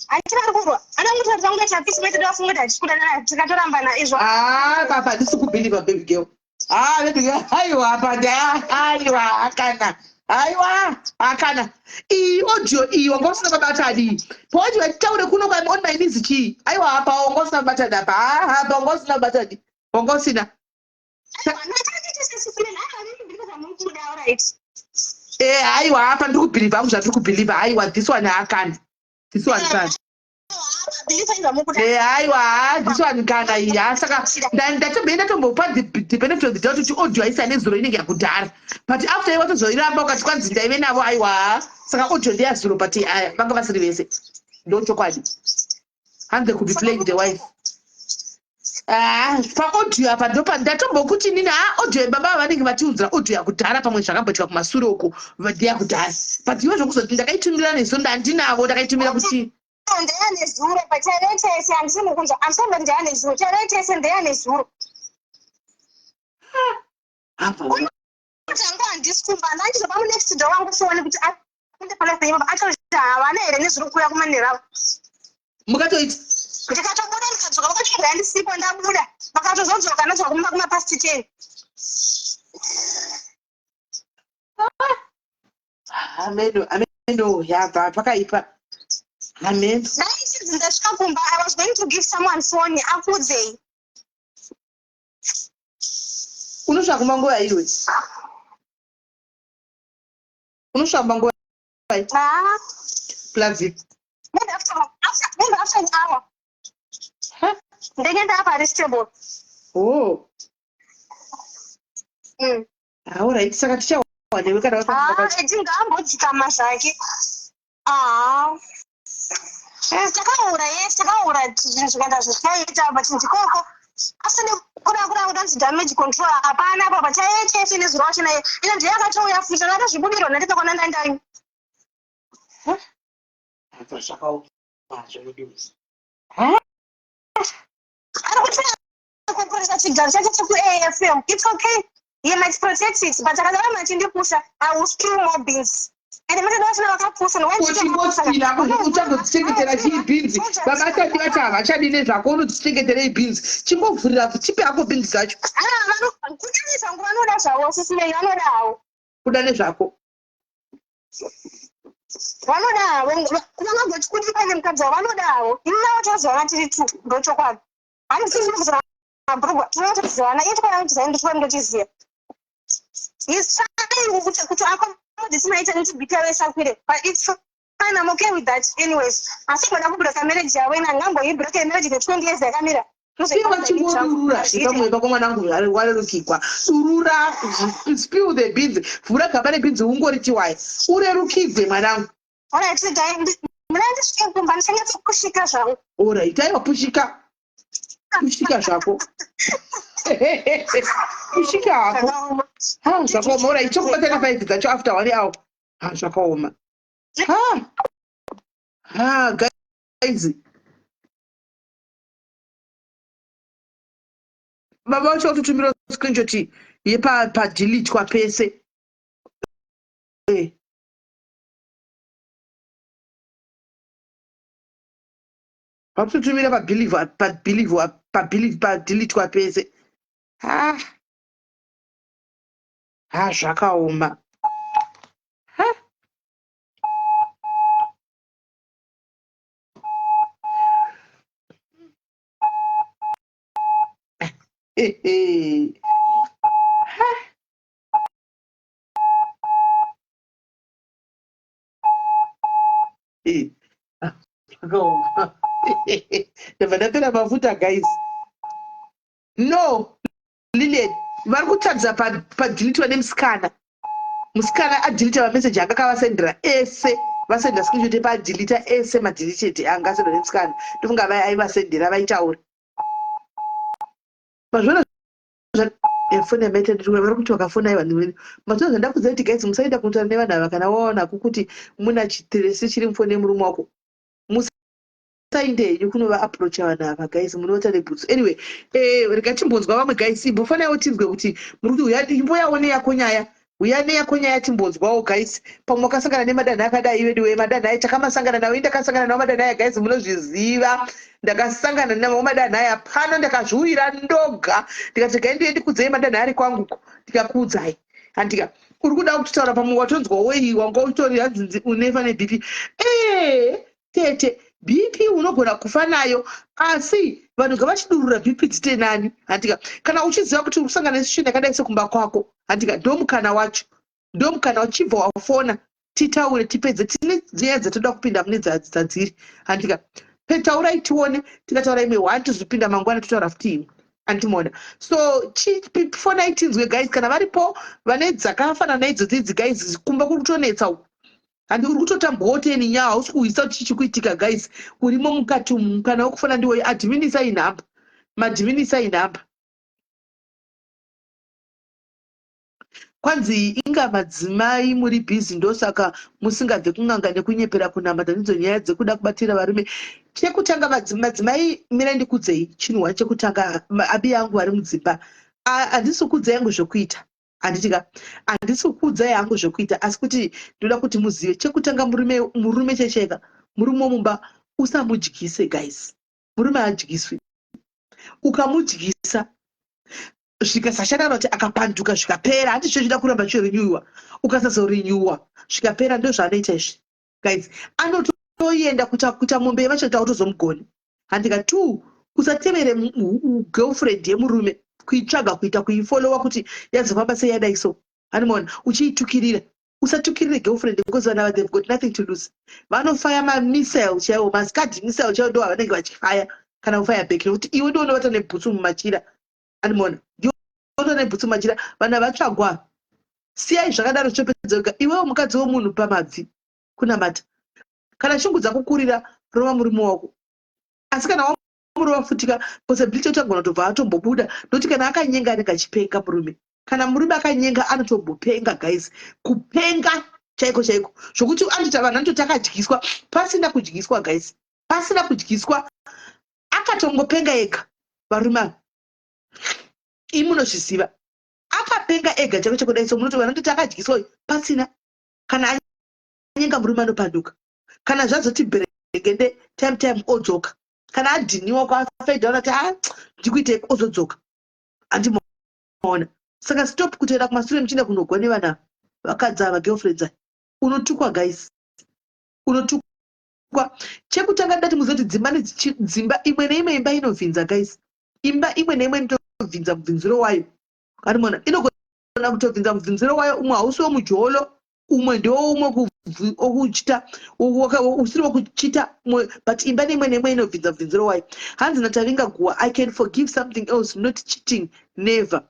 Handiti vari kurwa. Anongotaura kunge chapisi Matadiwa afunga kuti hatisi kudanana tikatorambana izvo. Ah, papa handisi kubelieve baby girl. Ah, baby girl. Aiwa apa nda aiwa akana. Aiwa akana. Iyi audio iyi wanga usina baba Tadi. Pawaiti vachitaure kuno kwa I'm on my knees chii? Aiwa apa wanga usina baba Tadi apa. Ah, apa wanga usina baba Tadi. Wanga usina. Aiwa, Matadiwa sisi aiwa ndiri zvamukuda alright. Eh, aiwa apa ndiri kubelieve hangu zvandiri kubelieve. Aiwa this one haakana. This one kana. Believe zvamukuda. Eh, aiwa this one kana iyi. Ah, saka ndatombe ndatombopa the benefit of the doubt kuti audio haisi ane zuro inenge yakudhara. But after iwe watozoiramba ukati kwanzi ndaive navo aiwa. Saka audio ndeyazuro but aya vanga vasiri vese. Ndochokwadi. And they could be playing the wife. Ah, paaudio apa ndopa ndatombokuti nini ah, audio yebaba vanenge vatiunzira audio yakudhara pamwe zvakamboitika kumasure uko ndeyakudhara but iwe zvokuzoti ndakaitumira nezulo ndandinavo ndakaitumira kuti Ndeyanezuro pachaive tese handisi mukunzwa handisombe ndeyanezuro chaive tese ndeyanezuro. Apa Tangu handisi kumba ndandizopa munext door wangu foni kuti aende palace ipapa atoti havana here nezviri kuuya kumanheru avo. Mukatoita ndikatobuda ndikadzoka vakati handisipo ndabuda vakatozodzoka ndadzoka kumba kuma past 10. Ameno ameno yabva pakaipa. Amen. Dai ichinzi ndasvika kumba I was going to give someone phone akuudzei. Unosvika kumba nguva iwe. Unosvika kumba nguva Ah. Plus Maybe after, after, maybe after an hour. Huh? Ndenge ndapa stable. Oh. All right, saka tichawa newe kana Ah, Edi ngaambodzikama zvake. Ah. Takaura yes, takaura zvinhu zvikaenda zvikaita but ndikoko. Asi nekuda kuda kudanzi damage control hapana apa pachaiye chese nezuro wacho naye. Ina ndiye akatouya futi akatozvibudirwa ndandikakwana ndandani. Zvakaoma zvedu. Ari kuti kuprotecta chigaro chake chekuAFM. It's okay. He might protect it, but akadaro achindipusha, I will spill more beans. And mutenda vachona vakapusa uchingosvira uchagodzichengetera chii bhinzi baba tadi vati havachadi nezvako unodzichengeterei bhinzi chingovhurira chipe hako bhinzi dzacho kuda nezvangu vanoda zvavo sisinei vanoda havo kuda nezvako vanoda havo vangagoti kuti paine mukadzi wavo vanoda havo ini navo tozivana tiri two ndochokwadi handisii mabhurugwa tinotozivana iye tokwana nditwa ndochiziva he's trying kuti kuti accommodate maita nekuti bp yavo isakwire but it's fine I'm okay with that anyways asi kuda kubreaka marriage yavo ina ngangoibreaka marriage the 20 years yakamira Iwe chingodurura zvepamwe pako mwanangu warerukigwa durura spill the beans vhura gaba rebhinzi ungori tiwaya urerukigwe mwanangu Alright, muna ndisvike kumba ndichanyatsopushika zvangu. Alright, aiwa pushika. Pushika zvako. Pushika hako. Ha, zvakaoma. Alright, chokubatana five dzacho after one hour. Ha, zvakaoma. Ha. Ha, guys. Baba vacho vakutotumira screenshot yepa padeletwa pese. Eh. Vakutotumira pabelieve pabelieve pabelieve padeletwa pese. Ha. Ha zvakaoma. Ha. Ha. Zvakaoma. Ndabva ndapera mafuta guys. No, Lilian, vari kutadza padelitwa nemusikana. Musikana adelita mameseji anga akavasendera ese. Vasenda screenshot epadelita ese madeleted anga asendwa nemusikana. Ndofunga aivasendera vaitaura. Mazviona foni yamaita ndiri vari kuti vakafona aiwa ndimweni mazuva zvandakudzai kuti guys musaenda kunotaura nevanhu ava kana waonako kuti muna chitiresi chiri mufoni yemurume wako musainde henyu kunova approacha vanhu ava guys munovata nebhutsu anyway eh, rega timbonzwa vamwe guys imbofanaiwo tinzwe kuti muri kuti uya imboyawo neyako nyaya Huya neyako nyaya timbonzwawo guys. Pamwe wakasangana nemadanho akadai veduwe madanho aya takamasangana nawo ini ndakasangana nawo madanho aya guys munozviziva ndakasangana nawo madanho aya pano ndakazviuyira ndoga ndikati regai ndiye ndikudzei madanho ari kwanguko ndikakuudzai handika uri kuda kutotaura pamwe watonzwa wei wanga uchitori hanzinzi unefa nebp ee Tete, BP unogona kufa nayo asi vanhu ngavachidurura BP dzite nani handika kana uchiziva kuti uri kusangana nesituation yakadai sekumba kwako handika ndomukana wacho ndomukana uchibva wafona titaure tipedze tine nyaya dzatoda kupinda mune dzadziri handika petaurai tione tikataura imwe one tozopinda mangwana totaura futi imwe andimona so fonai tinzwe guys kana varipo vane dzakafanana naidzodzi idzi guys kumba kuri kutonetsa uku Handi uri kutotambwawo teni nyawo hausi kuhwisa kuti chii chikuitika guys urimo mukati umu mukana wekufona ndiwoyo admin isai nhamba madmin isai nhamba kwanzi inga madzimai muri busy ndosaka musingabve kun'anga nekunyepera kunamata ndidzo nyaya dzekuda kubatira varume chekutanga madzimai mirai ndikudzei chinhu one chekutanga abi yangu vari mudzimba handisi kukudzai yangu zvekuita handiti ka handisi kukuudzai hangu zvekuita asi kuti ndoda kuti muzive chekutanga murume murume checheka murume womumba usamudyise guys murume hadyiswi ukamudyisa zvikasashanda kana kuti akapanduka zvikapera handi zvezvida kuramba chirenyuwa ukasazorenyuwa zvikapera ndozvaanoita izvi guys anoto Unotoenda kuita mombe yemachena, autozomugoni handika. Two, usatevere girlfriend yemurume, kuitsvaga, kuita kuifollowa kuti yazofamba sei, yadai. So handimaona uchiitukirira. Usatukirire girlfriend because vana, they've got nothing to lose. Vanofaya mamissile chaiwo, maScud missile chaiwo, ndo avanenge vachifaya kana kufaya back, nekuti iwe ndo unovata nebhutsu mumachira. Andimaona ndiwe nebhutsu mumachira. Vana vatsvagwa, siyai zvakadaro, zvopedza. Iwewo mukadzi wemunhu, pamabvi kunamata. Kana shungu dzakukurira, rova murume wako. Asi kana wamurova futika, possibility yekuti agona kutobva atombobuda, nokuti kana akanyenga anenge achipenga murume. Kana murume akanyenga anotombopenga, guys, kupenga chaiko chaiko, zvokuti anoita vanhu anototi akadyiswa pasina kudyiswa, guys, pasina kudyiswa, akatongopenga ega. Varume ava, imi munozviziva, akapenga ega chaiko chaiko. Dai so munoti vanhu anototi akadyiswa pasina. Kana anyenga, murume anopanduka. Kana zvazoti bheregende, time time odzoka. Kana adhiniwa kwafedha, unati a ndikuitei, ozodzoka. Handimaona. Saka stop kutoenda kumasure muchienda kunogwa nevana vakadzi ava, girlfriends aya. Unotukwa, guys, unotukwa. Chekutanga, ndati muzive kuti dzimba, dzimba imwe neimwe, imba inobvinza, guys. Imba imwe neimwe inotobvinza mubvinziro wayo. Kanimona inogona kutobvinza mubvinziro wayo. Umwe hausi womujolo, umwe ndewoumwe okuchita, usiri wekuchita umwe, but imba neimwe neimwe inobvinza mubvinziro wayo. Hanzi naTavinga Guwa, "I can forgive something else, not cheating, never."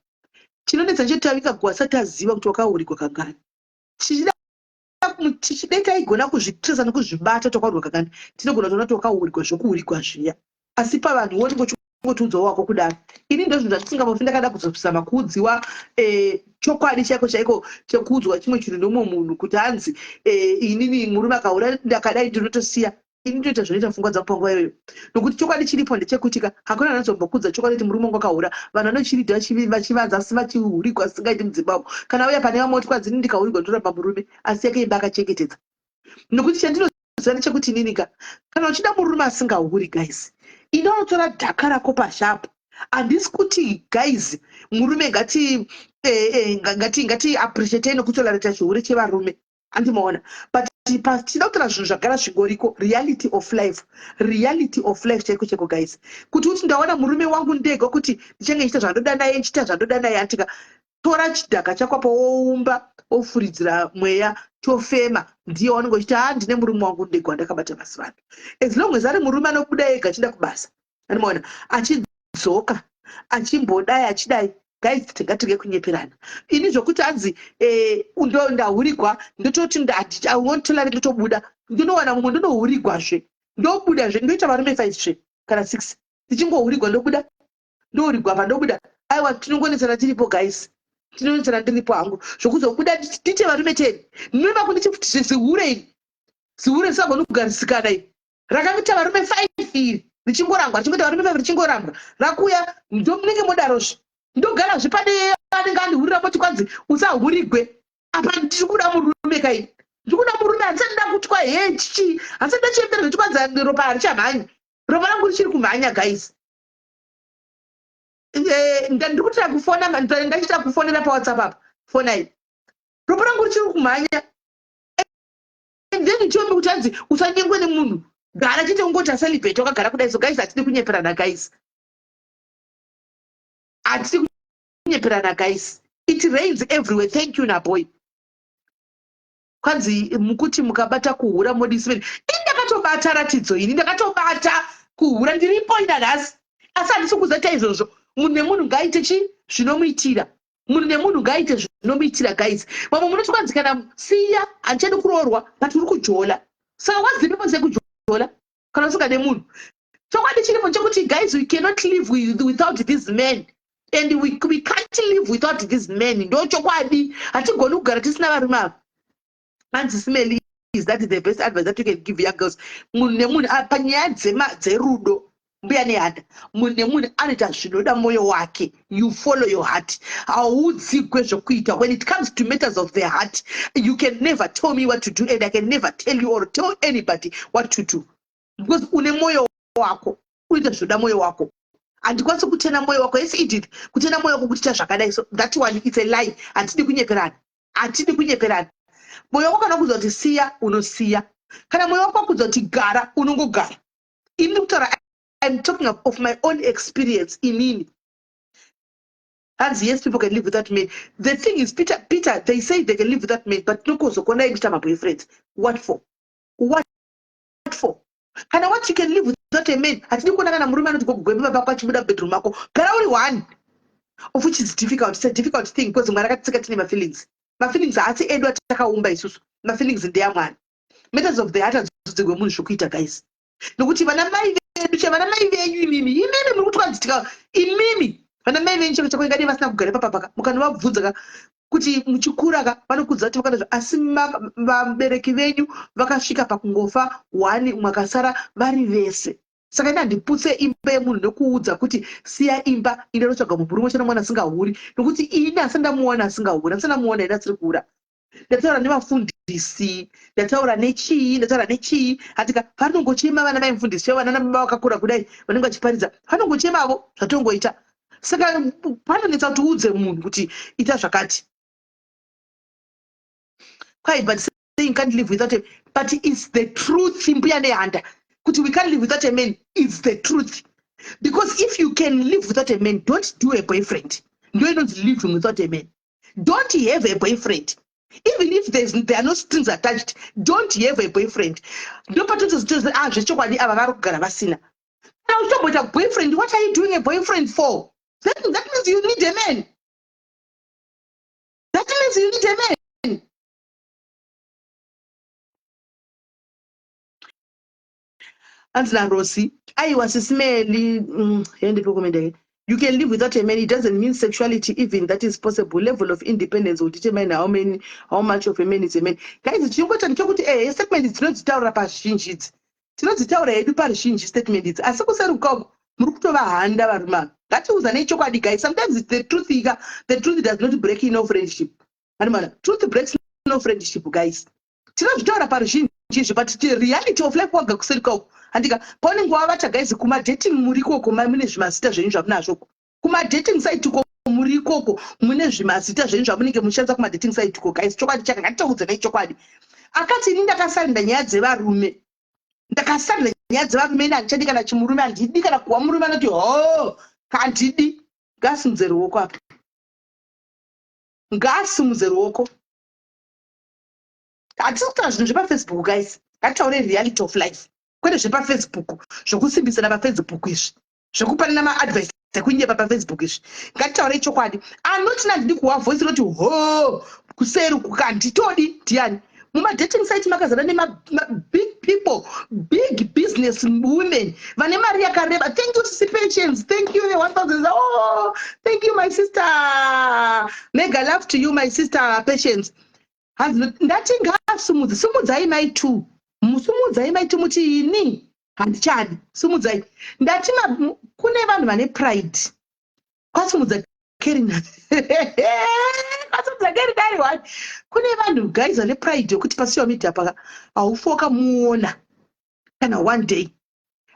Chinonetsa ncheti Tavinga Guwa asati aziva kuti wakaurigwa kangani. Tichidai taigona kuzvitresa nekuzvibata, takaurigwa kangani, tinogona kutoona kuti wakaurigwa zvokuurigwa zviya. Asi pavanhu wonenge uchingotiudzawo wako kudaro, ini ndozvinhu zvandisingambofi ndakada kuzozama kuudziwa chokwadi chaiko chaiko chekuudzwa chimwe chinhu nomumwe munhu kuti hanzi inini murume akaura ndakadai, ndinotosiya. Ini ndoita zvinoita pfungwa dzangu panguva iyoyo, nokuti chokwadi chiripo ndechekuti ka hakuna anozombokudza chokwadi kuti murume wangu akaura. Vanhu vanochiridha vachivanza asi vachihurigwa singaiti mudzimba umo. Kana uya pane vamwe oti kwanzi ndikahurigwa ndoramba murume, asi yake imba akachengetedza, nokuti chandinoziva ndechekuti ininika kana uchida murume asingahuri, guys, ine unotora dhaka rako pashapu. Handisi kuti, guys, murume ngati ngati ngati appreciatei nekutolerata chihure chevarume, andimaona, but tinoda kutora zvinhu zvagara zvingoriko, reality of life, reality of life chaiko chaiko, guys. Kuti uti ndaona murume wangu ndega kuti ndichange ndichiita zvandoda naye, ndichiita zvandoda naye, andika tora chidhaka chako apo, woumba, wofuridzira mweya, chofema, ndiye wanenge uchiti, "Ha, ndine murume wangu ndega wandakabata mazuva ano." As long as ari murume anobuda ega achienda kubasa, andimaona, achidzoka, achimbodai, achidai, guys, tingatirege kunyeperana. Ini zvokuti hanzi ndahurigwa, ndototi I won't tolerate, ndotobuda, ndinowana mumwe, ndonohurigwazve, ndobudazve, ndoita varume five zve kana six, ndichingohurigwa, ndobuda, ndohurigwa pa, ndobuda. Aiwa, tinongonetsana tiripo, guys, tinonetsana ndiripo hangu. Zvokuzobuda ndiite varume 10, ndinoreva kundichi zihure iri, zihure risagoni kugarisikana iri, rakaita varume five iri, richingorangwa, richingoita varume five, richingorambwa, rakuya, ndomunenge modarozve. Ndogarazve pane anenge andihurira, moti kwanzi usahurigwe. Apa ndiri kuda murume kai, ndiri kuda murume. Handisati ndakutwa he chichi, handisati ndachembera zvoti kwanzi ropa harichamhanyi. Ropa rangu richiri kumhanya, guys. Ndiri kutira kufona, ndachiita kufonera paWhatsApp apa, fonai. Ropa rangu richiri kumhanya. And then tiombe kuti hanzi usanyengwe nemunhu, gara chete ungoti acelibate, wakagara kudai. So guys, hatidi kunyeperana, guys, hatidi kunyeperana, guys. It rains everywhere. Thank you, naboy. Kwanzi mukuti mukabata kuhura modisiveni. Ini ndakatobata ratidzo, ini ndakatobata kuhura, ndiripo ina nhasi, asi handisi kuzaita izvozvo. Munhu nemunhu ngaaite chi zvinomuitira, munhu nemunhu ngaaite zvinomuitira, guys. Vamwe munoti kwanzi kana siya, handichadi kuroorwa, but uri kujola. Saka wazivipo sekujola kana usingade munhu? Chokwadi chiripo chekuti, guys, we cannot live without these men and we can't live without these men. Ndo chokwadi, hatigoni kugara tisina varume ava. Hanzi, "Simeli, is that the best advice that you can give young girls?" Munhu nemunhu panyaya dzerudo, mbuya nehanda, munhu nemunhu anoita zvinoda mwoyo wake. You follow your heart, haudzigwe zvokuita. When it comes to matters of the heart, you can never tell me what to do and I can never tell you or tell anybody what to do, because une mwoyo wako, unoita zvinoda mwoyo wako. Handikwanisi kutena mwoyo wako. Yes, Edith, kutena mwoyo wako kutiita zvakadai, so that one, it's a lie. Hatidi kunyeperana, hatidi kunyeperana. Mwoyo wako kana kuziva kuti siya, unosiya. Kana mwoyo wako wakudza kuti gara, unongogara. Ini kutaura, I'm talking of my own experience inini. Hanzi, yes, people can live without men. The thing is, Peter, Peter, they say they can live without men, but nokozokonai kuita maboyfriends. What for? What for? Kana what you can live without a man, hatidi kuona kana murume anoti gogogwembe baba ako achibuda mubedroom mako. Gara uri one, of which is difficult. It's a difficult thing because Mwari akatisika tine mafeelings. Mafeelings haasi edu atakaumba isusu, mafeelings ndeyamwari. Matters of the heart hadzidzigwe munhu zvokuita, guys, nokuti vana mai vedu che vana mai venyu imimi, imimi muri kutwanzitika imimi, vana mai venyu cheko chako ingadei vasina kugara ipapapaka. Mukanovabvunza ka kuti muchikura ka, vanokudza kuti vakadazvo, asi vabereki venyu vakasvika pakungofa one, umwe akasara vari vese. Saka ini handiputse imba yemunhu nekuudza kuti siya imba, inde notsvaga murume chana mwana asingahuri, nokuti ini asati ndamuona asingahuri, asati ndamuona ini asiri kuhura. Ndataura nevafundisi, ndataura nechii, ndataura nechii, hatika vanongochema. Vana mai mufundisi chaivo, vana baba vakakura kudai, vanenge vachiparidza, vanongochemavo zvatongoita. Saka panonetsa kuti uudze munhu kuti ita zvakati. Kwai, but saying can't live without a, but it's the truth, Mbuya Nehanda, kuti we can't live without a man. It's the truth, because if you can live without a man, don't do a boyfriend. Ndo inonzi living without a man. Don't have a boyfriend. Even if there are no strings attached, don't have a boyfriend. Ndopatoti, ah, zvechokwadi ava vari kugara vasina. Kana uchitomboita boyfriend, what are you doing a boyfriend for? Then that means you need a man. That means you need a man. Anzi naRosi, aiwa, Sisi Meli, hendipe yake. You can live without a man. It doesn't mean sexuality. Even that is possible. Level of independence will determine how much of a man is a man. Guys, chingoita ndechekuti statement dzinodzitaura pazhinji idzi, tinodzitaura hedu paruzhinji statement idzi, asi kuseri ukako muri kutovahanda varume ava. Ngatiuzanei chokwadi, guys. Sometimes the truth ika, the truth does not break no friendship. Animana, truth breaks no friendship, guys. Tinozvitaura paruzhinji izvi, but the reality of life, waga kuseri kwako, handika paunenge wavata, guys, kumadating muri ikoko, mune zvimazita zvenyu zvamunazvo kumadating site ko, muri ikoko mune zvimazita zvenyu zvamunenge muchishandisa kumadating site ko. Guys, chokwadi chaka, ngatitaudzanei chokwadi. Akati, ini ndakasarenda nyaya dzevarume, ndakasarenda nyaya dzevarume, ini handichadi kana chimurume, handidi kana kuwa murume anoti ho, handidi. Ngasimudze ruoko apa, ngasimudze ruoko. Hatisi kutaura zvinhu zvepaFacebook, guys. Ngatitaure reality of life, kwete zvepaFacebook, zvokusimbisana paFacebook izvi, zvekupanana maadvice ekunyepa paFacebook izvi. Ngatitaurei chokwadi. Anoti nandidi kuwa voice roti ho kuseri kukanditodi ndiani? Mumadating site makazara nemabig people, big business women vane mari yakareba. Thank you, Sisi Patience. Thank you, 1000. Oh, thank you, my sister. Mega love to you, my sister Patience. Hanzi, ndati ngaasumudze. Sumudzai mai two, musumudzai mai two, muti ini handichadi. Sumudzai. Ndati kune vanhu vane pride. Kwasumudza Kerina, kwasumudza Kerina ari one. Kune vanhu, guys, vane pride yokuti pasocial media paka haufi wakamuona kana one day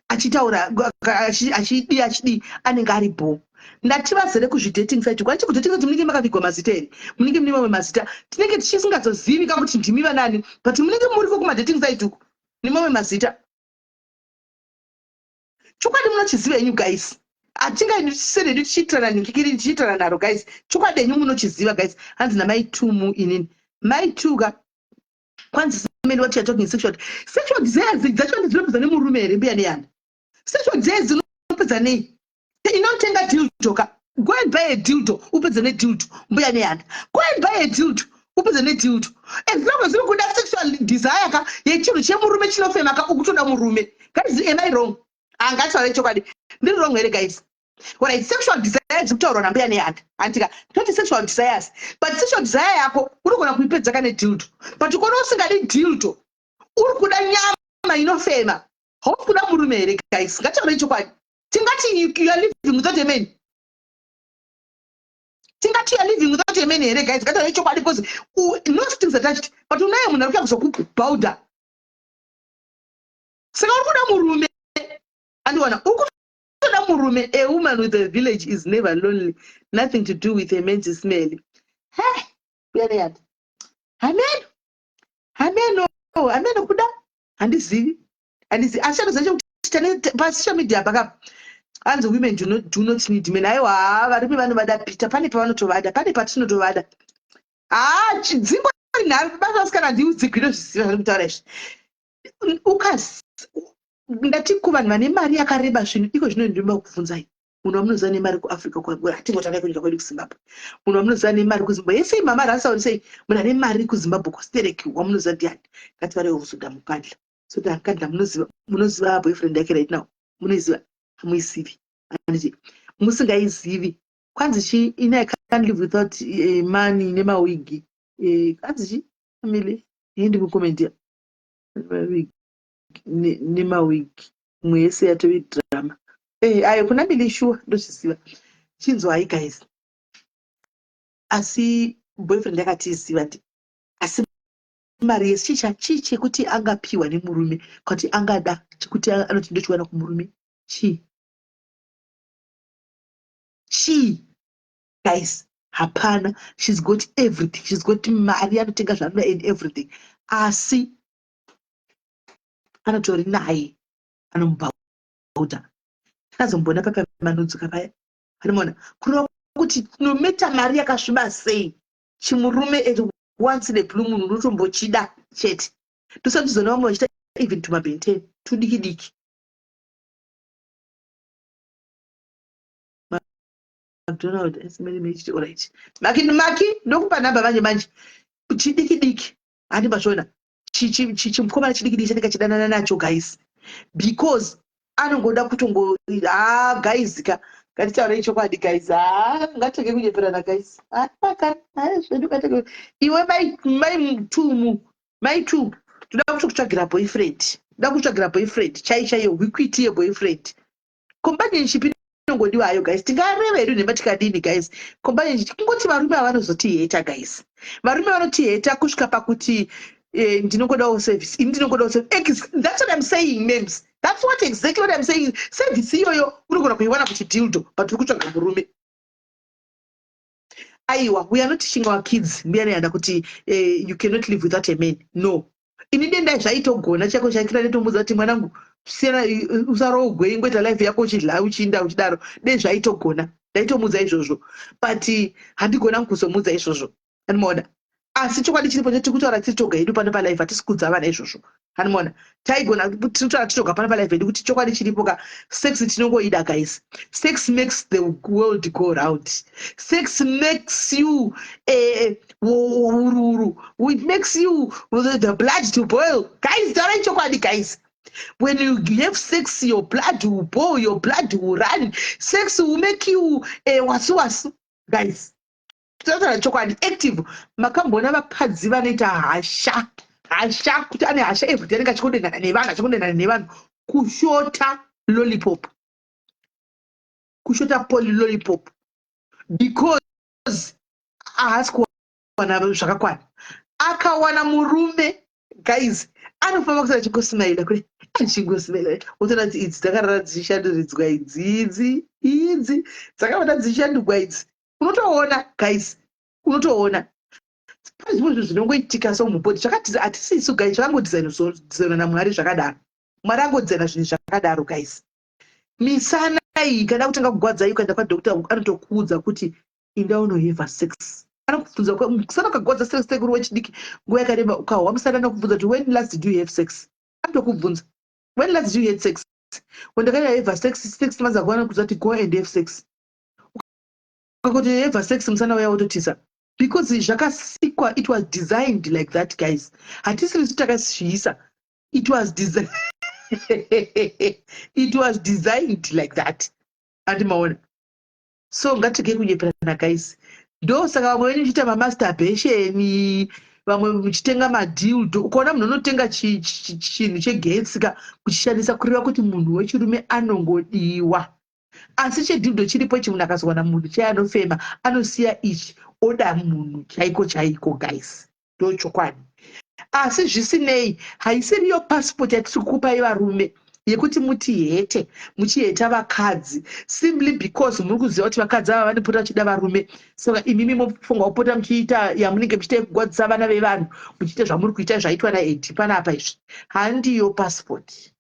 achitaura achidi achidi, anenge ari bho. Ndati vazere kuzvidating site. Kwachi kudating site munenge makavigwa mazita here? Munenge mune mamwe mazita, tinenge tichisingazozivi ka kuti ndimi vanani, but munenge muriko kumadating site uku nemamwe mazita. Chokwadi munochiziva henyu, guys. Hatingaseredu tichiitirana ningikiri, tichiitirana naro, guys. Chokwadi henyu munochiziva, guys. Hanzi namai Tumu, inini mai Tuka. Kwanzi many, what you are talking, sexual desires dzacho ndidzinopedza nemurume here, Mbuya Neyana? Sexual desires dzinopedza nei? Inotenga dildo ka. Go and buy a dildo, upedze nedildo. Mbuya Neyana, go and buy a dildo, upedze nedildo. As long as uri kuda sexual desire ka yechinhu chemurume chinofema ka, ukutoda murume. Guys, am I wrong? Angataure chokwadi, ndiri wrong here, guys? Alright, sexual desire dzikutaurwa naMbuya Nehanda, handika toti sexual desires, but sexual desire yako unogona kuipedza kane dildo. But ukona usingadi dildo, uri kuda nyama inofema, hausi kuda murume here, guys? Ngataurei chokwadi. Tingati you are living without a man? Tingati you are living without a man here, guys? Ngataurei chokwadi, because no strings attached, but unaye munhu ari kuya kuzokubhauda. Saka uri kuda murume, andiwana uri kutoda murume. A woman with a village is never lonely. Nothing to do with a man's smell. He, uyane yati hameno, hameno, hameno kuda. Handizivi, handizivi, asi chanoziva chekuti pasocial media paka hanzi women do not need men. Aiwa, varume vanovada, Peter. Pane pavanotovada, pane patinotovada. Haa, dzingori nharo basa. Vasikana, handiudzigwi, zviziva zvandiri kutaura izvi. Ukas ndati kuvanhu vane mari yakareba zvinhu iko zvino, ndinoda kubvunzai: munhu wamunoziva nemari kuAfrica, hatingotangai kunyika kwedu kuZimbabwe, munhu wamunoziva nemari kuZimbabwe yesei, mama Rasauri, sei munhu ane mari kuZimbabwe kustereki wamunoziva ndiani? Ngati varewo kuzoda Mukandla. Soda Mukandla, munoziva, munoziva boyfriend yake right now? Munoiziva? Hamuizivi, handiti? Musingaizivi, kwanzi chi ini I can't live without money nemawigi. Kwanzi chi family yendi mucomment nemawigi, imwe yese yatove drama. Ayo kuna Mili, sure, ndozviziva. Chinzwai guys, asi boyfriend yakatiziva ti asi mari yese chicha chii chekuti angapiwa nemurume, kuti angada chekuti anoti ndochiwana kumurume? Chii, chii guys? Hapana. She's got everything. She's got mari, anotenga zvaanoda and everything, asi anotori naye anomubhauta. Takazomboona papa manudzuka paya, anomaona kureva kuti no matter mari yakasviba sei, chimurume at once in a blue moon unotombochida chete. Tosati tizoona vamwe vachiita even tumabenten tudiki diki. McDonald esimene, alright, Maki, Maki, ndokupa nhamba manje manje. Chidiki diki, handi mazviona? Chimukomana chidiki diki chanenge chidanana nacho guys, because anongoda kutongo. Ha guys ka, ngatitaurei chokwadi guys. Ha, ngatitenge kunyeperana guys. Zvedu ngatenge. Iwe mai tumu, mai tu, toda kutokutsvagira boyfriend, toda kutsvagira boyfriend chai chaiyo, hwikwiti yeboyfriend. Companionship inongodiwa hayo guys. Tingareva hedu nhema tikadini guys? Companionship, kungoti varume havanozotiheta guys. Varume vanotiheta kusvika pakuti ndinongodawo service ini, ndinongodawo service. That's what I'm saying, mams. That's what exactly what I'm saying. Service iyoyo unogona kuiwana kuchidildo, but uri kutsvaga murume. Aiwa, we are not teaching our kids, mbuya neyanda, kuti you cannot live without a man. No, ini dendai zvaitogona chako chaikira netomudza kuti mwanangu, siyana, usarogwe, ingoita life yako uchidla, uchiinda uchidaro. Dei zvaitogona ndaitomudza izvozvo, but handigona kuzomudza izvozvo, anomaona? Asi chokwadi chiripo cheti kutaura tiri toga hedu pano palife, hatisi kudza vana izvozvo, anomaona? Taigona tinotaura tiri toga pano palife hedu kuti chokwadi chiripo ka, sex tinongoida guys. Sex makes the world go round. Sex makes you ururu. It makes you the blood to boil guys. Taurai chokwadi guys. When you have sex, your blood will boil, your blood will run. Sex will make you wasu wasu guys. Totaura chokwadi, active. Makamboona vakadzi vanoita hasha, hasha kuti ane hasha everyday, anenge achikodengana nevanhu, achikodengana nevanhu? Kushota lollipop, kushota poly lollipop, because haasi kuwana zvakakwana. Akawana murume guys, anofamba kusara achingosmaila kule, achingosmaila. Wotoona kuti idzi dzakarara dzichishanduridzwa idzi, idzi idzi dzakavata dzichishandurwa idzi. Unotoona guys, unotoona pane zvimwe zvinhu zvinongoitika somubody zvakati hatisisu guys, zvakangodhizainwa naMwari zvakadaro. Mwari angodhizaina zvinhu zvakadaro guys. Misana iyi kana kutanga kugwadza, ukaenda kwadoctor, anotokuudza kuti inda unohave sex. Anokubvunza musana ukagwadza sex sekuru wechidiki nguva yakareba, ukahwa musana, anokubvunza kuti when last did you have sex? Anotokubvunza, when last did you have sex? When ndakaenda have sex 6 months ago, anokudza kuti go and have sex. Ukakuti have sex, musana uya wototisa, because zvakasikwa. It was designed like that guys. Hatisiri isu takazviisa. It was designed like that, andimaona? So ngatirege kunyeperana guys. Ndosaka vamwe venyu muchiita mamasturbation, vamwe muchitenga madildo. Ukaona munhu unotenga chinhu chegetsi ka kuchishandisa, kureva kuti munhu wechirume anongodiwa. Asi chedildo chiripo ichi, munhu akazowana munhu chai anofema, anosiya ichi, oda munhu chaiko chaiko guys. Ndo chokwadi. Asi zvisinei, haisiriyo passport yatiri kukupai varume. yekuti mutihete muchiheta vakadzi simply because muri kuziva kuti vakadzi ava vanopota vachida varume saka imimi mofunga kupota muchiita yamunenge muchiita yekugwadzisa vana vevanhu muchiita zvamuri kuita zvaitwa naedi panapa izvi handiyo passport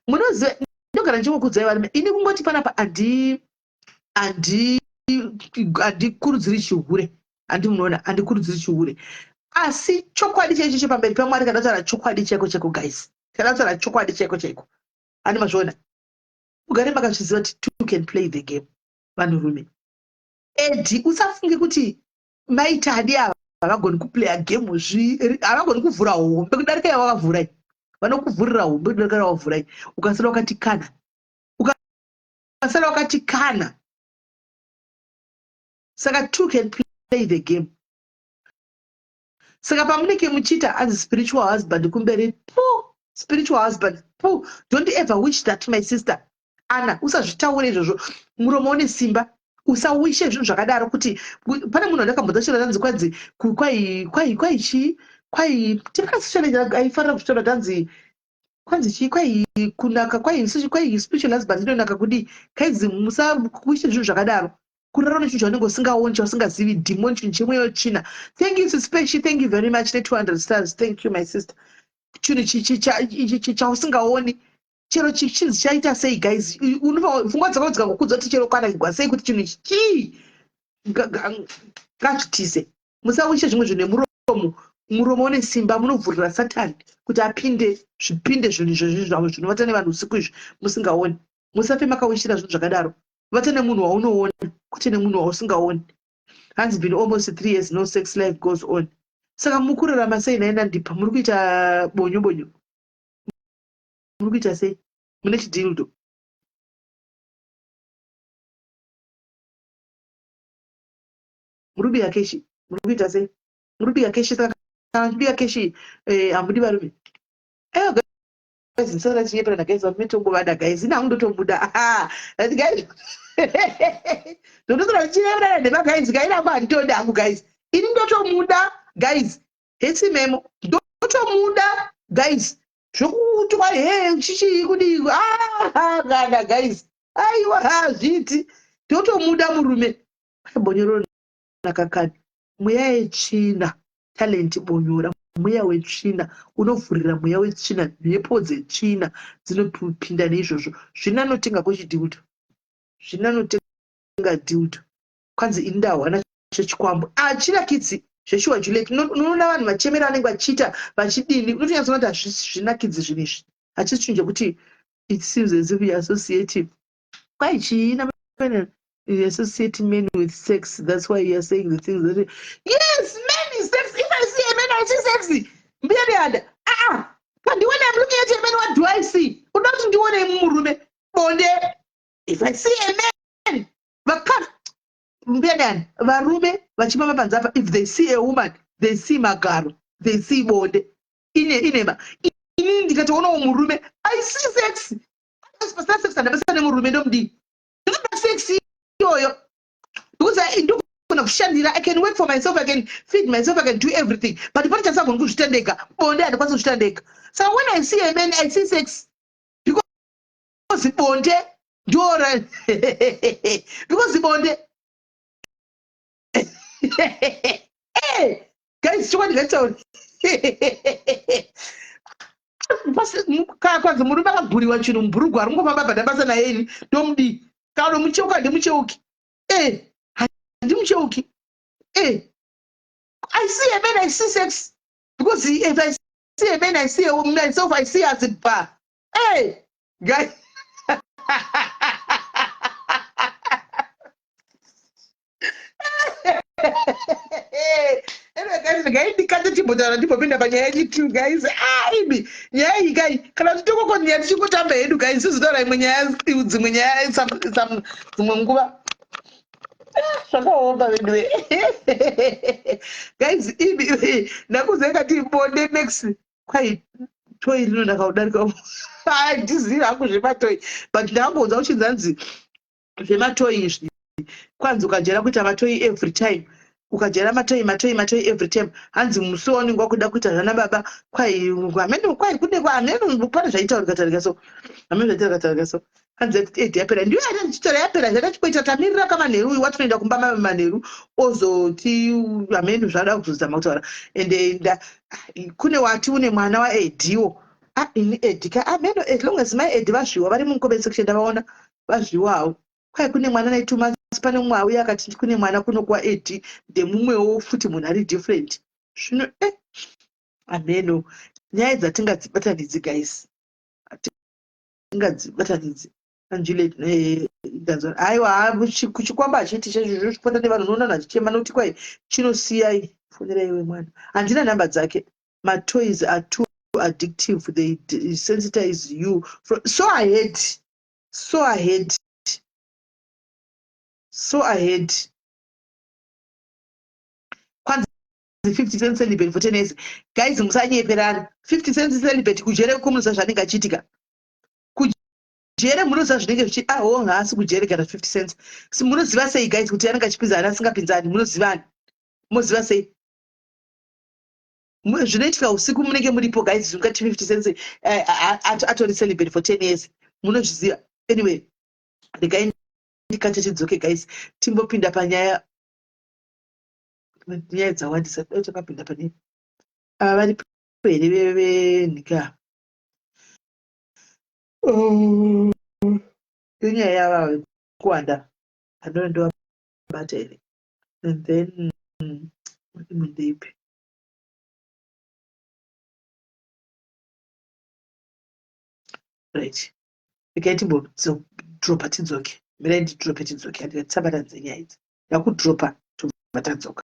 munoziva ndogara ndichingokudzai varume ini kungoti panapa handi handi handikurudziri chihure handi munoona handikurudziri chihure asi chokwadi chaicho chepamberi pamwari kana taura chokwadi chaiko chaiko guys kana taura chokwadi chaiko chaiko handi mazviona mugare makazviziva kuti two can play the game vanhurume edi usafunge kuti maitadi ava havagoni kuplaya game zvi havagoni kuvhura hombe kudarika yavakavhura iyi vanokuvhurira hombe kudarika yavavhura iyi ukasara wakati kana ukasara wakati kana saka two can play the game saka pamunenge muchiita as spiritual husband kumberi pu spiritual husband pu don't ever wish that my sister ana usazvitaure izvozvo muromo une simba usawishe zvinhu zvakadaro kuti pane munhu andakambodza chero tanzi kwanzi kwai kwai kwai chii kwai tipasishane aifanira kuzvitaura tanzi kwanzi chii kwai kunaka kwai kwai spiritual husband inonaka kudii kaizi musawishe zvinhu zvakadaro kurara nechinhu chaunenge usingaoni chausingazivi demon chinhu chemweya wetsvina thank you sispeshi thank you very much ne 200 stars thank you my sister chinhu chausingaoni chero chinzi chaita sei guys pfungwa dzako dzikangokudza kuti chero kwanakigwa sei kuti chinhu ichi chii ngazvitize musawishe zvimwe zvinhu nemuromo muromo une simba munovhurira satani kuti apinde zvipinde zvinhu izvozvi zvavo zvinovata nevanhu usiku izvi musingaoni musafe makawishira zvinhu zvakadaro vata nemunhu waunoona kwete nemunhu wausingaoni hanzi been almost three years no sex life goes on saka mukurarama sei nhai nandipa muri kuita bonyo bonyo muri kuita sei mune chidildo muri kubika keshi muri kuita sei muri kubika keshi saka kana muchibika keshi eh, hamudi varume aiwa guys musara chinyeperana guys varume tongovada guys ini hangu ndotomuda guys ndotosara chinyeperana nhema guys kaini hangu handitodi hangu guys ini ndotomuda guys hesi memo ndotomuda guys zvekuti kwai he chichii kudii ah, kana guys aiwa hazviiti totomuda murume bonyoro nakakani mweya yetsvina talent bonyora mweya wetsvina unovhurira mweya wetsvina mhepo dzetsvina dzinopinda neizvozvo zvinanotenga kwechidhiuto zvinanotenga dhiuto kwanzi ini ndahwana chechikwambo hachinakidzi zveshuwa Juliet unoona vanhu vachemera vanenge vachiita vachidini unotonyatsoona kuti hazvisi zvinakidzi zvinhu izvi hachisi chinhu chekuti it seems as if you associate kwai chii you associate men with sex that's why you are saying the things that yes men is sex if i see a man i see sexy mbuya nehanda ah ah pandione i'm looking at a man what do i see unoda kuti ndione murume bonde if i see a man vakadzi mbuya nehanda varume vachimama panze apa if they see a woman they see magaro they see bonde ine inema inini ndikatoonawo murume i see sex pasina sex handabasa nemurume ndomudii ndinoda sex iyoyo because ndogona kushandira i can work for myself i can feed myself i can do everything but pane chandisagoni kuzviita ndega bonde handikwanisi kuzviita ndega saka when i see a man i see sex because bonde ndora because bonde hey, guys chokwadi ngatauri kwanzi murume akaguriwa chinhu mubhurugwa ari kungofamba bhadha basa naye ini ndomudii kana unomucheuka handimucheuki e handimucheuki e i see a man i see sex because if i see a man i see a woman myself i see as a bar hey guys anyway guys regai ndikate chimbotaura ndimbopinda panyaya yechitu guys ah imi nyaya iyi kai kana kuti tokokonya tichingotamba hedu guys tizotaura imwe nyaya dzimwe nyaya dzimwe nguva ah, zvakaoma veduwe guys imi ndakuzai kati bonde next kwai toyi rinonaka kudarika handizivi hangu zvematoyi but ndakangonzwa kuchinzanzi zvematoyi izvi kwanzi ukajaira kuita matoyi every time Ukajaira matoyi matoyi matoyi every time, hanzi musi waunenge wakuda kuita zvana baba, kwai hameno, kwai kune hameno, pane zvaitaurika taurika so, hameno zvaitaurika taurika so. Hanzi ed yapera, ndiyo yata ndichitaura yapera, zvatachikoita tamirira kamanheru uyu watinoenda kumba mave manheru, ozoti hameno zvaada kuzozama kutaura. Ende kune wati une mwana waediwo. Ah, ini Edi ka, ameno, as long as mai Edi vazviwa vari mucomment section, ndavaona vazviwawo. Kwai kune mwana nei 2 months, pane mumwe auya akati kune mwana kuno kwaEdi, ndemumwewo futi munhu ari different. Zvino ameno nyaya dzatingadzibatanidzi guys, hatingadzibatanidzi. Anjuliet, ndanzwa, aiwa, kuchikwamba hachiti chaizvozvo chipota nevanhu, unoona vanhu vachichema nokuti kwai chinosiyai. Fonera iwe mwana, handina nhamba dzake. Matoys are too addictive, they desensitize you from... So I heard, so I heard, so I heard. Kwanzi 50 Cent celibate for 10 years. Guys, musanyeperana. 50 Cent celibate kujere kumunoziva zvanenge achiitika kujere, munoziva zvinenge zvichi aho, haasi kujere kana 50 Cents. Munoziva sei guys kuti anenge achipinza ani, asingapinza ani? Munozivani? Moziva sei zvinoitika usiku munenge muripo guys? Zvingati 50 Cents atori celibate for 10 years, munozviziva? Anyway, regai ndikate tidzoke guys, timbopinda panyaya. Nyaya dzawandisa, dai takapinda pane ava varipo here venhika. Oh, inyaya yava vekuwanda, handona ndovabata here. And then imwe ndeipi? Right, regai timbodropa tidzoke. Mirai ndidrope tidzoke, handikatisabatanidze nyaya idzi. Ndakudropa, tobva tadzoka.